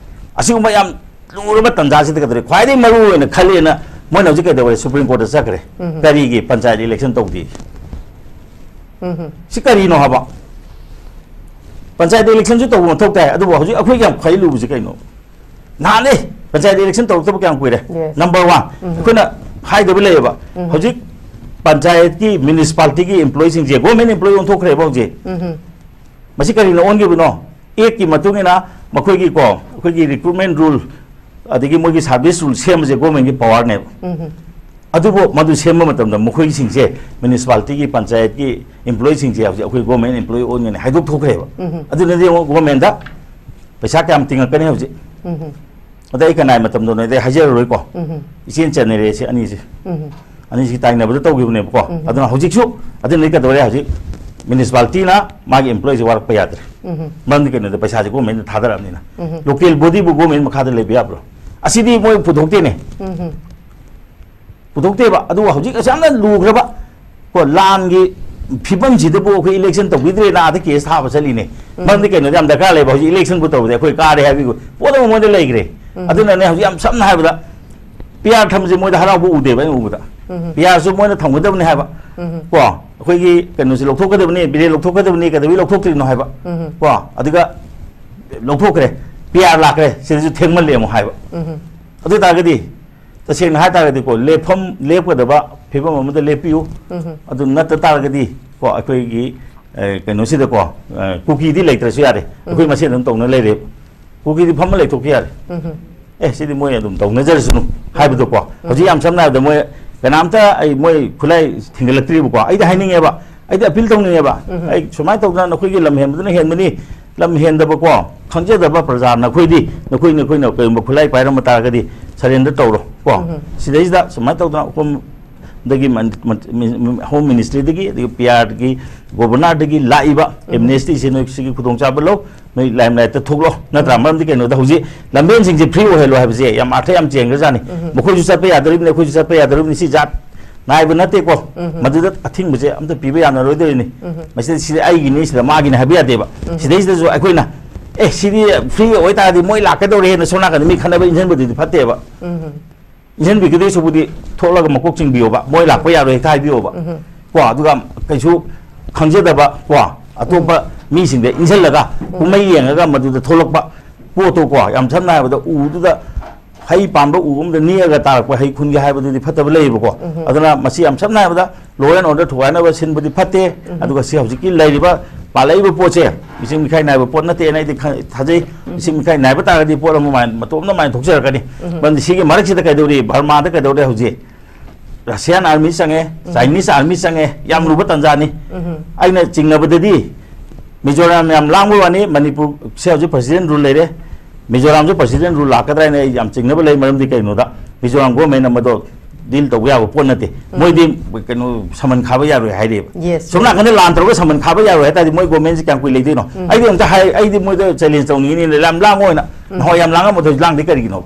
ꯑꯁꯤꯒꯨꯝꯕ ꯌꯥꯝ ꯂꯨꯔꯕ ꯇꯥꯟꯖꯥꯁꯤꯗ ꯀꯩꯗꯧꯔꯦ? ꯈ꯭ꯋꯥꯏꯗꯒꯤ ꯃꯔꯨ ꯑꯣꯏꯅ ꯈꯜꯂꯦꯅ ꯃꯣꯏꯅ ꯍꯧꯖꯤꯛ ꯀꯩꯗꯧꯔꯦ? ꯁꯨꯄ꯭ꯔꯤꯝ ꯀꯣꯔꯠꯇ ꯆꯠꯈ꯭ꯔꯦ꯫ ꯀꯔꯤꯒꯤ ꯄꯟꯆꯥꯌꯠ ꯏꯂꯦꯛꯁꯟ ꯇꯧꯗꯦ? ꯁꯤ ꯀꯔꯤꯅꯣ ꯍꯥꯏꯕ? ꯄꯟꯆꯥꯌꯠ ꯏꯂꯦꯛꯁꯟꯁꯨ ꯇꯧꯕ ꯃꯊꯧ ꯇꯥꯏ, ꯑꯗꯨꯕꯨ ꯍꯧꯖꯤꯛ ꯑꯩꯈꯣꯏꯒꯤ ꯌꯥꯝ ꯈ꯭ꯋꯥꯏ ꯂꯨꯕꯁꯤ ꯀꯩꯅꯣ? ꯅꯍꯥꯟꯅꯦ ꯄꯟꯆꯥꯌꯠ ꯏꯂꯦꯛꯁꯟ ꯇꯧꯔꯛꯇꯕ ꯀꯌꯥꯝ ꯀꯨꯏꯔꯦ? Yes. ꯅꯝꯕꯔ ꯋꯥꯟ, ꯑꯩꯈꯣꯏꯅ ꯍꯥꯏꯗꯕ ꯂꯩꯌꯦꯕ꯫ ꯍꯧꯖꯤꯛ ꯄꯟꯆꯥꯌꯠꯀꯤ, ꯃ꯭ꯌꯨꯅꯤꯁꯤꯄꯥꯂꯤꯇꯤꯒꯤ ꯏꯝꯄ꯭ꯂꯣꯌꯤꯁꯤꯡꯁꯦ ꯒꯣꯔꯃꯦꯟ ꯏꯝꯄ꯭ꯂꯣꯌꯤ ꯑꯣꯟꯊꯣꯛꯈ꯭ꯔꯦꯕ ꯍꯧꯖꯤꯛ꯫ ꯃꯁꯤ ꯀꯔꯤꯅ ꯑꯣꯟꯈꯤꯕꯅꯣ? ꯑꯦꯛꯀꯤ ꯃꯇꯨꯡ ꯏꯟꯅ ꯃꯈꯣꯏꯒꯤ ꯀꯣ, ꯑꯩꯈꯣꯏꯒꯤ ꯔꯤꯀ꯭ꯔꯨꯠꯃꯦꯟ ꯔꯨꯜ, ꯑꯗꯒꯤ ꯃꯣꯏꯒꯤ ꯁꯥꯔꯚꯤꯁ ꯔꯨꯜ ꯁꯦꯝꯕꯁꯦ ꯒꯣꯔꯃꯦꯟꯒꯤ ꯄꯋꯥꯔꯅꯦꯕ꯫ ꯑꯗꯨꯕꯨ ꯃꯗꯨ ꯁꯦꯝꯕ ꯃꯇꯝꯗ ꯃꯈꯣꯏꯁꯤꯡꯁꯦ, ꯃ꯭ꯌꯨꯅꯤꯁꯤꯄꯥꯂꯤꯇꯤꯒꯤ, ꯄꯟꯆꯥꯌꯠꯀꯤ ꯏꯝꯄ꯭ꯂꯣꯌꯤꯁꯤꯡꯁꯦ ꯍꯧꯖꯤꯛ ꯑꯩꯈꯣꯏ ꯒꯣꯔꯃꯦꯟ ꯏꯝꯄ꯭ꯂꯣꯌꯤ ꯑꯣꯟꯒꯅꯤ ꯍꯥꯏꯗꯣꯛꯊꯣꯛꯈ꯭ꯔꯦꯕ꯫ ꯑꯗꯨꯅꯗꯤ ꯑꯃꯨꯛ ꯒꯣꯔꯃꯦꯟꯗ ꯄꯩꯁꯥ ꯀꯌꯥꯝ ꯇꯤꯡꯉꯛꯀꯅꯤ ꯍꯧꯖꯤꯛ? ꯑꯗ ꯑꯩ ꯀꯅꯥꯏ ꯃꯇꯝꯗꯅꯣ ꯑꯩ ꯍꯥꯏꯖꯔꯔꯣꯏꯀꯣ꯫ ꯏꯆꯦꯟ ꯆꯟꯅꯔꯦ ꯁꯤ ꯑꯅꯤꯁꯦ꯫ ꯑꯅꯤꯁꯤ ꯇꯥꯏꯅꯕꯗ ꯇꯧꯈꯤꯕꯅꯦꯕꯀꯣ꯫ ꯑꯗꯨꯅ ꯍꯧꯖꯤꯛꯁꯨ ꯑꯗꯨꯅꯗꯤ ꯀꯩꯗꯧꯔꯦ, ꯍꯧꯖꯤꯛ ꯃ꯭ꯌꯨꯅꯤꯁꯤꯄꯥꯂꯤꯇꯤꯅ ꯃꯥꯒꯤ ꯏꯝꯄ꯭ꯂꯣꯌꯤꯁꯦ ꯋꯥꯔꯛꯄ ꯌꯥꯗ꯭ꯔꯦ꯫ ꯃꯔꯝꯗꯤ ꯀꯩꯅꯣꯗ ꯄꯩꯁꯥꯁꯦ ꯒꯣꯔꯃꯦꯟꯅ ꯊꯥꯗꯔꯛꯑꯕꯅꯤꯅ꯫ ꯂꯣꯀꯦꯜ ꯕꯣꯗꯤꯕꯨ ꯒꯣꯔꯃꯦꯟ ꯃꯈꯥꯗ ꯂꯩꯕ ꯌꯥꯕ꯭ꯔꯣ? ꯑꯁꯤꯗꯤ ꯃꯣꯏ ꯄꯨꯊꯣꯛꯇꯦꯅꯦ꯫ ꯄꯨꯊꯣꯛꯇꯦꯕ꯫ ꯑꯗꯨꯒ ꯍꯧꯖꯤꯛ ꯑꯁꯨꯛ ꯌꯥꯝꯅ ꯂꯨꯈ꯭ꯔꯕ ꯀꯣ ꯂꯥꯟꯒꯤ ꯐꯤꯕꯝꯁꯤꯗꯕꯨ ꯑꯩꯈꯣꯏ ꯏꯂꯦꯛꯁꯟ ꯇꯧꯕꯤꯗ꯭ꯔꯦꯅ ꯑꯥꯗ ꯀꯦꯁ ꯊꯥꯕ ꯆꯠꯂꯤꯅꯦ꯫ ꯃꯔꯝꯗꯤ ꯀꯩꯅꯣꯗ ꯌꯥꯝ ꯗꯔꯀꯥꯔ ꯂꯩꯕ, ꯍꯧꯖꯤꯛ ꯏꯂꯦꯛꯁꯟꯕꯨ ꯇꯧꯕꯗ ꯑꯩꯈꯣꯏ ꯀꯥꯔꯦ ꯍꯥꯏꯕꯒꯤ ꯄꯣꯠ ꯑꯃ ꯃꯣꯏꯗ ꯂꯩꯈ꯭ꯔꯦ꯫ ꯑꯗꯨꯅꯅꯦ ꯍꯧꯖꯤꯛ ꯌꯥꯝ ꯁꯝꯅ ꯍꯥꯏꯕꯗ ꯄꯤ ꯑꯥꯔ ꯊꯝꯕꯁꯦ ꯃꯣꯏꯗ ꯍꯔꯥꯎꯕ ꯎꯗꯦꯕ ꯑꯩꯅ ꯎꯕꯗ꯫ ꯄꯤ ꯑꯥꯔꯁꯨ ꯃꯣꯏꯅ ꯊꯝꯒꯗꯕꯅꯤ ꯍꯥꯏꯕ꯫ ꯀꯣ ꯑꯩꯈꯣꯏꯒꯤ ꯀꯩꯅꯣꯁꯤ ꯂꯧꯊꯣꯛꯀꯗꯕꯅꯤ, ꯕꯤꯔꯦꯟ ꯂꯧꯊꯣꯛꯀꯗꯕꯅꯤ, ꯀꯩꯗꯧꯕꯩ ꯂꯧꯊꯣꯛꯇ꯭ꯔꯤꯅꯣ ꯍꯥꯏꯕ꯫ ꯀꯣ, ꯑꯗꯨꯒ ꯂꯧꯊꯣꯛꯈ꯭ꯔꯦ, ꯄꯤ ꯑꯥꯔ ꯂꯥꯛꯈ꯭ꯔꯦ, ꯁꯤꯗꯁꯨ ꯊꯦꯡꯃꯜꯂꯦ ꯑꯃꯨꯛ ꯍꯥꯏꯕ꯫ ꯑꯗꯨ ꯑꯣꯏ ꯇꯥꯔꯒꯗꯤ, ꯇꯁꯦꯡꯅ ꯍꯥꯏ ꯇꯥꯔꯒꯗꯤꯀꯣ, ꯂꯦꯞꯐꯝ, ꯂꯦꯞꯀꯗꯕ ꯐꯤꯕꯝ ꯑꯃꯗ ꯂꯦꯞꯄꯤꯌꯨ꯫ ꯑꯗꯨ ꯅꯠꯇ ꯇꯥꯔꯒꯗꯤ ꯀꯣ, ꯑꯩꯈꯣꯏꯒꯤ, ꯑ, ꯀꯩꯅꯣꯁꯤꯗꯀꯣ, ꯑ, ꯀꯨꯀꯤꯗꯤ ꯂꯩꯇ꯭ꯔꯁꯨ ꯌꯥꯔꯦ, ꯑꯩꯈꯣꯏ ꯃꯁꯦꯟ ꯑꯗꯨꯝ ꯇꯧꯅ ꯂꯩꯔꯦꯕ꯫ ꯀꯨꯀꯤꯗꯤ ꯐꯝꯃ ꯂꯩꯊꯣꯛꯈꯤ ꯌꯥꯔꯦ꯫ ꯑꯦ, ꯁꯤꯗꯤ ꯃꯣꯏ ꯑꯗꯨꯝ ꯇꯧꯅꯖꯔꯁꯅꯨ ꯍꯥꯏꯕꯗꯣꯀꯣ꯫ ꯍꯧꯖꯤꯛ ꯌꯥꯝ ꯁꯝꯅ ꯍꯥꯏꯔꯕꯗ, ꯃꯣꯏ ꯀꯅꯥꯝꯇ ꯑꯩ, ꯃꯣꯏ ꯈꯨꯠꯂꯥꯏ ꯊꯤꯡꯒꯠꯂꯛꯇ꯭ꯔꯤꯕꯀꯣ꯫ ꯑꯩꯗꯤ ꯍꯥꯏꯅꯤꯡꯉꯦꯕ, ꯑꯩꯗꯤ ꯑꯄꯤꯜ ꯇꯧꯅꯤꯡꯉꯦꯕ꯫ ꯑꯩ ꯁꯨꯃꯥꯏꯅ ꯇꯧꯗꯅ ꯅꯈꯣꯏꯒꯤ ꯂꯝ ꯍꯦꯟꯕꯗꯨꯅ ꯍꯦꯟꯕꯅꯤ, ꯂꯝ ꯍꯦꯟꯗꯕꯀꯣ, ꯈꯪꯖꯗꯕ ꯄ꯭ꯔꯖꯥ ꯅꯈꯣꯏꯗꯤ, ꯅꯈꯣꯏ, ꯅꯈꯣꯏꯅ ꯀꯔꯤꯒꯨꯝꯕ ꯈꯨꯠꯂꯥꯏ ꯄꯥꯏꯔꯝꯕ ꯇꯥꯔꯒꯗꯤ surrender ꯇꯧꯔꯣ ꯀꯣ꯫ ꯁꯤꯗꯩꯁꯤꯗ ꯁꯨꯃꯥꯏꯅ ꯇꯧꯗꯅ ꯑꯩꯈꯣꯏ ꯗꯒꯤ ꯃꯟ-, ꯃꯟ-, ꯃꯤ-, ꯃꯤ-, ꯍꯣꯝ ꯃꯤꯅꯤꯁꯇ꯭ꯔꯤꯗꯒꯤ, ꯑꯗꯒꯤ ꯄꯤ ꯑꯥꯔꯒꯤ ꯒꯣꯕꯔꯅꯔꯗꯒꯤ ꯂꯥꯛꯏꯕ ꯑꯦꯝꯅꯦꯁꯇꯤꯁꯦ ꯅꯣꯏ ꯁꯤꯒꯤ ꯈꯨꯗꯣꯡꯆꯥꯕ ꯂꯧ, ꯅꯣꯏ ꯂꯥꯏꯝꯂꯥꯏꯠꯇ ꯊꯣꯛꯂꯣ, ꯅꯠꯇ꯭ꯔꯥ? ꯃꯔꯝꯗꯤ ꯀꯩꯅꯣꯗ ꯍꯧꯖꯤꯛ ꯂꯝꯕꯦꯟꯁꯤꯡꯁꯦ ꯐ꯭ꯔꯤ ꯑꯣꯏꯍꯜꯂꯣ ꯍꯥꯏꯕꯁꯦ ꯌꯥꯝ ꯑꯥꯔꯊ ꯌꯥꯝ ꯆꯦꯟꯈ꯭ꯔꯖꯥꯠꯅꯤ꯫ ꯃꯈꯣꯏꯁꯨ ꯆꯠꯄ ꯌꯥꯗꯣꯔꯤꯕꯅꯤ, ꯑꯩꯈꯣꯏꯁꯨ ꯆꯠꯄ ꯌꯥꯗꯣꯔꯤꯕꯅꯤ, ꯁꯤ ꯖꯥꯠ ꯅꯥꯏꯕ ꯅꯠꯇꯦꯀꯣ꯫ ꯃꯗꯨꯗ ꯑꯊꯤꯡꯕꯁꯦ ꯑꯝꯇ ꯄꯤꯕ ꯌꯥꯅꯔꯣꯏꯗꯣꯔꯤꯅꯤ꯫ ꯃꯁꯤꯗ ꯁꯤꯗꯤ ꯑꯩꯒꯤꯅꯤ, ꯁꯤꯗ ꯃꯥꯒꯤꯅꯤ ꯍꯥꯏꯕ ꯌꯥꯗꯦꯕ꯫ ꯁꯤꯗꯩꯁꯤꯗꯁꯨ ꯑꯩꯈꯣꯏꯅ, "ꯑꯦ, ꯁꯤꯗꯤ ꯐ꯭ꯔꯤ ꯑꯣꯏꯇꯥꯔꯗꯤ ꯃꯣꯏ ꯂꯥꯛꯀꯗꯧꯔꯦꯅ" ꯁꯣꯝ ꯅꯥꯀꯟꯗ ꯃꯤ ꯈꯠꯅꯕ ꯏꯟꯁꯤꯟꯕꯗꯨꯗꯤ ꯐꯠꯇꯦꯕ꯫ ꯏꯟꯁꯤꯟꯕꯤꯒꯗꯣꯏ ꯁꯔꯨꯛꯄꯨꯗꯤ ꯊꯣꯛꯂꯒ ꯃꯀꯣꯛ ꯆꯤꯡꯕꯤꯌꯣꯕ, "ꯃꯣꯏ ꯂꯥꯛꯄ ꯌꯥꯔꯣꯏ" ꯍꯦꯛꯇ ꯍꯥꯏꯕꯤꯌꯣꯕ꯫ ꯀꯣ, ꯑꯗꯨꯒ ꯀꯩꯁꯨ ꯈꯪꯖꯗꯕ, ꯀꯣ, ꯑꯇꯣꯞꯄ ꯃꯤꯁꯤꯡꯗ ꯏꯟꯁꯤꯜꯂꯒ, ꯀꯨꯝꯍꯩ ꯌꯦꯡꯉꯒ ꯃꯗꯨꯗ ꯊꯣꯛꯂꯛꯄ ꯄꯣꯠꯇꯣ, ꯀꯣ, ꯌꯥꯝ ꯁꯝꯅ ꯍꯥꯏꯔꯕꯗ ꯎꯗꯨꯗ, ꯍꯩ ꯄꯥꯟꯕ ꯎ ꯑꯃꯗ ꯅꯦꯛꯑꯒ ꯇꯥꯔꯛꯄ ꯍꯩ ꯈꯨꯟꯒꯦ ꯍꯥꯏꯕꯗꯨꯗꯤ ꯐꯠꯇꯕ ꯂꯩꯌꯦꯕꯀꯣ꯫ ꯑꯗꯨꯅ ꯃꯁꯤ ꯌꯥꯝ ꯁꯝꯅ ꯍꯥꯏꯔꯕꯗ law and order ꯊꯨꯒꯥꯏꯅꯕ ꯁꯤꯟꯕꯗꯤ ꯐꯠꯇꯦ꯫ ꯑꯗꯨꯒ ꯁꯤ ꯍꯧꯖꯤꯛꯀꯤ ꯂꯩꯔꯤꯕ ꯄꯥꯜꯂꯛꯏꯕ ꯄꯣꯠꯁꯦ ꯃꯤꯆꯪ ꯃꯤꯈꯥꯏ ꯅꯥꯏꯕ ꯄꯣꯠ ꯅꯠꯇꯦꯅ ꯑꯩꯗꯤ ꯈ-, ꯊꯥꯖꯩ꯫ ꯃꯤꯆꯪ ꯃꯤꯈꯥꯏ ꯅꯥꯏꯕ ꯇꯥꯔꯒꯗꯤ ꯄꯣꯠ ꯑꯃ ꯃꯥꯏ-, ꯃꯇꯣꯝꯅ ꯃꯥꯏꯅ ꯊꯣꯛꯆꯔꯛꯀꯅꯤ꯫ ꯃꯔꯝꯗꯤ ꯁꯤꯒꯤ ꯃꯔꯛꯁꯤꯗ ꯀꯩꯗꯧꯔꯤ, ꯕꯔꯃꯥꯗ ꯀꯩꯗꯧꯔꯦ ꯍꯧꯖꯤꯛ? ꯔꯁꯤꯌꯥꯟ ꯑꯥꯔꯃꯤ ꯆꯪꯉꯦ, ꯆꯥꯏꯅꯤꯁ ꯑꯥꯔꯃꯤ ꯆꯪꯉꯦ, ꯌꯥꯝ ꯂꯨꯕ ꯇꯥꯟꯖꯥꯅꯤ꯫ ꯑꯩꯅ ꯆꯤꯡꯅꯕꯗꯗꯤ ꯃꯤꯖꯣꯔꯥꯝ ꯌꯥꯝ ꯂꯥꯡꯕ ꯋꯥꯅꯤ, ꯃꯅꯤꯄꯨꯔꯁꯦ ꯍꯧꯖꯤꯛ president rule ꯂꯩꯔꯦ꯫ ꯃꯤꯖꯣꯔꯥꯝꯁꯨ president rule ꯂꯥꯛꯀꯗ꯭ꯔꯥ ꯍꯥꯏꯅ ꯑꯩ ꯌꯥꯝ ꯆꯤꯡꯅꯕ ꯂꯩ, ꯃꯔꯝꯗꯤ ꯀꯩꯅꯣꯗ ꯃꯤꯖꯣꯔꯥꯝ ꯒꯣꯔꯃꯦꯟꯅ ꯃꯗꯣ ꯗꯤꯜ ꯇꯧꯕ ꯌꯥꯕ ꯄꯣꯠ ꯅꯠꯇꯦ꯫ ꯃꯣꯏꯗꯤ ꯀꯩꯅꯣ ꯁꯃꯟ ꯈꯥꯕ ꯌꯥꯔꯣꯏ ꯍꯥꯏꯔꯦꯕ꯫ Yes, ꯁꯣꯝ yes. ꯅꯥꯀꯟꯗ ꯂꯥꯟ ꯇꯧꯔꯒ ꯁꯃꯟ ꯈꯥꯕ ꯌꯥꯔꯣꯏ ꯍꯥꯏ ꯇꯥꯔꯗꯤ ꯃꯣꯏ ꯒꯣꯔꯃꯦꯟꯁꯦ ꯀꯌꯥꯝ ꯀꯨꯏ ꯂꯩꯗꯣꯏꯅꯣ? ꯑꯩꯗꯤ ꯑꯝꯇ ꯍꯥꯏ, ꯑꯩꯗꯤ ꯃꯣꯏꯗ challenge ꯇꯧꯅꯤꯡꯉꯤꯅꯤ, ꯌꯥꯝ ꯂꯥꯡꯕ ꯑꯣꯏꯅ꯫ ꯅꯍꯥꯟꯋꯥꯏ ꯌꯥꯝ ꯂꯥꯡꯉꯝꯕꯗꯣ ꯍꯧꯖꯤꯛ ꯂꯥꯡꯗꯦ ꯀꯔꯤꯒꯤꯅꯣ?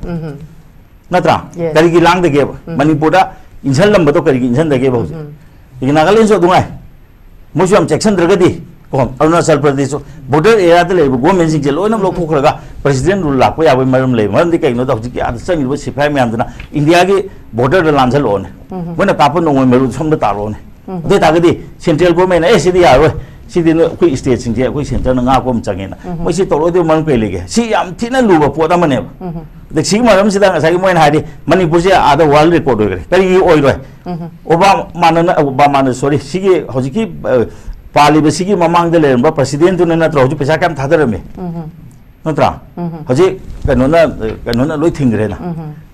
ꯅꯠꯇ꯭ꯔꯥ? Yes. ꯀꯔꯤꯒꯤ ꯂꯥꯡꯗꯒꯦꯕ? ꯃꯅꯤꯄꯨꯔꯗ ꯏꯟꯁꯜꯂꯝꯕꯗꯣ ꯀꯔꯤꯒꯤ ꯏꯟꯁꯟꯗꯒꯦꯕ ꯍꯧꯖꯤꯛ? ꯑꯗꯒꯤ ꯅꯥꯒꯥꯂꯦꯟꯁꯨ ꯑꯗꯨꯉꯥꯏ꯫ ꯃꯣꯏꯁꯨ ꯌꯥꯝ ꯆꯦꯛꯁꯤꯟꯗ꯭ꯔꯒꯗꯤ, ꯀꯣ, ꯑꯔꯨꯅꯥꯆꯜ ꯄ꯭ꯔꯗꯦꯁꯁꯨ border areaꯗ ꯂꯩꯔꯤꯕ ꯒꯣꯔꯃꯦꯟꯁꯤꯡꯁꯦ ꯂꯣꯏꯅꯃꯛ ꯂꯧꯊꯣꯛꯈ꯭ꯔꯒ president rule ꯂꯥꯛꯄ ꯌꯥꯕꯒꯤ ꯃꯔꯝ ꯂꯩ꯫ ꯃꯔꯝꯗꯤ ꯀꯩꯒꯤꯅꯣꯗ ꯍꯧꯖꯤꯛꯀꯤ ꯑꯥꯗ ꯆꯪꯉꯤꯕ ꯁꯤꯐꯥꯏ ꯃꯌꯥꯝꯗꯨꯅ ꯏꯟꯗꯤꯌꯥꯒꯤ borderꯗ ꯂꯥꯟꯁꯜꯂꯛꯑꯣꯅꯦ꯫ ꯃꯣꯏꯅ ꯀꯥꯞꯄ ꯅꯣꯡꯃꯩ ꯃꯔꯨ ꯁꯣꯝꯗ ꯇꯥꯔꯛꯑꯣꯅꯦ꯫ ꯑꯗꯨ ꯑꯣꯏꯇꯥꯔꯒꯗꯤ ꯁꯦꯟꯇ꯭ꯔꯦꯜ ꯒꯣꯔꯃꯦꯟꯅ, "ꯑꯦ, ꯁꯤꯗꯤ ꯌꯥꯔꯣꯏ, ꯁꯤꯗꯤ ꯅꯣꯏ, ꯑꯩꯈꯣꯏ ꯁ꯭ꯇꯦꯠꯁꯤꯡꯁꯦ ꯑꯩꯈꯣꯏ ꯁꯦꯟꯇꯔꯅ ꯉꯥꯛꯄ ꯑꯃ ꯆꯪꯉꯦꯅ", ꯃꯣꯏ ꯁꯤ ꯇꯧꯔꯣꯏꯗꯕ ꯃꯔꯝ ꯀꯩ ꯂꯩꯒꯦ? ꯁꯤ ꯌꯥꯝ ꯊꯤꯅ ꯂꯨꯕ ꯄꯣꯠ ꯑꯃꯅꯦꯕ꯫ ꯑꯗ ꯁꯤꯒꯤ ꯃꯔꯝꯁꯤꯗ ꯉꯁꯥꯏꯒꯤ ꯃꯣꯏꯅ ꯍꯥꯏꯗꯤ ꯃꯅꯤꯄꯨꯔꯁꯦ ꯑꯥꯗ ꯋꯥꯔꯜ ꯔꯦꯀꯣꯔꯗ ꯑꯣꯏꯈ꯭ꯔꯦ꯫ ꯀꯔꯤꯒꯤ ꯑꯣꯏꯔꯣꯏ? ꯑꯣꯕꯥꯃꯥꯅ, ꯑꯣꯕꯥꯃꯥꯅ, ꯁꯣꯔꯤ, ꯁꯤꯒꯤ ꯍꯧꯖꯤꯛꯀꯤ, ꯑ, ꯄꯥꯜꯂꯤꯕ ꯁꯤꯒꯤ ꯃꯃꯥꯡꯗ ꯂꯩꯔꯝꯕ ꯄ꯭ꯔꯁꯤꯗꯦꯟꯠꯇꯨꯅ ꯅꯠꯇ꯭ꯔꯣ ꯍꯧꯖꯤꯛ ꯄꯩꯁꯥ ꯀꯌꯥꯝ ꯊꯥꯗꯔꯝꯃꯤ? ꯅꯠꯇ꯭ꯔꯥ? ꯍꯧꯖꯤꯛ ꯀꯩꯅꯣꯅ, ꯀꯩꯅꯣꯅ ꯂꯣꯏ ꯊꯤꯡꯈ꯭ꯔꯦꯅ꯫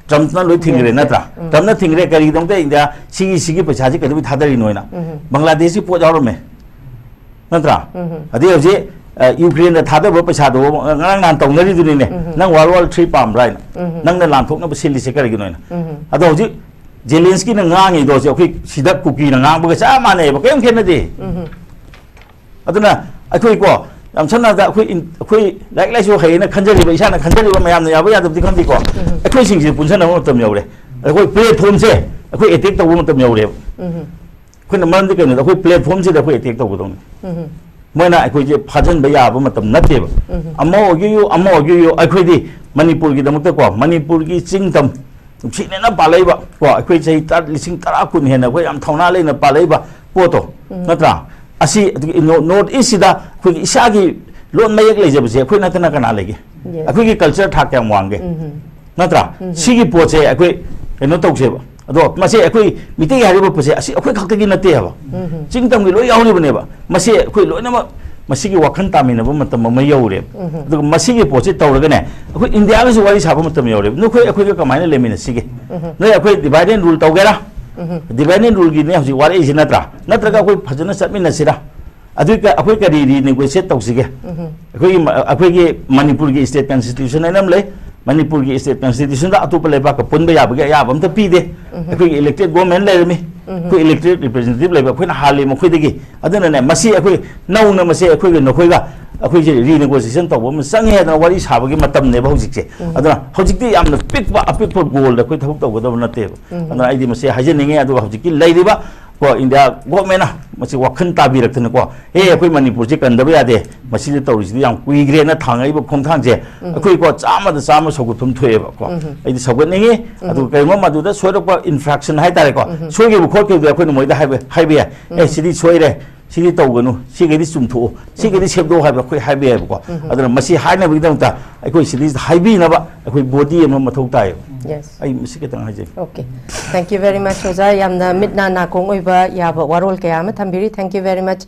ꯇ꯭ꯔꯝꯞꯅ ꯂꯣꯏ ꯊꯤꯡꯈ꯭ꯔꯦ ꯅꯠꯇ꯭ꯔꯥ? ꯇ꯭ꯔꯝꯞꯅ ꯊꯤꯡꯈ꯭ꯔꯦ꯫ ꯀꯔꯤꯒꯤꯗꯃꯛꯇ ꯏꯟꯗꯤꯌꯥ ꯁꯤꯒꯤ, ꯁꯤꯒꯤ ꯄꯩꯁꯥꯁꯤ ꯀꯩꯗꯧꯕꯩ ꯊꯥꯗꯔꯤꯅꯣ ꯍꯥꯏꯅ? ꯕꯪꯒ꯭ꯂꯥꯗꯦꯁꯀꯤ ꯄꯣꯠ ꯌꯥꯎꯔꯝꯃꯦ ꯅꯠꯇ꯭ꯔꯥ? ꯑꯗꯩ ꯍꯧꯖꯤꯛ, ꯑ, ꯌꯨꯀ꯭ꯔꯦꯟꯗ ꯊꯥꯗꯕ ꯄꯩꯁꯥꯗꯣ ꯉꯔꯥꯡ ꯅꯍꯥꯟ ꯇꯧꯅꯔꯤꯗꯨꯅꯤꯅꯦ꯫ ꯅꯪ ꯋꯥꯔꯜ ꯋꯥꯔ ꯊ꯭ꯔꯤ ꯄꯥꯝꯕ꯭ꯔꯥ ꯍꯥꯏꯅ? ꯅꯪꯅ ꯂꯥꯟꯊꯣꯛꯅꯕ ꯁꯤꯜꯂꯤꯁꯦ ꯀꯔꯤꯒꯤꯅꯣ ꯍꯥꯏꯅ? ꯑꯗꯣ ꯍꯧꯖꯤꯛ ꯖꯦꯂꯦꯟꯁꯀꯤꯅ ꯉꯥꯡꯉꯤꯗꯣ ꯍꯧꯖꯤꯛ ꯑꯩꯈꯣꯏ ꯁꯤꯗ ꯀꯨꯀꯤꯅ ꯉꯥꯡꯕꯒ ꯆꯞ ꯃꯥꯟꯅꯩꯕ, ꯀꯔꯤꯝ ꯈꯦꯠꯅꯗꯦ꯫ ꯑꯗꯨꯅ ꯑꯩꯈꯣꯏꯀꯣ, ꯌꯥꯝ ꯁꯝꯅ ꯍꯥꯏꯔꯕꯗ ꯑꯩꯈꯣꯏ ꯏꯟ-, ꯑꯩꯈꯣꯏ ꯂꯥꯏꯔꯤꯛ ꯂꯥꯏꯁꯨ ꯍꯩꯌꯦꯅ ꯈꯟꯖꯔꯤꯕ, ꯏꯁꯥꯅ ꯈꯟꯖꯔꯤꯕ, ꯃꯌꯥꯝꯅ ꯌꯥꯕ ꯌꯥꯗꯕꯗꯤ ꯈꯪꯗꯦꯀꯣ, ꯑꯩꯈꯣꯏꯁꯤꯡꯁꯦ ꯄꯨꯟꯁꯤꯟꯅꯕ ꯃꯇꯝ ꯌꯧꯔꯦ꯫ ꯑꯩꯈꯣꯏ ꯄ꯭ꯂꯦꯠꯐꯣꯝꯁꯦ ꯑꯩꯈꯣꯏ ꯑꯦꯇꯦꯛ ꯇꯧꯕ ꯃꯇꯝ ꯌꯧꯔꯦꯕ꯫ ꯑꯩꯈꯣꯏꯅ ꯃꯔꯝꯗꯤ ꯀꯩꯅꯣꯗ ꯑꯩꯈꯣꯏ ꯄ꯭ꯂꯦꯠꯐꯣꯝꯁꯤꯗ ꯑꯩꯈꯣꯏ ꯑꯦꯇꯦꯛ ꯇꯧꯒꯗꯧꯅꯤ꯫ ꯃꯣꯏꯅ ꯑꯩꯈꯣꯏꯁꯦ ꯐꯥꯖꯤꯟꯕ ꯌꯥꯕ ꯃꯇꯝ ꯅꯠꯇꯦꯕ꯫ ꯑꯃ ꯑꯣꯏꯒꯦꯌꯨ, ꯑꯃ ꯑꯣꯏꯒꯦꯌꯨ, ꯑꯩꯈꯣꯏꯗꯤ ꯃꯅꯤꯄꯨꯔꯒꯤꯗꯃꯛꯇꯀꯣ, ꯃꯅꯤꯄꯨꯔꯒꯤ ꯆꯤꯡ ꯇꯝ ꯅꯨꯡꯁꯤꯅꯅ ꯄꯥꯜꯂꯛꯏꯕ ꯀꯣ, ꯑꯩꯈꯣꯏ ꯆꯍꯤ ꯇꯔꯥ, ꯂꯤꯁꯤꯡ ꯇꯔꯥ, ꯀꯨꯟ ꯍꯦꯟꯅ ꯑꯩꯈꯣꯏ ꯌꯥꯝ ꯊꯧꯅꯥ ꯂꯩꯅ ꯄꯥꯜꯂꯛꯏꯕ ꯄꯣꯠꯇꯣ, ꯅꯠꯇ꯭ꯔꯥ? ꯑꯁꯤ ꯑꯗꯨꯒꯤ ꯅꯣ-, ꯅꯣꯔꯠ ꯏꯁꯁꯤꯗ ꯑꯩꯈꯣꯏꯒꯤ ꯏꯁꯥꯒꯤ ꯂꯣꯟ ꯃꯌꯦꯛ ꯂꯩꯖꯕꯁꯦ ꯑꯩꯈꯣꯏ ꯅꯠꯇꯅ ꯀꯅꯥ ꯂꯩꯒꯦ? Yes. ꯑꯩꯈꯣꯏꯒꯤ ꯀꯜꯆꯔ ꯊꯥꯛ ꯀꯌꯥꯝ ꯋꯥꯡꯒꯦ? ꯅꯠꯇ꯭ꯔꯥ? ꯁꯤꯒꯤ ꯄꯣꯠꯁꯦ ꯑꯩꯈꯣꯏ ꯀꯩꯅꯣ ꯇꯧꯁꯦꯕ꯫ ꯑꯗꯣ ꯃꯁꯤ ꯑꯩꯈꯣꯏ ꯃꯤꯇꯩ ꯍꯥꯏꯔꯤꯕ ꯄꯣꯠꯁꯦ ꯑꯁꯤ ꯑꯩꯈꯣꯏ ꯈꯛꯇꯒꯤ ꯅꯠꯇꯦ ꯍꯥꯏꯕ꯫ ꯆꯤꯡ ꯇꯝꯒꯤ ꯂꯣꯏ ꯌꯥꯎꯔꯤꯕꯅꯦꯕ꯫ ꯃꯁꯤ ꯑꯩꯈꯣꯏ ꯂꯣꯏꯅꯃꯛ ꯃꯁꯤꯒꯤ ꯋꯥꯈꯜ ꯇꯥꯃꯤꯟꯅꯕ ꯃꯇꯝ ꯑꯃ ꯌꯧꯔꯦꯕ꯫ ꯑꯗꯨꯒ ꯃꯁꯤꯒꯤ ꯄꯣꯠꯁꯤ ꯇꯧꯔꯒꯅꯦ, ꯑꯩꯈꯣꯏ ꯏꯟꯗꯤꯌꯥꯒꯁꯨ ꯋꯥꯔꯤ ꯁꯥꯕ ꯃꯇꯝ ꯌꯧꯔꯦꯕ꯫ ꯅꯈꯣꯏ ꯑꯩꯈꯣꯏꯒ ꯀꯃꯥꯏꯅ ꯂꯩꯃꯤꯟꯅꯁꯤꯒꯦ? ꯅꯣꯏ ꯑꯩꯈꯣꯏ divide and rule ꯇꯧꯒꯦꯔꯥ? Divide and ruleꯒꯤꯅꯦ ꯍꯧꯖꯤꯛ ꯋꯥꯔꯛꯏꯁꯤ ꯅꯠꯇ꯭ꯔꯥ? ꯅꯠꯇ꯭ꯔꯒ ꯑꯩꯈꯣꯏ ꯐꯖꯅ ꯆꯠꯃꯤꯟꯅꯁꯤꯔꯥ? ꯑꯗꯨꯒ ꯑꯩꯈꯣꯏ ꯀꯔꯤ renegotiate ꯇꯧꯁꯤꯒꯦ? ꯑꯩꯈꯣꯏꯒꯤ ꯃ-, ꯑꯩꯈꯣꯏꯒꯤ ꯃꯅꯤꯄꯨꯔꯒꯤ state constitution ꯍꯥꯏꯅ ꯑꯃ ꯂꯩ꯫ ꯃꯅꯤꯄꯨꯔꯒꯤ state constitutionꯗ ꯑꯇꯣꯞꯄ ꯂꯩꯕꯥꯛꯀ ꯄꯨꯟꯕ ꯌꯥꯕꯒꯤ ꯑꯌꯥꯕ ꯑꯝꯇ ꯄꯤꯗꯦ꯫ ꯑꯩꯈꯣꯏꯒꯤ elected government ꯂꯩꯔꯝꯃꯤ꯫ ꯑꯩꯈꯣꯏ elected representative ꯂꯩꯕ, ꯑꯩꯈꯣꯏꯅ ꯍꯥꯜꯂꯤ ꯃꯈꯣꯏꯗꯒꯤ꯫ ꯑꯗꯨꯅꯅꯦ, ꯃꯁꯤ ꯑꯩꯈꯣꯏ ꯅꯧꯅ ꯃꯁꯤ ꯑꯩꯈꯣꯏꯒ ꯅꯈꯣꯏꯒ ꯑꯩꯈꯣꯏꯁꯦ renegotiation ꯇꯧꯕ ꯑꯃ ꯆꯪꯉꯦ ꯍꯥꯏꯗꯅ ꯋꯥꯔꯤ ꯁꯥꯕꯒꯤ ꯃꯇꯝꯅꯦꯕ ꯍꯧꯖꯤꯛꯁꯦ꯫ ꯑꯗꯨꯅ ꯍꯧꯖꯤꯛꯇꯤ ꯌꯥꯝꯅ ꯄꯤꯛꯄ, ꯑꯄꯤꯛꯄ goalꯗ ꯑꯩꯈꯣꯏ ꯊꯕꯛ ꯇꯧꯒꯗꯕ ꯅꯠꯇꯦꯕ꯫ ꯑꯗꯨꯅ ꯑꯩꯗꯤ ꯃꯁꯤ ꯍꯥꯏꯖꯅꯤꯡꯉꯦ꯫ ꯑꯗꯨꯒ ꯍꯧꯖꯤꯛꯀꯤ ꯂꯩꯔꯤꯕ ꯀꯣ, ꯏꯟꯗꯤꯌꯥ ꯒꯣꯔꯃꯦꯟꯅ ꯃꯁꯤ ꯋꯥꯈꯜ ꯇꯥꯕꯤꯔꯛꯇꯅꯀꯣ, ꯑꯦ, ꯑꯩꯈꯣꯏ ꯃꯅꯤꯄꯨꯔꯁꯤ ꯀꯟꯗꯕ ꯌꯥꯗꯦ, ꯃꯁꯤꯗ ꯇꯧꯔꯤꯁꯤꯗꯤ ꯌꯥꯝ ꯀꯨꯏꯈ꯭ꯔꯦꯅ ꯊꯥꯡꯉꯛꯏꯕ ꯈꯣꯡꯊꯥꯡꯁꯦ, ꯑꯩꯈꯣꯏꯀꯣ, ꯆꯥꯝꯃꯗ ꯆꯥꯝꯃ ꯁꯧꯒꯠꯐꯝ ꯊꯣꯛꯑꯦꯕꯀꯣ꯫ ꯑꯩꯗꯤ ꯁꯧꯒꯠꯅꯤꯡꯉꯤ꯫ ꯑꯗꯨꯒ ꯀꯔꯤꯒꯨꯝꯕ ꯃꯗꯨꯗ ꯁꯣꯏꯔꯛꯄ ꯏꯟꯐ꯭ꯔꯥꯛꯁꯟ ꯍꯥꯏꯇꯥꯔꯦꯀꯣ, ꯁꯣꯏꯈꯤꯕ ꯈꯣꯠꯈꯤꯕꯗꯤ ꯑꯩꯈꯣꯏꯅ ꯃꯣꯏꯗ ꯍꯥꯏꯕ, ꯍꯥꯏꯕ ꯌꯥꯏ, "ꯑꯦ, ꯁꯤꯗꯤ ꯁꯣꯏꯔꯦ, ꯁꯤꯗꯤ ꯇꯧꯒꯅꯨ, ꯁꯤꯈꯩꯗꯤ ꯆꯨꯝꯊꯣꯛꯎ, ꯁꯤꯈꯩꯗꯤ ꯁꯦꯝꯗꯣꯛꯎ" ꯍꯥꯏꯕ ꯑꯩꯈꯣꯏ ꯍꯥꯏꯕ ꯌꯥꯏꯕꯀꯣ꯫ ꯑꯗꯨꯅ ꯃꯁꯤ ꯍꯥꯏꯅꯕꯒꯤꯗꯃꯛꯇ ꯑꯩꯈꯣꯏ ꯁꯤꯗꯩꯁꯤꯗ ꯍꯥꯏꯕꯤꯅꯕ ꯑꯩꯈꯣꯏ ꯕꯣꯗꯤ ꯑꯃ ꯃꯊꯧ ꯇꯥꯏꯌꯦꯕ꯫ Yes. ꯑꯩ ꯃꯁꯤ ꯈꯤꯇꯪ ꯍꯥꯏꯖꯒꯦ꯫ Okay. Thank you very much, ꯑꯣꯖꯥ꯫ ꯌꯥꯝꯅ ꯃꯤꯠ ꯅꯥ ꯅꯥꯀꯣꯡ ꯑꯣꯏꯕ ꯌꯥꯕ ꯋꯥꯔꯣꯜ ꯀꯌꯥ ꯑꯃ ꯊꯝꯕꯤꯔꯤ꯫ Thank you very much.